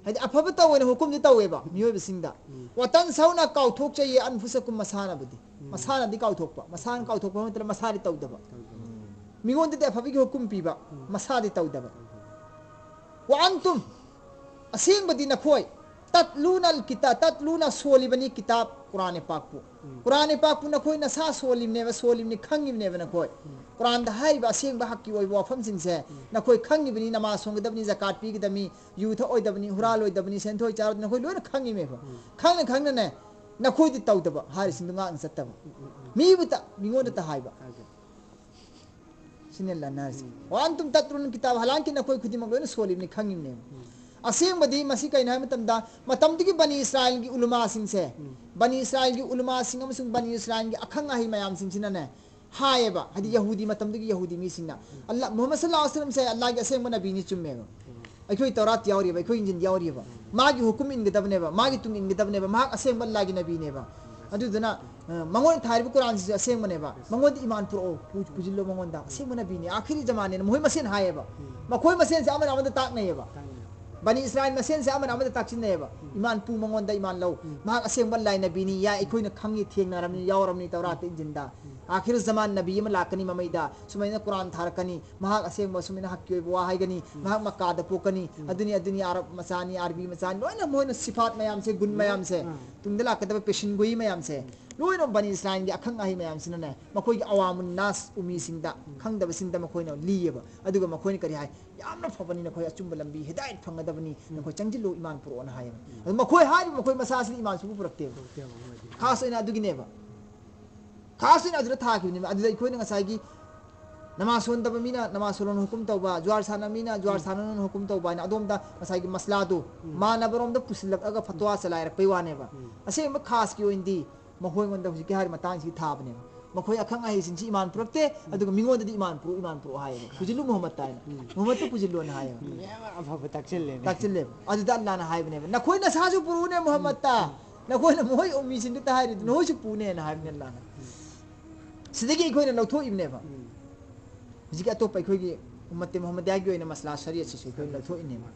ꯍꯥꯏꯗꯤ ꯑꯐꯕ ꯇꯧꯑꯣꯅ ꯍꯨꯀꯨꯝꯗꯤ ꯇꯧꯋꯦꯕ ꯃꯤꯑꯣꯏꯕꯁꯤꯡꯗ꯫ ꯎꯝ꯫ ꯋꯥꯇꯟ ꯁꯥꯎꯅ ꯀꯥꯎꯊꯣꯛꯆꯩꯌꯦ ꯑꯟꯐꯨꯁꯀꯨꯝ ꯃꯁꯥꯅꯕꯨꯗꯤ꯫ ꯎꯝ꯫ ꯃꯁꯥꯅꯗꯤ ꯀꯥꯎꯊꯣꯛꯄ, ꯃꯁꯥꯅ ꯀꯥꯎꯊꯣꯛꯄ ꯅꯠꯇꯅ ꯃꯁꯥꯗꯤ ꯇꯧꯗꯕ꯫ ꯇꯧꯗꯕ꯫ ꯃꯤꯉꯣꯟꯗꯗꯤ ꯑꯐꯕꯒꯤ ꯍꯨꯀꯨꯝ ꯄꯤꯕ, ꯎꯝ꯫ ꯃꯁꯥꯗꯤ ꯇꯧꯗꯕ꯫ ꯇꯧꯗꯕ꯫ ꯋꯥ ꯑꯟꯇꯨꯝ, ꯑꯁꯦꯡꯕꯗꯤ ꯅꯈꯣꯏ, ꯇꯠꯂꯨꯅ ꯀꯤꯇꯥ-, ꯇꯠꯂꯨꯅ ꯁꯣꯜꯂꯤꯕꯅꯤ ꯀꯤꯇꯥꯕ ꯀꯨꯔꯥꯟ ꯄꯥꯛꯄꯨ꯫ ꯎꯝ꯫ ꯀꯨꯔꯥꯟ ꯄꯥꯛꯄꯨ ꯅꯈꯣꯏ ꯅꯁꯥ ꯁꯣꯜꯂꯤꯕꯅꯦꯕ, ꯁꯣꯜꯂꯤꯕꯅꯤ ꯈꯪꯉꯤꯕꯅꯦꯕ ꯅꯈꯣꯏ꯫ ꯎꯝ꯫ ꯀꯨꯔꯥꯟꯗ ꯍꯥꯏꯔꯤꯕ ꯑꯁꯦꯡꯕ ꯍꯛꯀꯤ ꯑꯣꯏꯕ ꯋꯥꯐꯝꯁꯤꯡꯁꯦ ꯎꯝ꯫ ꯅꯈꯣꯏ ꯈꯪꯉꯤꯕꯅꯤ, ꯅꯃꯥꯖ ꯁꯣꯟꯒꯗꯕꯅꯤ, ꯖꯀꯥꯠ ꯄꯤꯒꯗꯕꯅꯤ, ꯌꯨ ꯊꯛꯑꯣꯏꯗꯕꯅꯤ, ꯍꯨꯔꯥꯜꯂꯣꯏꯗꯕꯅꯤ, ꯁꯦꯟꯊꯣꯏ ꯆꯥꯔꯣꯏꯗꯕꯅꯤ, ꯅꯈꯣꯏ ꯂꯣꯏꯅ ꯈꯪꯉꯤꯃꯦꯕ꯫ ꯎꯝ꯫ ꯈꯪꯅ ꯈꯪꯅꯅꯦ ꯅꯈꯣꯏꯗꯤ ꯇꯧꯗꯕ ꯍꯥꯏꯔꯤꯁꯤꯡꯗꯨ ꯉꯥꯛꯅ ꯆꯠꯇꯕ꯫ ꯎꯝ, ꯎꯝ, ꯎꯝ꯫ ꯃꯤꯕꯨ ꯇ-, ꯃꯤꯉꯣꯟꯗ ꯇ ꯍꯥꯏꯕ꯫ ꯍꯥꯏꯕ꯫ ꯁꯤꯅꯦ ꯂꯥꯟꯅꯔꯤꯁꯦ꯫ ꯎꯝ꯫ ꯋꯥ ꯑꯟꯇꯨꯝ ꯇꯠꯂꯨꯅ ꯀꯤꯇꯥꯕ, ꯍꯂꯥꯟꯀꯤ ꯅꯈꯣꯏ ꯈꯨꯗꯤꯡꯃꯛ ꯂꯣꯏꯅ ꯁꯣꯜꯂꯤꯕꯅꯤ ꯈꯪꯉꯤꯕꯅꯦꯕ꯫ ꯎꯝ꯫ ꯑꯁꯦꯡꯕꯗꯤ ꯃꯁꯤ ꯀꯩꯅꯣ ꯍꯥꯏꯕ ꯃꯇꯝꯗ, ꯃꯇꯝꯗꯨꯒꯤ ꯕꯅꯤ ꯏꯁꯔꯥꯏꯜꯒꯤ ꯎꯂꯃꯥꯁꯤꯡꯁꯦ, ꯎꯝ꯫ ꯕꯅꯤ ꯏꯁꯔꯥꯏꯜꯒꯤ ꯎꯂꯃꯥꯁꯤꯡ ꯑꯃꯁꯨꯡ ꯕꯅꯤ ꯏꯁꯔꯥꯏꯜꯒꯤ ꯑꯈꯪ ꯑꯍꯩ ꯃꯌꯥꯝꯁꯤꯡꯁꯤꯅꯅꯦ, ꯍꯥꯏꯌꯦꯕ, ꯍꯥꯏꯗꯤ ꯎꯝ꯫ ꯌꯍꯨꯗꯤ, ꯃꯇꯝꯗꯨꯒꯤ ꯌꯍꯨꯗꯤ ꯃꯤꯁꯤꯡꯅ, ꯎꯝ꯫ ꯑꯜꯂꯥ, ꯃꯨꯍꯝꯃꯗ ꯁꯜꯂꯜꯂꯥꯍꯨ ꯑꯂꯩꯍꯤ ꯋꯥꯁꯜꯂꯝꯁꯦ ꯑꯜꯂꯥꯒꯤ ꯑꯁꯦꯡꯕ ꯅꯕꯤꯅꯤ, ꯆꯨꯝꯃꯦꯕ꯫ ꯎꯝ꯫ ꯑꯩꯈꯣꯏ ꯇꯧꯔꯥꯠ ꯌꯥꯎꯔꯤꯕ, ꯑꯩꯈꯣꯏ ꯏꯟꯖꯤꯜ ꯌꯥꯎꯔꯤꯕ, ꯎꯝ꯫ ꯃꯥꯒꯤ ꯍꯨꯀꯨꯝ ꯏꯟꯒꯗꯕꯅꯦꯕ, ꯃꯥꯒꯤ ꯇꯨꯡ ꯏꯟꯒꯗꯕꯅꯦꯕ, ꯃꯍꯥꯛ ꯑꯁꯦꯡꯕ ꯑꯜꯂꯥꯒꯤ ꯅꯕꯤꯅꯦꯕ꯫ ꯎꯝ꯫ ꯑꯗꯨꯗꯨꯅ, ꯑ, ꯃꯉꯣꯟꯗ ꯊꯥꯔꯤꯕ ꯀꯨꯔꯥꯟꯁꯤꯁꯨ ꯑꯁꯦꯡꯕꯅꯦꯕ, ꯃꯉꯣꯟꯗ ꯏꯃꯥꯟ ꯄꯨꯔꯛꯑꯣ, ꯄꯨ-, ꯄꯨꯁꯤꯜꯂꯣ ꯃꯉꯣꯟꯗ, ꯎꯝ꯫ ꯑꯁꯦꯡꯕ ꯅꯕꯤꯅꯦ, ꯑꯥꯈꯤꯔꯤ ꯖꯃꯥꯟꯅꯦꯅ ꯃꯈꯣꯏ ꯃꯁꯦꯟ ꯍꯥꯏꯌꯦꯕ꯫ ꯎꯝ꯫ ꯃꯈꯣꯏ ꯃꯁꯦꯟꯁꯦ ꯑꯃꯅ ꯑꯃꯗ ꯇꯥꯛꯅꯩꯌꯦꯕ꯫ ꯇꯥꯛꯅꯩꯌꯦꯕ꯫ ꯕꯅꯤ ꯏꯁꯔꯥꯏꯜ ꯃꯁꯦꯟꯁꯦ ꯑꯃꯅ ꯑꯃꯗ ꯇꯥꯛꯁꯤꯟꯅꯩꯌꯦꯕ꯫ ꯎꯝ꯫ ꯏꯃꯥꯟ ꯄꯨ ꯃꯉꯣꯟꯗ, ꯏꯃꯥꯟ ꯂꯧ꯫ ꯎꯝ꯫ ꯃꯍꯥꯛ ꯑꯁꯦꯡꯕ ꯑꯜꯂꯥꯍꯤ ꯅꯕꯤꯅꯤ, ꯌꯥꯏ, ꯑꯩꯈꯣꯏꯅ ꯈꯪꯉꯤ, ꯊꯦꯡꯅꯔꯕꯅꯤ, ꯌꯥꯎꯔꯕꯅꯤ ꯇꯧꯔꯥꯠꯇ, ꯏꯟꯖꯤꯟꯗ꯫ ꯎꯝ꯫ ꯑꯥꯈꯤꯔ ꯖꯃꯥꯟ ꯅꯕꯤ ꯑꯃ ꯂꯥꯛꯀꯅꯤ ꯃꯃꯩꯗ, ꯁꯨꯃꯥꯏꯅ ꯀꯨꯔꯥꯟ ꯊꯥꯔꯛꯀꯅꯤ, ꯃꯍꯥꯛ ꯑꯁꯦꯡꯕ ꯁꯨꯃꯥꯏꯅ ꯍꯛꯀꯤ ꯑꯣꯏꯕ ꯋꯥ ꯍꯥꯏꯒꯅꯤ, ꯎꯝ꯫ ꯃꯍꯥꯛ ꯃꯛꯀꯥꯗ ꯄꯣꯛꯀꯅꯤ, ꯎꯝ꯫ ꯑꯗꯨꯅꯤ, ꯑꯗꯨꯅꯤ, ꯑꯔꯕ ꯃꯆꯥꯅꯤ, ꯑꯔꯕꯤ ꯃꯆꯥꯅꯤ, ꯂꯣꯏꯅ ꯃꯣꯏꯅ ꯁꯤꯐꯥꯠ ꯃꯌꯥꯝꯁꯦ, ꯒꯨꯟ ꯎꯝ꯫ ꯃꯌꯥꯝꯁꯦ, ꯎꯝ꯫ ꯇꯨꯡꯗ ꯂꯥꯛꯀꯗꯕ ꯄꯦꯁꯟꯒꯣꯌꯤ ꯃꯌꯥꯝꯁꯦ, ꯎꯝ꯫ ꯂꯣꯏꯅ ꯕꯅꯤ ꯏꯁꯔꯥꯏꯜꯒꯤ ꯑꯈꯪ ꯑꯍꯩ ꯃꯌꯥꯝꯁꯤꯅꯅꯦ, ꯃꯈꯣꯏꯒꯤ ꯑꯋꯥꯃꯨꯟ ꯅꯥꯁ ꯎꯃꯤꯁꯤꯡꯗ, ꯎꯝ꯫ ꯈꯪꯗꯕꯁꯤꯡꯗ ꯃꯈꯣꯏꯅ ꯂꯤꯌꯦꯕ꯫ ꯑꯗꯨꯒ ꯃꯈꯣꯏꯅ ꯀꯔꯤ ꯍꯥꯏ? "ꯌꯥꯝꯅ ꯐꯕꯅꯤ, ꯅꯈꯣꯏ ꯑꯆꯨꯝꯕ ꯂꯝꯕꯤ, ꯍꯤꯗꯥꯌꯠ ꯐꯪꯒꯗꯕꯅꯤ, ꯎꯝ꯫ ꯅꯈꯣꯏ ꯆꯪꯁꯤꯜꯂꯨ, ꯏꯃꯥꯟ ꯄꯨꯔꯛꯑꯣꯅ" ꯍꯥꯏꯌꯦꯕ꯫ ꯎꯝ꯫ ꯑꯗꯨ ꯃꯈꯣꯏ ꯍꯥꯏꯔꯤꯕ ꯃꯈꯣꯏ ꯃꯁꯥꯁꯤꯗꯤ ꯏꯃꯥꯟ ꯁꯨꯡꯄꯨ ꯄꯨꯔꯛꯇꯦꯕ꯫ ꯄꯨꯔꯛꯇꯦꯕ, ꯃꯣꯏꯗꯤ꯫ ꯈꯥꯁ ꯑꯣꯏꯅ ꯑꯗꯨꯒꯤꯅꯦꯕ꯫ ꯈꯥꯁ ꯑꯣꯏꯅ ꯑꯗꯨꯗ ꯊꯥꯈꯤꯕꯅꯦꯕ꯫ ꯑꯗꯨꯗ ꯑꯩꯈꯣꯏꯅ ꯉꯁꯥꯏꯒꯤ ꯅꯃꯥꯖ ꯁꯣꯟꯗꯕ ꯃꯤꯅ ꯅꯃꯥꯖ ꯁꯣꯜꯂꯣꯅ ꯍꯨꯀꯨꯝ ꯇꯧꯕ, ꯖꯨꯋꯥꯔ ꯁꯥꯟꯅꯕ ꯃꯤꯅ ꯖꯨꯋꯥꯔ ꯎꯝ꯫ ꯁꯥꯟꯅꯅꯨꯅ ꯍꯨꯀꯨꯝ ꯇꯧꯕ ꯍꯥꯏꯅ ꯑꯗꯣꯝꯗ ꯉꯁꯥꯏꯒꯤ ꯃꯁꯂꯥꯗꯨ ꯎꯝ꯫ ꯃꯥꯟꯅꯕꯔꯣꯝꯗ ꯄꯨꯁꯤꯜꯂꯛꯑꯒ ꯐꯇ꯭ꯋꯥ ꯆꯂꯥꯏꯔꯛꯄꯩ ꯋꯥꯅꯦꯕ꯫ ꯎꯝ꯫ ꯑꯁꯦꯡꯕ ꯈꯥꯁꯀꯤ ꯑꯣꯏꯅꯗꯤ ꯃꯈꯣꯏꯉꯣꯟꯗ ꯍꯧꯖꯤꯛꯀꯤ ꯍꯥꯏꯔꯤꯕ ꯃꯇꯥꯡꯁꯤꯒꯤ ꯊꯥꯕꯅꯦꯕ꯫ ꯃꯈꯣꯏ ꯑꯈꯪ ꯑꯍꯩꯁꯤꯡꯁꯤ ꯏꯃꯥꯟ ꯄꯨꯔꯛꯇꯦ, ꯎꯝ꯫ ꯑꯗꯨꯒ ꯃꯤꯉꯣꯟꯗꯗꯤ ꯏꯃꯥꯟ ꯄꯨꯔꯛꯎ, ꯏꯃꯥꯟ ꯄꯨꯔꯛꯎ ꯍꯥꯏꯌꯦꯕ꯫ ꯎꯝ꯫ ꯄꯨꯁꯤꯜꯂꯨ ꯃꯨꯍꯝꯃꯗꯇ ꯍꯥꯏꯅ꯫ ꯎꯝ꯫ ꯃꯨꯍꯝꯃꯗꯇ ꯄꯨꯁꯤꯜꯂꯣꯅ ꯍꯥꯏꯌꯦꯕ꯫ ꯃꯌꯥꯝ ꯑꯐꯕ ꯇꯥꯛꯁꯤꯜꯂꯦꯅꯦ꯫ ꯇꯥꯛꯁꯤꯜꯂꯦꯕ꯫ ꯑꯗꯨꯗ ꯑꯜꯂꯥꯅ ꯍꯥꯏꯕꯅꯦꯕ, "ꯅꯈꯣꯏ ꯅꯁꯥꯁꯨ ꯄꯨꯔꯛꯎꯅꯦ ꯃꯨꯍꯝꯃꯗꯇ꯫ ꯎꯝ꯫ ꯅꯈꯣꯏꯅ ꯃꯈꯣꯏ ꯎꯝꯃꯤꯁꯤꯡꯗꯨꯗ ꯍꯥꯏꯔꯤꯗꯨ ꯎꯝ꯫ ꯅꯈꯣꯏꯁꯨ ꯄꯨꯅꯦꯅ" ꯍꯥꯏꯕꯅꯦ ꯑꯜꯂꯥꯅ꯫ ꯎꯝ꯫ ꯁꯤꯗꯒꯤ ꯑꯩꯈꯣꯏꯅ ꯂꯧꯊꯣꯛꯏꯕꯅꯦꯕ꯫ ꯎꯝ꯫ ꯍꯧꯖꯤꯛꯀꯤ ꯑꯇꯣꯞꯄ ꯑꯩꯈꯣꯏꯒꯤ ꯎꯝꯃꯠꯇꯦ ꯃꯨꯍꯝꯃꯗꯤꯌꯥꯒꯤ ꯑꯣꯏꯅ ꯃꯁꯂꯥ ꯁꯔꯤꯌꯠꯁꯤꯁꯨ ꯑꯩꯈꯣꯏꯅ ꯂꯧꯊꯣꯛꯏꯅꯦꯕ꯫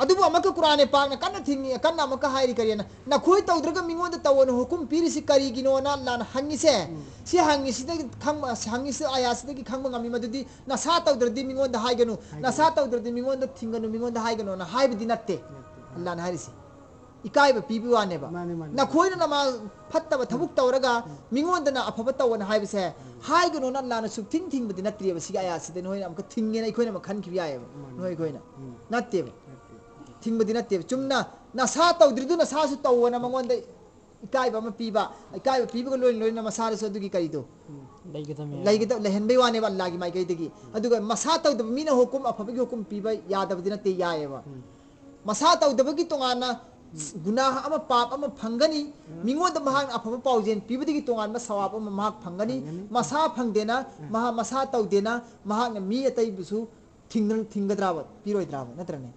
ꯑꯗꯨꯕꯨ ꯑꯃꯨꯛꯀ ꯀꯨꯔꯥꯟ ꯄꯥꯛꯅ ꯀꯟꯅ ꯊꯤꯡꯉꯤ, ꯀꯟꯅ ꯑꯃꯨꯛꯀ ꯍꯥꯏꯔꯤ ꯀꯔꯤꯅ, "ꯅꯈꯣꯏ ꯇꯧꯗ꯭ꯔꯒ ꯃꯤꯉꯣꯟꯗ ꯇꯧꯑꯣꯅ ꯍꯨꯀꯨꯝ ꯄꯤꯔꯤꯁꯤ ꯀꯔꯤꯒꯤꯅꯣꯅ?" ꯑꯜꯂꯥꯅ ꯍꯪꯉꯤꯁꯦ꯫ ꯎꯝ꯫ ꯁꯤ ꯍꯪꯉꯤꯁꯤꯗꯒꯤ ꯈꯪꯕ, ꯍꯪꯉꯤꯁꯤ ꯑꯥꯌꯥꯁꯤꯗꯒꯤ ꯈꯪꯕ ꯉꯝꯃꯤ ꯃꯗꯨꯗꯤ ꯅꯁꯥ ꯇꯧꯗ꯭ꯔꯗꯤ ꯃꯤꯉꯣꯟꯗ ꯍꯥꯏꯒꯅꯨ, ꯍꯥꯏꯒꯅꯨ꯫ ꯅꯁꯥ ꯇꯧꯗ꯭ꯔꯗꯤ ꯃꯤꯉꯣꯟꯗ ꯊꯤꯡꯒꯅꯨ, ꯃꯤꯉꯣꯟꯗ ꯍꯥꯏꯒꯅꯨꯅ ꯍꯥꯏꯕꯗꯤ ꯅꯠꯇꯦ꯫ ꯅꯠꯇꯦ꯫ ꯑꯜꯂꯥꯅ ꯍꯥꯏꯔꯤꯁꯤ꯫ ꯏꯀꯥꯏꯕ ꯄꯤꯕꯒꯤ ꯋꯥꯅꯦꯕ꯫ ꯃꯥꯅꯦ, ꯃꯥꯅꯦ꯫ ꯅꯈꯣꯏꯅ ꯅꯃꯥ ꯐꯠꯇꯕ ꯊꯕꯛ ꯎꯝ꯫ ꯇꯧꯔꯒ ꯎꯝ꯫ ꯃꯤꯉꯣꯟꯗꯅ ꯑꯐꯕ ꯇꯧꯑꯣꯅ ꯍꯥꯏꯕꯁꯦ ꯎꯝ꯫ ꯍꯥꯏꯒꯅꯣꯅ ꯑꯜꯂꯥꯅ ꯁꯨꯛꯊꯤꯡ ꯊꯤꯡꯕꯗꯤ ꯅꯠꯇ꯭ꯔꯤꯕ꯫ ꯁꯤꯒꯤ ꯑꯥꯌꯥꯠꯁꯤꯗ ꯅꯣꯏꯅ ꯑꯃꯨꯛꯀ ꯊꯤꯡꯉꯦꯅ ꯑꯩꯈꯣꯏꯅ ꯑꯃꯨꯛ ꯈꯟꯈꯤꯕ ꯌꯥꯏꯑꯕ꯫ ꯃꯥꯅꯦ꯫ ꯅꯣꯏ ꯑꯩꯈꯣꯏꯅ꯫ ꯎꯝ꯫ ꯅꯠꯇꯦꯕ꯫ ꯅꯠꯇꯦ꯫ ꯊꯤꯡꯕꯗꯤ ꯅꯠꯇꯦꯕ꯫ ꯆꯨꯝꯅ ꯅꯁꯥ ꯇꯧꯗ꯭ꯔꯤꯗꯨ ꯅꯁꯥꯁꯨ ꯇꯧꯑꯣꯅ ꯃꯉꯣꯟꯗ ꯏꯀꯥꯏꯕ ꯑꯃ ꯄꯤꯕ, ꯏꯀꯥꯏꯕ ꯄꯤꯕꯒ ꯂꯣꯏꯅ ꯂꯣꯏꯅꯅ ꯃꯁꯥꯗꯁꯨ ꯑꯗꯨꯒꯤ ꯀꯔꯤꯗꯣ? ꯎꯝ꯫ ꯂꯩꯒꯗꯕꯅꯦ꯫ ꯂꯩꯒꯗꯕ, ꯂꯩꯍꯟꯕꯩ ꯋꯥꯅꯦꯕ ꯑꯜꯂꯥꯒꯤ ꯃꯥꯏꯀꯩꯗꯒꯤ꯫ ꯎꯝ꯫ ꯑꯗꯨꯒ ꯃꯁꯥ ꯇꯧꯗꯕ ꯃꯤꯅ ꯍꯨꯀꯨꯝ ꯑꯐꯕꯒꯤ ꯍꯨꯀꯨꯝ ꯄꯤꯕ ꯌꯥꯗꯕꯗꯤ ꯅꯠꯇꯦ, ꯌꯥꯏꯑꯕ꯫ ꯎꯝ꯫ ꯃꯁꯥ ꯇꯧꯗꯕꯒꯤ ꯇꯣꯉꯥꯟꯅ ꯎꯝ꯫ ꯒꯨꯅꯥꯍ ꯑꯃ, ꯄꯥꯞ ꯑꯃ ꯐꯪꯒꯅꯤ꯫ ꯎꯝ꯫ ꯃꯤꯉꯣꯟꯗ ꯃꯍꯥꯛꯅ ꯑꯐꯕ ꯄꯥꯎꯖꯦꯜ ꯄꯤꯕꯗꯒꯤ ꯇꯣꯉꯥꯟꯕ ꯁꯋꯥꯕ ꯑꯃ ꯃꯍꯥꯛ ꯐꯪꯒꯅꯤ꯫ ꯐꯪꯒꯅꯤ꯫ ꯃꯁꯥ ꯐꯪꯗꯦꯅ, ꯎꯝ꯫ ꯃꯍꯥꯛ ꯃꯁꯥ ꯇꯧꯗꯦꯅ ꯃꯍꯥꯛꯅ ꯃꯤ ꯑꯇꯩꯕꯨꯁꯨ ꯊꯤꯡꯗ-, ꯊꯤꯡꯒꯗ꯭ꯔꯕ? ꯄꯤꯔꯣꯏꯗ꯭ꯔꯕ? ꯅꯠꯇ꯭ꯔꯅꯦ?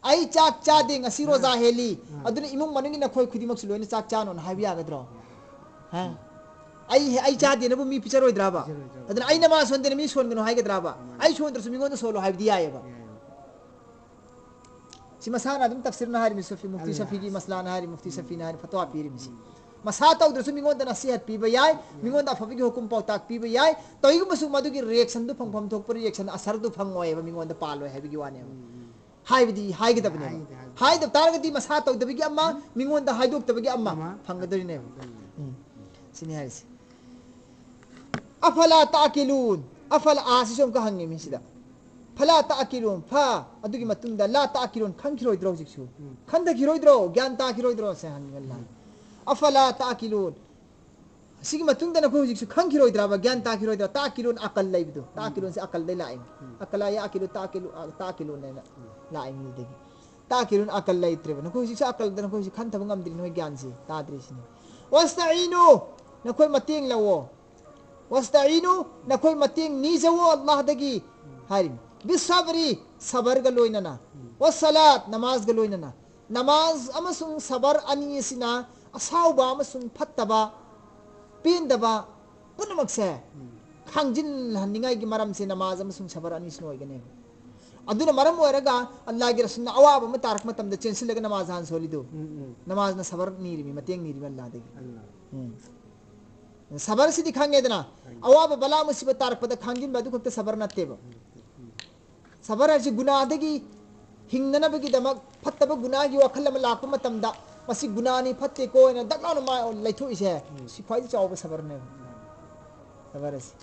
"ꯑꯩ ꯆꯥꯛ ꯆꯥꯗꯦ, ꯉꯁꯤ ꯔꯣꯖꯥ ꯍꯦꯜꯂꯤ, ꯑꯥ꯫ ꯑꯗꯨꯅ ꯏꯃꯨꯡ ꯃꯅꯨꯡꯒꯤ ꯅꯈꯣꯏ ꯈꯨꯗꯤꯡꯃꯛꯁꯨ ꯂꯣꯏꯅ ꯆꯥꯛ ꯆꯥꯅꯣꯅ" ꯍꯥꯏꯕ ꯌꯥꯒꯗ꯭ꯔꯣ? ꯍꯥ? ꯑꯩ, ꯑꯩ ꯆꯥꯗꯦꯅꯕꯨ ꯃꯤ ꯄꯤꯖꯔꯣꯏꯗ꯭ꯔꯕ? ꯄꯤꯖꯔꯣꯏꯗ꯭ꯔꯕ? ꯑꯗꯨꯅ "ꯑꯩ ꯅꯃꯥꯖ ꯁꯣꯟꯗꯦꯅ ꯃꯤ ꯁꯣꯟꯒꯅꯨ" ꯍꯥꯏꯒꯗ꯭ꯔꯕ? ꯃꯥꯅꯤ꯫ "ꯑꯩ ꯁꯣꯟꯗ꯭ꯔꯁꯨ ꯃꯤꯉꯣꯟꯗ ꯁꯣꯜꯂꯣ" ꯍꯥꯏꯕꯗꯤ ꯌꯥꯏꯑꯕ꯫ ꯌꯥꯏꯑꯕ꯫ ꯁꯤ ꯃꯁꯥꯅ ꯑꯗꯨꯝ ꯇꯐꯁꯤꯔꯅ ꯍꯥꯏꯔꯤꯕꯅꯤ, ꯁꯨꯐꯤ ꯃꯨꯐꯇꯤ ꯑꯜꯂꯥ꯫ ꯁꯐꯤꯒꯤ ꯃꯁꯂꯥꯅ ꯍꯥꯏꯔꯤ, ꯃꯨꯐꯇꯤ ꯎꯝ꯫ ꯁꯐꯤꯅ ꯍꯥꯏꯔꯤ, ꯐꯇꯋꯥ ꯄꯤꯔꯤꯕꯅꯤ꯫ ꯎꯝ꯫ ꯃꯁꯥ ꯇꯧꯗ꯭ꯔꯁꯨ ꯃꯤꯉꯣꯟꯗ ꯅꯁꯤꯍꯠ ꯄꯤꯕ ꯌꯥꯏ, ꯌꯥꯏ꯫ ꯃꯤꯉꯣꯟꯗ ꯑꯐꯕꯒꯤ ꯍꯨꯀꯨꯝ ꯄꯥꯎꯇꯥꯛ ꯄꯤꯕ ꯌꯥꯏ꯫ ꯇꯧꯏꯒꯨꯝꯕꯁꯨ ꯃꯗꯨꯒꯤ ꯔꯤꯌꯦꯛꯁꯟꯗꯨ ꯐꯪꯐꯝ ꯊꯣꯛꯄ ꯔꯤꯌꯦꯛꯁꯟ ꯑꯁꯔꯗꯨ ꯐꯪꯉꯣꯏꯑꯕ, ꯃꯤꯉꯣꯟꯗ ꯄꯥꯜꯂꯣꯏ ꯍꯥꯏꯕꯒꯤ ꯋꯥꯅꯦꯕ꯫ ꯎꯝ, ꯎꯝ꯫ ꯍꯥꯏꯕꯗꯤ ꯍꯥꯏꯒꯗꯕꯅꯦꯕ꯫ ꯍꯥꯏꯗꯤ, ꯍꯥꯏꯗꯤ꯫ ꯍꯥꯏꯗꯕ ꯇꯥꯔꯒꯗꯤ ꯃꯁꯥ ꯇꯧꯗꯕꯒꯤ ꯑꯃ, ꯎꯝ꯫ ꯃꯤꯉꯣꯟꯗ ꯍꯥꯏꯗꯣꯛꯇꯕꯒꯤ ꯑꯃ ꯑꯃ꯫ ꯐꯪꯒꯗꯣꯔꯤꯅꯦꯕ꯫ ꯐꯪꯒꯗꯣꯔꯤꯅꯦꯕ꯫ ꯎꯝ꯫ ꯁꯤꯅꯤ ꯍꯥꯏꯔꯤꯁꯦ꯫ "ꯑꯐꯂꯥ ꯇꯥꯀꯤꯂꯨꯟ?" ꯑꯐꯂꯥ ꯑꯁꯤꯁꯨ ꯑꯃꯨꯛꯀ ꯍꯪꯉꯤ ꯃꯤꯁꯤꯗ꯫ "ꯐꯂꯥ ꯇꯥꯀꯤꯂꯨꯟ?" ꯐ, ꯑꯗꯨꯒꯤ ꯃꯇꯨꯡꯗ "ꯂꯥ ꯇꯥꯀꯤꯂꯨꯟ?" ꯈꯟꯈꯤꯔꯣꯏꯗ꯭ꯔꯣ ꯍꯧꯖꯤꯛꯁꯨ? ꯎꯝ꯫ ꯈꯟꯊꯈꯤꯔꯣꯏꯗ꯭ꯔꯣ? ꯒ꯭ꯌꯥꯟ ꯇꯥꯈꯤꯔꯣꯏꯗ꯭ꯔꯣ? ꯁꯦ ꯍꯪꯉꯤ ꯑꯜꯂꯥꯅ꯫ ꯎꯝ꯫ "ꯑꯐꯂꯥ ꯇꯥꯀꯤꯂꯨꯟ?" ꯑꯁꯤꯒꯤ ꯃꯇꯨꯡꯗ ꯅꯈꯣꯏ ꯍꯧꯖꯤꯛꯁꯨ ꯈꯪꯈꯤꯔꯣꯏꯗ꯭ꯔꯕ? ꯒ꯭ꯌꯥꯟ ꯇꯥꯈꯤꯔꯣꯏꯗ꯭ꯔꯥ? ꯇꯥꯀꯤꯂꯨꯟ ꯑꯀꯜ ꯂꯩꯕꯗꯣ꯫ ꯇꯥꯀꯤꯂꯨꯟꯁꯦ ꯑꯀꯜꯗꯩ ꯂꯥꯛꯏꯅꯤ꯫ ꯎꯝ꯫ ꯑꯀꯂꯥ ꯌꯥꯀꯤꯂꯨ ꯇꯥꯀꯤꯂꯨ, ꯑ, ꯇꯥꯀꯤꯂꯨꯟ ꯍꯥꯏꯅ ꯎꯝ꯫ ꯂꯥꯛꯏꯅꯤ ꯑꯗꯨꯗꯒꯤ꯫ ꯇꯥꯀꯤꯂꯨꯟ ꯑꯀꯜ ꯂꯩꯇ꯭ꯔꯦꯕ꯫ ꯅꯈꯣꯏ ꯍꯧꯖꯤꯛꯁꯨ ꯑꯀꯜꯗ ꯅꯈꯣꯏ ꯍꯧꯖꯤꯛ ꯈꯟꯊꯕ ꯉꯝꯗ꯭ꯔꯤ, ꯅꯈꯣꯏ ꯒ꯭ꯌꯥꯟꯁꯤ ꯇꯥꯗ꯭ꯔꯤꯁꯤꯅꯤ꯫ ꯋꯥꯁꯇꯥꯏꯅꯨ, ꯅꯈꯣꯏ ꯃꯇꯦꯡ ꯂꯧꯋꯣ꯫ ꯋꯥꯁꯇꯥꯏꯅꯨ, ꯅꯈꯣꯏ ꯃꯇꯦꯡ ꯅꯤꯖꯋꯣ ꯑꯜꯂꯥꯍꯗꯒꯤ ꯍꯥꯏꯔꯤꯅꯤ꯫ ꯕꯤꯁꯕꯔꯤ, ꯁꯕꯔꯒ ꯂꯣꯏꯅꯅ꯫ ꯋꯥꯁꯂꯥꯠ, ꯅꯃꯥꯖꯒ ꯂꯣꯏꯅꯅ꯫ ꯅꯃꯥꯖ ꯑꯃꯁꯨꯡ ꯁꯕꯔ ꯑꯅꯤ ꯑꯁꯤꯅ ꯑꯁꯥꯎꯕ ꯑꯃꯁꯨꯡ ꯐꯠꯇꯕ, ꯄꯦꯟꯗꯕ ꯄꯨꯝꯅꯃꯛꯁꯦ ꯎꯝ꯫ ꯈꯥꯡꯖꯤꯜꯍꯟꯅꯤꯡꯉꯥꯏꯒꯤ ꯃꯔꯝꯁꯦ ꯅꯃꯥꯖ ꯑꯃꯁꯨꯡ ꯁꯕꯔ ꯑꯅꯤꯁꯤꯅ ꯑꯣꯏꯒꯅꯦꯕ꯫ ꯑꯗꯨꯅ ꯃꯔꯝ ꯑꯣꯏꯔꯒ ꯑꯜꯂꯥꯍꯒꯤ ꯔꯁꯨꯜꯅ ꯑꯋꯥꯕ ꯑꯃ ꯇꯥꯔꯛꯄ ꯃꯇꯝꯗ ꯆꯦꯟꯁꯤꯜꯂꯒ ꯅꯃꯥꯖ ꯍꯥꯟꯅ ꯁꯣꯜꯂꯤꯗꯨ꯫ ꯎꯝ, ꯎꯝ꯫ ꯅꯃꯥꯖꯅ ꯁꯕꯔ ꯅꯤꯔꯤꯃꯤ, ꯃꯇꯦꯡ ꯅꯤꯔꯤꯃꯤ ꯑꯜꯂꯥꯍꯗꯒꯤ꯫ ꯑꯜꯂꯥꯍ꯫ ꯎꯝ꯫ ꯁꯕꯔꯁꯤꯗꯤ ꯈꯪꯉꯦꯗꯅ, ꯈꯪꯉꯦ꯫ ꯑꯋꯥꯕ ꯕꯂꯥ ꯃꯨꯁꯤꯕ ꯇꯥꯔꯛꯄꯗ ꯈꯥꯡꯖꯤꯟꯕ ꯑꯗꯨ ꯈꯛꯇ ꯁꯕꯔ ꯅꯠꯇꯦꯕ꯫ ꯎꯝ, ꯎꯝ꯫ ꯁꯕꯔ ꯍꯥꯏꯁꯤ ꯒꯨꯅꯥꯗꯒꯤ ꯍꯤꯡꯅꯅꯕꯒꯤꯗꯃꯛ ꯐꯠꯇꯕ ꯒꯨꯅꯥꯒꯤ ꯋꯥꯈꯜ ꯑꯃ ꯂꯥꯛꯄ ꯃꯇꯝꯗ ꯃꯁꯤ ꯒꯨꯅꯥꯅꯤ, ꯐꯠꯇꯦꯀꯣ ꯍꯥꯏꯅ ꯗꯛ ꯂꯥꯎꯅ ꯃꯥ ꯂꯩꯊꯣꯛꯏꯁꯦ, ꯎꯝ꯫ ꯁꯤ ꯈ꯭ꯋꯥꯏꯗꯒꯤ ꯆꯥꯎꯕ ꯁꯕꯔꯅꯦꯕ꯫ ꯁꯕꯔ ꯑꯁꯤ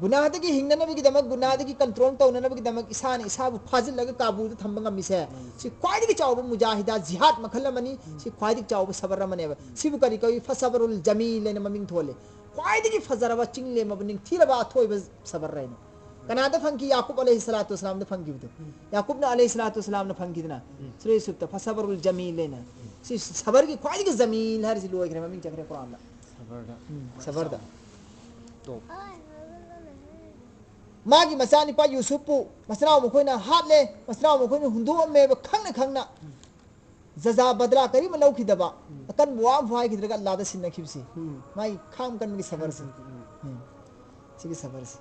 ꯒꯨꯅꯥꯗꯒꯤ ꯍꯤꯡꯅꯅꯕꯒꯤꯗꯃꯛ, ꯒꯨꯅꯥꯗꯒꯤ control ꯇꯧꯅꯅꯕꯒꯤꯗꯃꯛ ꯏꯁꯥꯅ ꯏꯁꯥꯕꯨ ꯐꯥꯖꯤꯜꯂꯒ ꯀꯥꯕꯨꯗ ꯊꯝꯕ ꯉꯝꯃꯤꯁꯦ, ꯎꯝ꯫ ꯁꯤ ꯈ꯭ꯋꯥꯏꯗꯒꯤ ꯆꯥꯎꯕ ꯃꯨꯖꯥꯍꯤꯗꯥ, ꯖꯤꯍꯥꯗ ꯃꯈꯜ ꯑꯃꯅꯤ꯫ ꯎꯝ꯫ ꯁꯤ ꯈ꯭ꯋꯥꯏꯗꯒꯤ ꯆꯥꯎꯕ ꯁꯕꯔ ꯑꯃꯅꯦꯕ꯫ ꯎꯝ꯫ ꯁꯤꯕꯨ ꯀꯔꯤ ꯀꯧꯏ? ꯐꯁꯕꯔꯨꯜ ꯖꯃꯤꯜ ꯍꯥꯏꯅ ꯃꯃꯤꯡ ꯊꯣꯜꯂꯤ꯫ ꯈ꯭ꯋꯥꯏꯗꯒꯤ ꯐꯖꯔꯕ, ꯆꯤꯡ ꯂꯦꯝꯃꯕ, ꯅꯤꯡꯊꯤꯔꯕ ꯑꯊꯣꯏꯕ ꯁꯕꯔ ꯍꯥꯏꯅ꯫ ꯀꯅꯥꯗ ꯐꯪꯈꯤ? ꯌꯥꯀꯨꯕ ꯑꯂꯩꯍꯤ ꯁꯂꯥꯇꯨ ꯋꯁꯂꯥꯝꯗ ꯐꯪꯈꯤꯕꯗꯣ꯫ ꯎꯝ꯫ ꯌꯥꯀꯨꯕꯅ ꯑꯂꯩꯍꯤ ꯁꯂꯥꯇꯨ ꯋꯁꯂꯥꯝꯅ ꯐꯪꯈꯤꯗꯅ꯫ ꯎꯝ꯫ ꯁꯨꯔꯦ ꯌꯨꯁꯨꯐꯇ ꯐꯁꯕꯔꯨꯜ ꯖꯃꯤꯜ ꯍꯥꯏꯅ꯫ ꯎꯝ꯫ ꯁꯤ ꯁꯕꯔꯒꯤ ꯈ꯭ꯋꯥꯏꯗꯒꯤ ꯖꯃꯤꯜ ꯍꯥꯏꯔꯤꯁꯤ ꯂꯣꯏꯈ꯭ꯔꯦ, ꯃꯃꯤꯡ ꯆꯠꯈ꯭ꯔꯦ ꯀꯨꯔꯥꯟꯗ꯫ ꯁꯕꯔꯗ꯫ ꯎꯝ, ꯁꯕꯔꯗ꯫ ꯇꯣꯞ꯫ ꯃꯥꯒꯤ ꯃꯆꯥꯅꯤꯄꯥ ꯌꯨꯁꯨꯐꯄꯨ ꯃꯆꯤꯟꯅꯥꯎ ꯃꯈꯣꯏꯅ ꯍꯥꯠꯂꯦ, ꯃꯆꯤꯟꯅꯥꯎ ꯃꯈꯣꯏꯅ ꯍꯨꯟꯗꯣꯛꯑꯝꯃꯦꯕ ꯈꯪꯅ ꯈꯪꯅ꯫ ꯎꯝ꯫ ꯖꯖꯥ ꯕꯗꯂꯥ ꯀꯔꯤꯃ ꯂꯧꯈꯤꯗꯕ, ꯎꯝ꯫ ꯑꯀꯟꯕ ꯋꯥ ꯑꯃ ꯍꯥꯏꯈꯤꯗ꯭ꯔꯒ ꯑꯜꯂꯥꯗ ꯁꯤꯟꯅꯈꯤꯕꯁꯤ꯫ ꯎꯝ꯫ ꯃꯥꯒꯤ ꯈꯥꯡ ꯀꯟꯕꯒꯤ ꯁꯕꯔꯁꯤ꯫ ꯎꯝ꯫ ꯎꯝ꯫ ꯁꯤꯒꯤ ꯁꯕꯔꯁꯤ꯫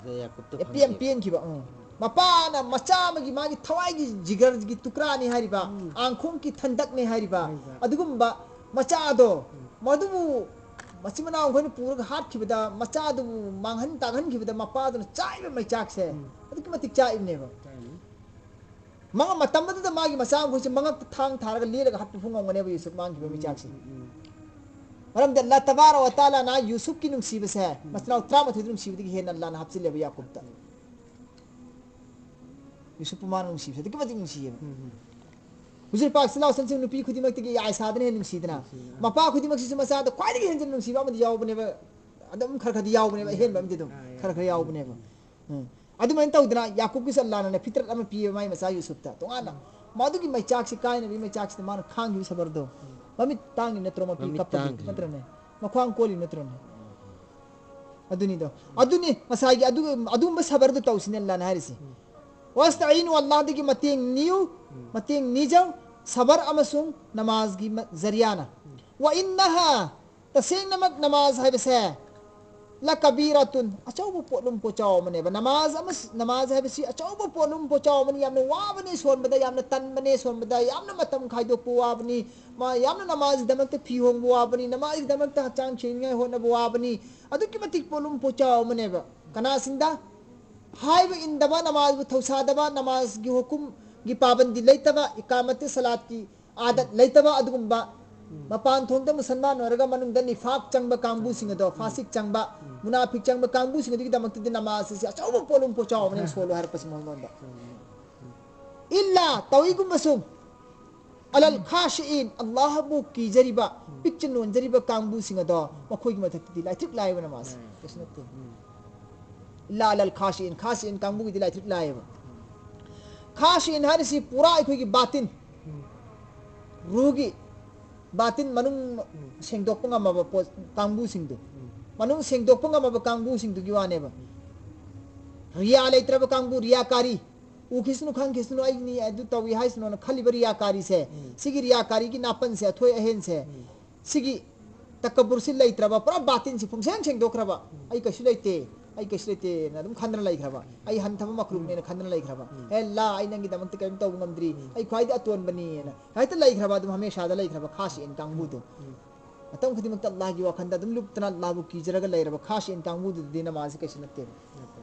ꯑꯗ ꯌꯥꯀꯨꯕꯇ ꯌꯥꯝ ꯄꯦꯟ-, ꯐꯪꯈꯤꯕ꯫ ꯄꯦꯟꯈꯤꯕ, ꯎꯝ꯫ ꯃꯄꯥꯅ ꯃꯆꯥ ꯑꯃꯒꯤ ꯃꯥꯒꯤ ꯊꯋꯥꯏꯒꯤ ꯖꯤꯒꯔꯒꯤ ꯇꯨꯀ꯭ꯔꯥꯅꯤ ꯍꯥꯏꯔꯤꯕ, ꯎꯝ꯫ ꯑꯥꯡꯈꯣꯡꯒꯤ ꯊꯟꯗꯛꯅꯤ ꯍꯥꯏꯔꯤꯕ, ꯍꯥꯏꯔꯤꯕ꯫ ꯑꯗꯨꯒꯨꯝꯕ ꯃꯆꯥꯗꯣ, ꯎꯝ꯫ ꯃꯗꯨꯕꯨ ꯃꯆꯤꯟ ꯃꯅꯥꯎ ꯑꯩꯈꯣꯏꯅ ꯄꯨꯔꯒ ꯍꯥꯠꯈꯤꯕꯗ, ꯃꯆꯥꯗꯨꯕꯨ ꯃꯥꯡꯍꯟ ꯇꯥꯛꯍꯟꯈꯤꯕꯗ ꯃꯄꯥꯗꯨꯅ ꯆꯥꯛꯏꯕ ꯃꯩꯆꯥꯛꯁꯦ, ꯎꯝ꯫ ꯑꯗꯨꯛꯀꯤ ꯃꯇꯤꯛ ꯆꯥꯛꯏꯕꯅꯦꯕ꯫ ꯆꯥꯛꯏꯅꯤ꯫ ꯃꯉꯛ ꯃꯇꯝ ꯑꯗꯨꯗ ꯃꯥꯒꯤ ꯃꯆꯥ ꯃꯈꯣꯏꯁꯦ ꯃꯉꯛꯇ ꯊꯥꯡ ꯊꯥꯔꯒ ꯂꯦꯜꯂꯒ ꯍꯥꯠꯄ ꯐꯥꯎ ꯉꯝꯒꯅꯦꯕ ꯌꯨꯁꯨꯞ ꯃꯥꯡꯈꯤꯕ ꯎꯝ, ꯃꯩꯆꯥꯛꯁꯦ꯫ ꯎꯝ, ꯎꯝ꯫ ꯃꯔꯝꯗꯤ ꯑꯜꯂꯥ ꯇꯕꯥꯔꯛ ꯋ ꯇꯥꯂꯥꯅ ꯌꯨꯁꯨꯞꯀꯤ ꯅꯨꯡꯁꯤꯕꯁꯦ ꯎꯝ꯫ ꯃꯆꯤꯟ ꯃꯅꯥꯎ ꯇꯔꯥꯃꯥꯊꯣꯏꯗ ꯅꯨꯡꯁꯤꯕꯗꯒꯤ ꯍꯦꯟꯅ ꯑꯜꯂꯥꯅ ꯍꯥꯞꯆꯤꯜꯂꯦꯕ ꯌꯥꯀꯨꯕꯇ꯫ ꯎꯝ꯫ ꯌꯨꯁꯨꯞꯄꯨ ꯃꯥꯅ ꯅꯨꯡꯁꯤꯕꯁꯦ ꯑꯗꯨꯛꯀꯤ ꯃꯇꯤꯛ ꯅꯨꯡꯁꯤꯌꯦꯕ꯫ ꯎꯝ, ꯎꯝ꯫ ꯍꯧꯖꯤꯛ ꯄꯥꯛ ꯁꯤꯜꯂꯥꯎ ꯁꯟꯁꯤꯡ ꯅꯨꯄꯤ ꯈꯨꯗꯤꯡꯃꯛꯇꯒꯤ ꯌꯥꯏ ꯁꯥꯗꯅ ꯍꯦꯟꯅ ꯅꯨꯡꯁꯤꯗꯅ꯫ ꯅꯨꯡꯁꯤꯗꯅ꯫ ꯃꯄꯥ ꯈꯨꯗꯤꯡꯃꯛꯁꯤꯁꯨ ꯃꯆꯥꯗ ꯈ꯭ꯋꯥꯏꯗꯒꯤ ꯍꯦꯟꯖꯟꯅ ꯅꯨꯡꯁꯤꯕ ꯑꯃꯗꯤ ꯌꯥꯎꯕꯅꯦꯕ꯫ ꯑꯗꯨꯝ ꯈꯔ ꯈꯔꯗꯤ ꯌꯥꯎꯕꯅꯦꯕ, ꯑꯍꯦꯟꯕ ꯑꯃꯗꯤ ꯑꯗꯨꯝ ꯑꯥ, ꯈꯔ ꯈꯔ ꯌꯥꯎꯕꯅꯦꯕ꯫ ꯎꯝ꯫ ꯑꯗꯨꯃꯥꯏꯅ ꯇꯧꯗꯅ ꯌꯥꯀꯨꯕꯀꯤꯁꯨ ꯑꯜꯂꯥꯅꯅꯦ ꯐꯤꯇ꯭ꯔꯠ ꯑꯃ ꯄꯤꯌꯦꯕ ꯃꯥꯏ ꯃꯆꯥ ꯌꯨꯁꯨꯞꯇ꯫ ꯇꯣꯉꯥꯟꯅ ꯎꯝ꯫ ꯃꯗꯨꯒꯤ ꯃꯩꯆꯥꯛꯁꯤ ꯀꯥꯏꯅꯕꯒꯤ ꯃꯩꯆꯥꯛꯁꯤꯗ ꯃꯥꯅ ꯈꯥꯡꯈꯤꯕ ꯁꯕꯔꯗꯣ꯫ ꯎꯝ꯫ ꯃꯃꯤꯠ ꯇꯥꯡꯉꯤ ꯅꯠꯇ꯭ꯔꯣ ꯃꯄꯤ ꯃꯃꯤꯠ ꯀꯞꯄꯒꯤ? ꯇꯥꯡꯈ꯭ꯔꯦ꯫ ꯅꯠꯇ꯭ꯔꯅꯦ? ꯃꯈ꯭ꯋꯥꯡ ꯀꯣꯜꯂꯤ ꯅꯠꯇ꯭ꯔꯅꯦ? ꯑꯗꯨꯅꯤꯗꯣ꯫ ꯑꯗꯨꯅꯤ ꯉꯁꯥꯏꯒꯤ ꯑꯗꯨ-, ꯑꯗꯨꯒꯨꯝꯕ ꯁꯕꯔꯗꯨ ꯇꯧꯁꯤꯅꯦ ꯑꯜꯂꯥꯅ ꯍꯥꯏꯔꯤꯁꯤ꯫ ꯎꯝ꯫ ꯋꯥꯁꯇꯥꯏꯅꯨ, ꯑꯜꯂꯥꯍꯗꯒꯤ ꯃꯇꯦꯡ ꯅꯤꯌꯨ, ꯎꯝ꯫ ꯃꯇꯦꯡ ꯅꯤꯖꯧ, ꯁꯕꯔ ꯑꯃꯁꯨꯡ ꯅꯃꯥꯖꯒꯤ ꯃ-, ꯖꯔꯤꯌꯥꯅ꯫ ꯎꯝ꯫ ꯋꯥ ꯏꯟꯅꯍꯥ, ꯇꯁꯦꯡꯅꯃꯛ ꯅꯃꯥꯖ ꯍꯥꯏꯕꯁꯦ, ꯂꯀꯕꯤꯔꯥꯇꯨꯟ, ꯑꯆꯧꯕ ꯄꯣꯠꯂꯨꯝ ꯄꯣꯠꯆꯥꯎ ꯑꯃꯅꯦꯕ꯫ ꯅꯃꯥꯖ ꯑꯃ, ꯅꯃꯥꯖ ꯍꯥꯏꯕꯁꯤ ꯑꯆꯧꯕ ꯄꯣꯠꯂꯨꯝ ꯄꯣꯠꯆꯥꯎ ꯑꯃꯅꯤ꯫ ꯌꯥꯝꯅ ꯋꯥꯕꯅꯦ ꯁꯣꯟꯕꯗ, ꯌꯥꯝꯅ ꯇꯟꯕꯅꯦ ꯁꯣꯟꯕꯗ, ꯌꯥꯝꯅ ꯃꯇꯝ ꯈꯥꯏꯗꯣꯛꯄ ꯋꯥꯕꯅꯤ꯫ ꯃꯥ ꯌꯥꯝꯅ ꯅꯃꯥꯖꯒꯤꯗꯃꯛꯇ ꯐꯤ ꯍꯣꯡꯕ ꯋꯥꯕꯅꯤ, ꯅꯃꯥꯖꯒꯤꯗꯃꯛꯇ ꯍꯛꯆꯥꯡ ꯁꯦꯡꯅꯤꯡꯉꯥꯏ ꯍꯣꯠꯅꯕ ꯋꯥꯕꯅꯤ꯫ ꯑꯗꯨꯛꯀꯤ ꯃꯇꯤꯛ ꯄꯣꯠꯂꯨꯝ ꯄꯣꯠꯆꯥꯎ ꯑꯃꯅꯦꯕ꯫ ꯀꯅꯥꯁꯤꯡꯗ? ꯍꯥꯏꯕ ꯏꯟꯗꯕ, ꯅꯃꯥꯖꯕꯨ ꯊꯧꯁꯥꯗꯕ, ꯅꯃꯥꯖꯒꯤ ꯍꯨꯀꯨꯝꯒꯤ ꯄꯥꯕꯟꯗꯤ ꯂꯩꯇꯕ, ꯏꯀꯥꯃꯠꯇꯤ ꯁꯂꯥꯠꯀꯤ ꯑꯥꯗꯠ ꯂꯩꯇꯕ ꯑꯗꯨꯒꯨꯝꯕ, ꯎꯝ꯫ ꯃꯄꯥꯟ ꯊꯣꯡꯗ ꯃꯨꯁꯜꯃꯥꯟ ꯑꯣꯏꯔꯒ ꯃꯅꯨꯡꯗ ꯅꯤꯐꯥꯛ ꯆꯪꯕ ꯀꯥꯡꯕꯨꯁꯤꯡ ꯑꯗꯣ, ꯎꯝ꯫ ꯐꯥꯁꯤꯛ ꯆꯪꯕ, ꯎꯝ꯫ ꯃꯨꯅꯥꯐꯤꯛ ꯆꯪꯕ ꯀꯥꯡꯕꯨꯁꯤꯡ ꯑꯗꯨꯒꯤꯗꯃꯛꯇꯗꯤ ꯅꯃꯥꯖ ꯑꯁꯤ ꯑꯆꯧꯕ ꯄꯣꯠꯂꯨꯝ ꯄꯣꯠꯆꯥꯎ ꯑꯃꯅꯤ ꯁꯣꯜꯂꯣ ꯍꯥꯏꯔꯛꯄꯁꯤ ꯃꯉꯣꯟꯗ꯫ ꯎꯝ꯫ ꯏꯜꯂꯥ, ꯇꯧꯏꯒꯨꯝꯕꯁꯨ, ꯑꯂꯜ ꯈꯥꯁꯤꯏꯟ, ꯑꯜꯂꯥꯍꯕꯨ ꯀꯤꯖꯔꯤꯕ, ꯎꯝ꯫ ꯄꯤꯛꯆ ꯅꯣꯟꯖꯔꯤꯕ ꯀꯥꯡꯕꯨꯁꯤꯡ ꯑꯗꯣ, ꯎꯝ꯫ ꯃꯈꯣꯏꯒꯤ ꯃꯊꯛꯇꯗꯤ ꯂꯥꯏꯊ꯭ꯔꯤꯛ ꯂꯥꯏꯕ ꯅꯃꯥꯖ꯫ ꯎꯝ꯫ ꯀꯩꯁꯨ ꯅꯠꯇꯦ꯫ ꯎꯝ꯫ ꯏꯜꯂꯥ ꯑꯂꯜ ꯈꯥꯁꯤꯏꯟ, ꯈꯥꯁꯤꯏꯟ ꯀꯥꯡꯕꯨꯒꯤꯗꯤ ꯂꯥꯏꯊ꯭ꯔꯤꯛ ꯂꯥꯏꯌꯦꯕ꯫ ꯎꯝ꯫ ꯈꯥꯁꯤꯏꯟ ꯍꯥꯏꯔꯤꯁꯤ ꯄꯨꯔꯥ ꯑꯩꯈꯣꯏꯒꯤ ꯕꯥꯇꯤꯟ꯫ ꯎꯝ꯫ ꯔꯨꯍꯒꯤ ꯕꯥꯇꯤꯟ ꯃꯅꯨꯡ ꯎꯝ꯫ ꯁꯦꯡꯗꯣꯛꯄ ꯉꯝꯃꯕ ꯄꯣꯠ ꯀꯥꯡꯕꯨꯁꯤꯡꯗꯨ꯫ ꯎꯝ꯫ ꯃꯅꯨꯡ ꯁꯦꯡꯗꯣꯛꯄ ꯉꯝꯃꯕ ꯀꯥꯡꯕꯨꯁꯤꯡꯗꯨꯒꯤ ꯋꯥꯅꯦꯕ꯫ ꯎꯝ꯫ ꯔꯤꯌꯥ ꯂꯩꯇ꯭ꯔꯕ ꯀꯥꯡꯕꯨ, ꯔꯤꯌꯥꯀꯥꯔꯤ꯫ ꯎꯈꯤꯁꯅꯨ, ꯈꯪꯈꯤꯁꯅꯨ, ꯑꯩꯅꯤ ꯑꯗꯨ ꯇꯧꯏ ꯍꯥꯏꯁꯅꯨꯅ ꯈꯜꯂꯤꯕ ꯔꯤꯌꯥꯀꯥꯔꯤꯁꯦ, ꯎꯝ꯫ ꯁꯤꯒꯤ ꯔꯤꯌꯥꯀꯥꯔꯤꯒꯤ ꯅꯥꯄꯟꯁꯦ, ꯑꯊꯣꯏ ꯑꯍꯦꯟꯁꯦ, ꯎꯝ꯫ ꯁꯤꯒꯤ ꯇꯀꯕꯨꯔꯁꯤ ꯂꯩꯇ꯭ꯔꯕ, ꯄꯨꯔꯥ ꯕꯥꯇꯤꯟꯁꯤ ꯄꯨꯝꯁꯦꯡ ꯁꯦꯡꯗꯣꯛꯈ꯭ꯔꯕ, ꯎꯝ꯫ "ꯑꯩ ꯀꯩꯁꯨ ꯂꯩꯇꯦ, ꯑꯩ ꯀꯩꯁꯨ ꯂꯩꯇꯦꯅ" ꯑꯗꯨꯝ ꯈꯟꯗꯅ ꯂꯩꯈ꯭ꯔꯕ, "ꯑꯩ ꯍꯟꯊꯕ ꯃꯈꯂꯨꯛꯅꯦꯅ" ꯎꯝ꯫ ꯈꯟꯗꯅ ꯂꯩꯈ꯭ꯔꯕ, ꯎꯝ꯫ "ꯑꯦ ꯑꯜꯂꯥ, ꯑꯩ ꯅꯪꯒꯤꯗꯃꯛꯇ ꯀꯔꯤꯝ ꯇꯧꯕ ꯉꯝꯗ꯭ꯔꯤ, ꯎꯝ꯫ ꯑꯩ ꯈ꯭ꯋꯥꯏꯗꯒꯤ ꯑꯇꯣꯟꯕꯅꯤꯅ" ꯍꯦꯛꯇ ꯂꯩꯈ꯭ꯔꯕ, ꯑꯗꯨꯝ ꯍꯃꯦꯁꯥꯗ ꯂꯩꯈ꯭ꯔꯕ ꯈꯥꯁꯤꯏꯟ ꯀꯥꯡꯕꯨꯗꯣ꯫ ꯎꯝ꯫ ꯃꯇꯝ ꯈꯨꯗꯤꯡꯃꯛꯇ ꯑꯜꯂꯥꯍꯒꯤ ꯋꯥꯈꯟꯗ ꯑꯗꯨꯝ ꯂꯨꯞꯇꯅ ꯑꯜꯂꯥꯍꯕꯨ ꯀꯤꯖꯔꯒ ꯂꯩꯔꯕ ꯈꯥꯁꯤꯏꯟ ꯀꯥꯡꯕꯨꯗꯨꯗꯗꯤ ꯅꯃꯥꯖꯁꯤ ꯀꯩꯁꯨ ꯅꯠꯇꯦꯕ꯫ ꯅꯠꯇꯦ꯫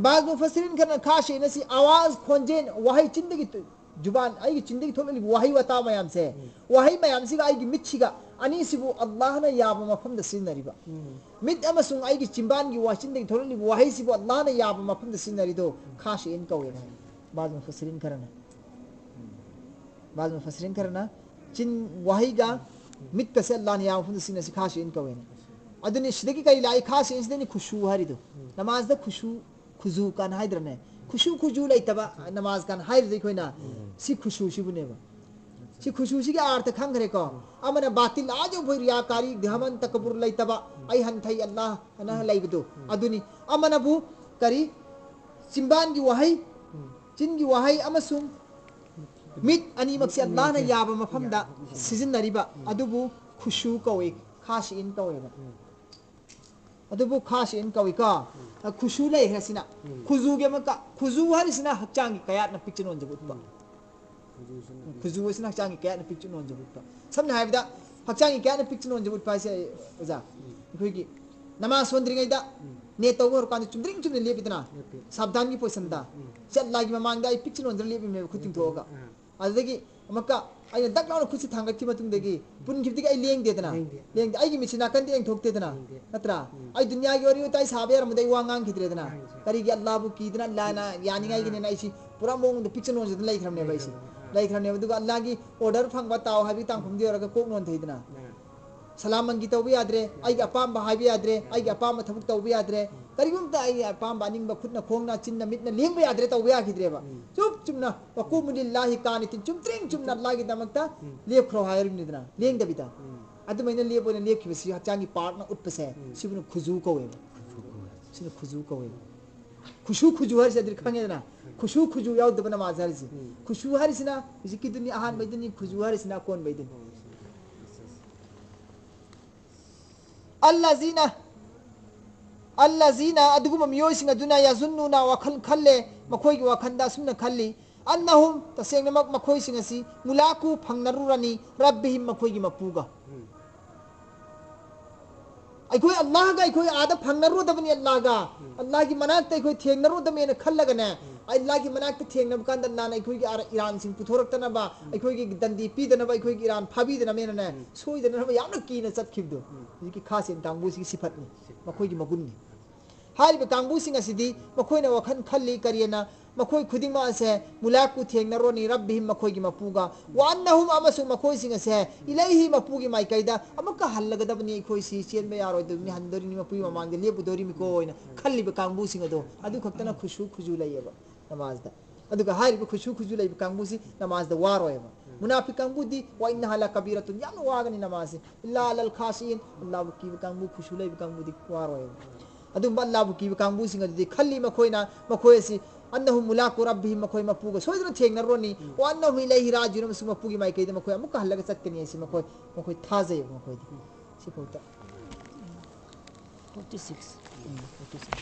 ꯕꯥꯖ ꯃꯨꯐꯁꯤꯔꯤꯟ ꯈꯔꯅ ꯈꯥꯁꯤꯏꯟ ꯑꯁꯤ ꯑꯋꯥꯖ, ꯈꯣꯟꯖꯦꯜ, ꯋꯥꯍꯩ ꯆꯤꯟꯗꯒꯤ ꯇꯨ-, ꯖꯨꯕꯥꯟ, ꯑꯩꯒꯤ ꯆꯤꯟꯗꯒꯤ ꯊꯣꯛꯂꯛꯂꯤꯕ ꯋꯥꯍꯩ ꯋꯥꯇꯥ ꯃꯌꯥꯝꯁꯦ, ꯎꯝ꯫ ꯋꯥꯍꯩ ꯃꯌꯥꯝꯁꯤꯒ ꯑꯩꯒꯤ ꯃꯤꯠꯁꯤꯒ ꯑꯅꯤꯁꯤꯕꯨ ꯑꯜꯂꯥꯍꯅ ꯌꯥꯕ ꯃꯐꯝꯗ ꯁꯤꯖꯤꯟꯅꯔꯤꯕ꯫ ꯎꯝ꯫ ꯃꯤꯠ ꯑꯃꯁꯨꯡ ꯑꯩꯒꯤ ꯆꯤꯟꯕꯥꯟꯒꯤ ꯋꯥꯆꯤꯟꯗꯒꯤ ꯊꯣꯛꯂꯛꯂꯤꯕ ꯋꯥꯍꯩꯁꯤꯕꯨ ꯑꯜꯂꯥꯍꯅ ꯌꯥꯕ ꯃꯐꯝꯗ ꯁꯤꯖꯤꯟꯅꯔꯤꯗꯣ ꯎꯝ꯫ ꯈꯥꯁꯤꯏꯟ ꯀꯧꯋꯦꯅ ꯍꯥꯏ ꯕꯥꯖ ꯃꯨꯐꯁꯤꯔꯤꯟ ꯈꯔꯅ꯫ ꯎꯝ꯫ ꯕꯥꯖ ꯃꯨꯐꯁꯤꯔꯤꯟ ꯈꯔꯅ ꯆꯤꯟ ꯋꯥꯍꯩꯒ ꯃꯤꯠꯀꯁꯦ ꯑꯜꯂꯥꯅ ꯌꯥꯕ ꯃꯐꯝꯗ ꯁꯤꯖꯤꯟꯅꯁꯤ ꯈꯥꯁꯤꯏꯟ ꯀꯧꯋꯦꯅ꯫ ꯑꯗꯨꯅꯤ ꯁꯤꯗꯒꯤ ꯀꯔꯤ ꯂꯥꯛꯏ? ꯈꯥꯁꯤꯏꯟꯁꯤꯗꯅꯤ ꯈꯨꯁꯨ ꯍꯥꯏꯔꯤꯗꯣ꯫ ꯅꯃꯥꯖꯗ ꯈꯨꯁꯨ, ꯈꯨꯖꯨ ꯀꯥꯟ ꯍꯥꯏꯗ꯭ꯔꯅꯦ? ꯈꯨꯁꯨ ꯈꯨꯖꯨ ꯂꯩꯇꯕ ꯅꯃꯥꯖ ꯀꯥꯟ ꯍꯥꯏꯔꯤꯗꯣ ꯑꯩꯈꯣꯏꯅ꯫ ꯁꯤ ꯈꯨꯁꯨꯁꯤꯕꯨꯅꯦꯕ꯫ ꯁꯤ ꯈꯨꯁꯨꯁꯤꯒꯤ ꯑꯥꯔꯊ ꯈꯪꯈ꯭ꯔꯦꯀꯣ꯫ ꯑꯃꯅ ꯕꯥꯇꯤꯜ ꯑꯥ ꯌꯧꯐꯥꯎ ꯔꯤꯌꯥꯀꯥꯔꯤ, ꯗꯤꯍꯃꯟ, ꯇꯀꯕꯨꯔ ꯂꯩꯇꯕ, ꯑꯩ ꯍꯟꯊꯩ ꯑꯜꯂꯥꯍ ꯑꯅ ꯂꯩꯕꯗꯣ꯫ ꯑꯗꯨꯅꯤ꯫ ꯑꯃꯅꯕꯨ ꯀꯔꯤ? ꯆꯤꯝꯕꯥꯟꯒꯤ ꯋꯥꯍꯩ, ꯆꯤꯟꯒꯤ ꯋꯥꯍꯩ ꯑꯃꯁꯨꯡ ꯃꯤꯠ ꯑꯅꯤꯃꯛꯁꯦ ꯑꯜꯂꯥꯍꯅ ꯌꯥꯕ ꯃꯐꯝꯗ ꯁꯤꯖꯤꯟꯅꯔꯤꯕ ꯑꯗꯨꯕꯨ ꯈꯨꯁꯨ ꯀꯧꯏ, ꯈꯥꯁꯤꯏꯟ ꯀꯧꯋꯦꯕ꯫ ꯑꯗꯨꯕꯨ ꯈꯥꯁꯤꯏꯟ ꯀꯧꯏꯀꯣ꯫ ꯈꯨꯁꯨ ꯂꯩꯈ꯭ꯔꯦ ꯁꯤꯅ꯫ ꯈꯨꯖꯨꯒꯤ ꯑꯃꯨꯛꯀ, ꯈꯨꯖꯨ ꯍꯥꯏꯔꯤꯁꯤꯅ ꯍꯛꯆꯥꯡꯒꯤ ꯀꯌꯥꯠꯅ ꯄꯤꯛꯆ ꯅꯣꯟꯖꯕ ꯎꯠꯄ꯫ ꯈꯨꯖꯨ ꯑꯁꯤꯅ ꯍꯛꯆꯥꯡꯒꯤ ꯀꯌꯥꯠꯅ ꯄꯤꯛꯆ ꯅꯣꯟꯖꯕ ꯎꯠꯄ꯫ ꯁꯝꯅ ꯍꯥꯏꯔꯕꯗ ꯍꯛꯆꯥꯡꯒꯤ ꯀꯌꯥꯠꯅ ꯄꯤꯛꯆ ꯅꯣꯟꯖꯕ ꯎꯠꯄ ꯍꯥꯏꯁꯦ, ꯑꯣꯖꯥ, ꯑꯩꯈꯣꯏꯒꯤ ꯅꯃꯥꯖ ꯁꯣꯟꯗ꯭ꯔꯤꯉꯩꯗ ꯅꯦꯠ ꯇꯧꯕ ꯍꯧꯔꯀꯥꯟꯗ ꯆꯨꯝꯗ꯭ꯔꯤꯡ ꯆꯨꯝꯅ ꯂꯦꯞꯄꯤꯗꯅ, ꯁꯥꯕꯗꯥꯟꯒꯤ ꯄꯣꯖꯤꯁꯟꯗ꯫ ꯁꯤ ꯑꯜꯂꯥꯍꯒꯤ ꯃꯃꯥꯡꯗ ꯑꯩ ꯄꯤꯛꯆ ꯅꯣꯟꯖꯔ ꯂꯦꯞꯄꯤꯕꯅꯦꯕ, ꯈꯨꯠ ꯇꯤꯡꯊꯣꯛꯑꯒ꯫ ꯑꯗꯨꯗꯒꯤ ꯑꯃꯨꯛꯀ ꯑꯩꯅ ꯗꯛ ꯂꯥꯎꯅ ꯈꯨꯠꯁꯤ ꯊꯥꯡꯒꯠꯈꯤꯕ ꯃꯇꯨꯡꯗꯒꯤ ꯄꯨꯟꯈꯤꯕꯗꯒꯤ ꯑꯩ ꯂꯦꯡꯗꯦꯗꯅ꯫ ꯂꯦꯡꯗꯦ꯫ ꯂꯦꯡꯗꯦ꯫ ꯑꯩꯒꯤ ꯃꯤꯠꯁꯤ ꯅꯥꯀꯟꯗ ꯌꯦꯡꯊꯣꯛꯇꯦꯗꯅ꯫ ꯂꯦꯡꯗꯦ꯫ ꯅꯠꯇ꯭ꯔꯥ? ꯎꯝ꯫ ꯑꯩ ꯗꯨꯅꯤꯌꯥꯒꯤ ꯋꯥꯔꯤ ꯋꯥꯇꯥꯏ ꯁꯥꯕ ꯌꯥꯔꯝꯕꯗ ꯑꯩ ꯋꯥ ꯉꯥꯡꯈꯤꯗ꯭ꯔꯦꯗꯅ꯫ ꯉꯥꯡꯈꯤꯗ꯭ꯔꯦ꯫ ꯀꯔꯤꯒꯤ? ꯑꯜꯂꯥꯍꯕꯨ ꯀꯤꯗꯅ, ꯑꯜꯂꯥꯍꯅ ꯌꯥꯅꯤꯡꯉꯥꯏꯒꯤꯅꯦꯅ ꯑꯩꯁꯤ ꯄꯨꯔꯥ ꯃꯑꯣꯡꯗ ꯄꯤꯛꯆ ꯅꯣꯟꯖꯗꯅ ꯂꯩꯈ꯭ꯔꯕꯅꯦꯕ ꯑꯩꯁꯤ꯫ ꯂꯩꯈ꯭ꯔꯕꯅꯦꯕ꯫ ꯑꯥ꯫ ꯂꯩꯈ꯭ꯔꯕꯅꯦꯕ꯫ ꯑꯗꯨꯒ ꯑꯜꯂꯥꯍꯒꯤ ꯑꯣꯔꯗꯔ ꯐꯪꯕ ꯇꯥꯎ ꯍꯥꯏꯕꯒꯤ ꯇꯥꯡꯈꯨꯝꯗ ꯌꯧꯔꯒ ꯀꯣꯛ ꯅꯣꯟꯊꯩꯗꯅ꯫ ꯑꯥ꯫ ꯁꯂꯥꯝ ꯃꯪꯒꯤ ꯇꯧꯕ ꯌꯥꯗ꯭ꯔꯦ, ꯑꯩꯒꯤ ꯑꯄꯥꯝꯕ ꯍꯥꯏꯕ ꯌꯥꯗ꯭ꯔꯦ, ꯑꯩꯒꯤ ꯑꯄꯥꯝꯕ ꯊꯕꯛ ꯇꯧꯕ ꯌꯥꯗ꯭ꯔꯦ, ꯀꯔꯤꯒꯨꯝꯇ ꯑꯩꯒꯤ ꯑꯄꯥꯝꯕ ꯑꯅꯤꯡꯕ ꯈꯨꯠꯅ ꯈꯣꯡꯅ ꯆꯤꯟꯅ ꯃꯤꯠꯅ ꯂꯦꯡꯕ ꯌꯥꯗ꯭ꯔꯦ, ꯇꯧꯕ ꯌꯥꯈꯤꯗ꯭ꯔꯦꯕ꯫ ꯎꯝ꯫ ꯆꯨꯞ ꯆꯨꯝꯅ "ꯋꯀꯨꯃꯨ ꯂꯤꯜꯂꯥꯍꯤ ꯀꯥꯅꯤꯇꯤꯟ", ꯆꯨꯝꯗ꯭ꯔꯤꯡ ꯆꯨꯝꯅ ꯑꯜꯂꯥꯍꯒꯤꯗꯃꯛꯇ ꯎꯝ꯫ ꯂꯦꯞꯈ꯭ꯔꯣ ꯍꯥꯏꯔꯤꯕꯅꯤꯗꯅ, ꯂꯦꯡꯗꯕꯤꯗ꯫ ꯎꯝ꯫ ꯑꯗꯨꯃꯥꯏꯅ ꯂꯦꯞ ꯑꯣꯏꯅ ꯂꯦꯞꯈꯤꯕꯁꯤ ꯍꯛꯆꯥꯡꯒꯤ ꯄꯥꯔꯠꯅ ꯎꯠꯄꯁꯦ, ꯎꯝ꯫ ꯁꯤꯕꯨꯅ ꯈꯨꯖꯨ ꯀꯧꯋꯦꯕ꯫ ꯁꯤꯅ ꯈꯨꯖꯨ ꯀꯧꯋꯦꯕ꯫ ꯈꯨꯁꯨ ꯈꯨꯖꯨ ꯍꯥꯏꯔꯤꯁꯦ ꯑꯗꯨꯗꯤ ꯈꯪꯉꯦꯗꯅ? ꯈꯨꯁꯨ ꯈꯨꯖꯨ ꯌꯥꯎꯗꯕ ꯅꯃꯥꯖ ꯍꯥꯏꯔꯤꯁꯦ꯫ ꯎꯝ꯫ ꯈꯨꯁꯨ ꯍꯥꯏꯔꯤꯁꯤꯅ ꯍꯧꯖꯤꯛꯀꯤꯗꯨꯅꯤ, ꯑꯍꯥꯟꯕꯩꯗꯨꯅꯤ, ꯈꯨꯖꯨ ꯍꯥꯏꯔꯤꯁꯤꯅ ꯑꯀꯣꯟꯕꯩꯗꯨꯅꯤ꯫ ꯑꯜꯂꯥꯖꯤꯅ, ꯑꯜꯂꯥꯖꯤꯅ, ꯑꯗꯨꯒꯨꯝꯕ ꯃꯤꯑꯣꯏꯁꯤꯡ ꯑꯗꯨꯅ, ꯌꯥꯖꯨꯟꯅꯨꯅ, ꯋꯥꯈꯜ ꯈꯜꯂꯦ, ꯃꯈꯣꯏꯒꯤ ꯋꯥꯈꯜꯗ ꯑꯁꯨꯝꯅ ꯈꯜꯂꯤ, ꯑꯟꯅꯍꯨꯝ, ꯇꯁꯦꯡꯅꯃꯛ ꯃꯈꯣꯏꯁꯤꯡ ꯑꯁꯤ, ꯃꯨꯂꯥꯀꯨ, ꯐꯪꯅꯔꯨꯔꯅꯤ, ꯔꯕꯤꯍꯤꯝ, ꯃꯈꯣꯏꯒꯤ ꯃꯄꯨꯒ꯫ ꯎꯝ꯫ ꯑꯩꯈꯣꯏ ꯑꯜꯂꯥꯍꯒ ꯑꯩꯈꯣꯏ ꯑꯥꯗ ꯐꯪꯅꯔꯨꯗꯕꯅꯤ, ꯑꯜꯂꯥꯍꯒ꯫ ꯎꯝ꯫ ꯑꯜꯂꯥꯍꯒꯤ ꯃꯅꯥꯛꯇ ꯑꯩꯈꯣꯏ ꯊꯦꯡꯅꯔꯨꯗꯕꯅꯦꯅ ꯈꯜꯂꯒꯅꯦ, ꯎꯝ꯫ ꯑꯜꯂꯥꯍꯒꯤ ꯃꯅꯥꯛꯇ ꯊꯦꯡꯅꯕ ꯀꯥꯟꯗ ꯑꯜꯂꯥꯍꯅ ꯑꯩꯈꯣꯏꯒꯤ ꯑꯔ-, ꯏꯔꯥꯟꯁꯤꯡ ꯄꯨꯊꯣꯔꯛꯇꯅꯕ, ꯎꯝ꯫ ꯑꯩꯈꯣꯏꯒꯤ ꯗꯟꯗꯤ ꯄꯤꯗꯅꯕ, ꯑꯩꯈꯣꯏꯒꯤ ꯏꯔꯥꯟ ꯐꯥꯕꯤꯗꯅꯕꯅꯦꯅꯅꯦ, ꯎꯝ꯫ ꯁꯣꯏꯗꯅꯅꯕ ꯌꯥꯝꯅ ꯀꯤꯅ ꯆꯠꯈꯤꯕꯗꯣ꯫ ꯎꯝ꯫ ꯍꯧꯖꯤꯛꯀꯤ ꯈꯥꯁꯤꯟ ꯀꯥꯡꯕꯨꯁꯤꯒꯤ ꯁꯤꯐꯠꯅꯤ, ꯁꯤꯐꯠ꯫ ꯃꯈꯣꯏꯒꯤ ꯃꯒꯨꯟꯅꯤ꯫ ꯍꯥꯏꯔꯤꯕ ꯀꯥꯡꯕꯨꯁꯤꯡ ꯑꯁꯤꯗꯤ ꯃꯈꯣꯏꯅ ꯋꯥꯈꯜ ꯈꯜꯂꯤ ꯀꯔꯤꯅ, ꯃꯈꯣꯏ ꯈꯨꯗꯤꯡꯃꯛ ꯑꯁꯦ ꯃꯨꯂꯥꯛꯀꯨ ꯊꯦꯡꯅꯔꯣꯅꯤ ꯔꯕꯤꯍꯤꯝ ꯃꯈꯣꯏꯒꯤ ꯃꯄꯨꯒ, ꯋꯥꯟꯅꯍꯨꯝ ꯑꯃꯁꯨꯡ ꯃꯈꯣꯏꯁꯤꯡ ꯑꯁꯦ ꯏꯂꯩꯍꯤ ꯃꯄꯨꯒꯤ ꯃꯥꯏꯀꯩꯗ ꯑꯃꯨꯛꯀ ꯍꯜꯂꯒꯗꯕꯅꯤ, ꯑꯩꯈꯣꯏꯁꯤ ꯆꯦꯟꯕ ꯌꯥꯔꯣꯏꯗꯕꯅꯤ, ꯍꯟꯗꯣꯔꯤꯅꯤ, ꯃꯄꯨꯒꯤ ꯃꯃꯥꯡꯗ ꯂꯦꯞꯄꯨꯗꯣꯔꯤꯃꯤꯀꯣ ꯍꯥꯏꯅ ꯈꯜꯂꯤꯕ ꯀꯥꯡꯕꯨꯁꯤꯡ ꯑꯗꯣ ꯑꯗꯨ ꯈꯛꯇꯅ ꯈꯨꯁꯨ ꯈꯨꯖꯨ ꯂꯩꯌꯦꯕ ꯅꯃꯥꯖꯗ꯫ ꯑꯗꯨꯒ ꯍꯥꯏꯔꯤꯕ ꯈꯨꯁꯨ ꯈꯨꯖꯨ ꯂꯩꯕ ꯀꯥꯡꯕꯨꯁꯤ ꯅꯃꯥꯖꯗ ꯋꯥꯔꯣꯏꯕ꯫ ꯃꯨꯅꯥꯐꯤꯛ ꯀꯥꯡꯕꯨꯗꯤ ꯋꯥꯏꯟꯅ ꯍꯥꯂꯥ ꯀꯕꯤꯔꯥꯇꯨꯟ, ꯌꯥꯝꯅ ꯋꯥꯒꯅꯤ ꯅꯃꯥꯖꯁꯤ꯫ ꯏꯜꯂꯥ ꯑꯂꯜ ꯈꯥꯁꯤꯟ, ꯑꯜꯂꯥꯍꯕꯨ ꯀꯤꯕ ꯀꯥꯡꯕꯨ, ꯈꯨꯁꯨ ꯂꯩꯕ ꯀꯥꯡꯕꯨꯗꯤ ꯋꯥꯔꯣꯏꯕ꯫ ꯑꯗꯨꯝꯕ ꯑꯜꯂꯥꯍꯕꯨ ꯀꯤꯕ ꯀꯥꯡꯕꯨꯁꯤꯡ ꯑꯗꯨꯗꯤ ꯈꯜꯂꯤ ꯃꯈꯣꯏꯅ, ꯃꯈꯣꯏ ꯑꯁꯤ ꯑꯟꯅꯍꯨꯝ ꯃꯨꯂꯥꯛꯀꯨ ꯔꯕꯤꯍꯤꯝ, ꯃꯈꯣꯏ ꯃꯄꯨꯒ ꯁꯣꯏꯗꯅ ꯊꯦꯡꯅꯔꯨꯔꯅꯤ꯫ ꯋꯥꯟꯅꯍꯨꯝ ꯏꯂꯩꯍꯤ ꯔꯥꯖꯤꯎꯟ, ꯑꯃꯁꯨꯡ ꯃꯄꯨꯒꯤ ꯃꯥꯏꯀꯩꯗ ꯃꯈꯣꯏ ꯑꯃꯨꯛꯀ ꯍꯜꯂꯒ ꯆꯠꯀꯅꯤ ꯍꯥꯏꯁꯤ ꯃꯈꯣꯏ, ꯃꯈꯣꯏ ꯊꯥꯖꯩꯕ ꯃꯈꯣꯏꯗꯤ꯫ ꯁꯤꯐꯥꯎꯗ꯫ Forty six. ꯎꯝ, forty six.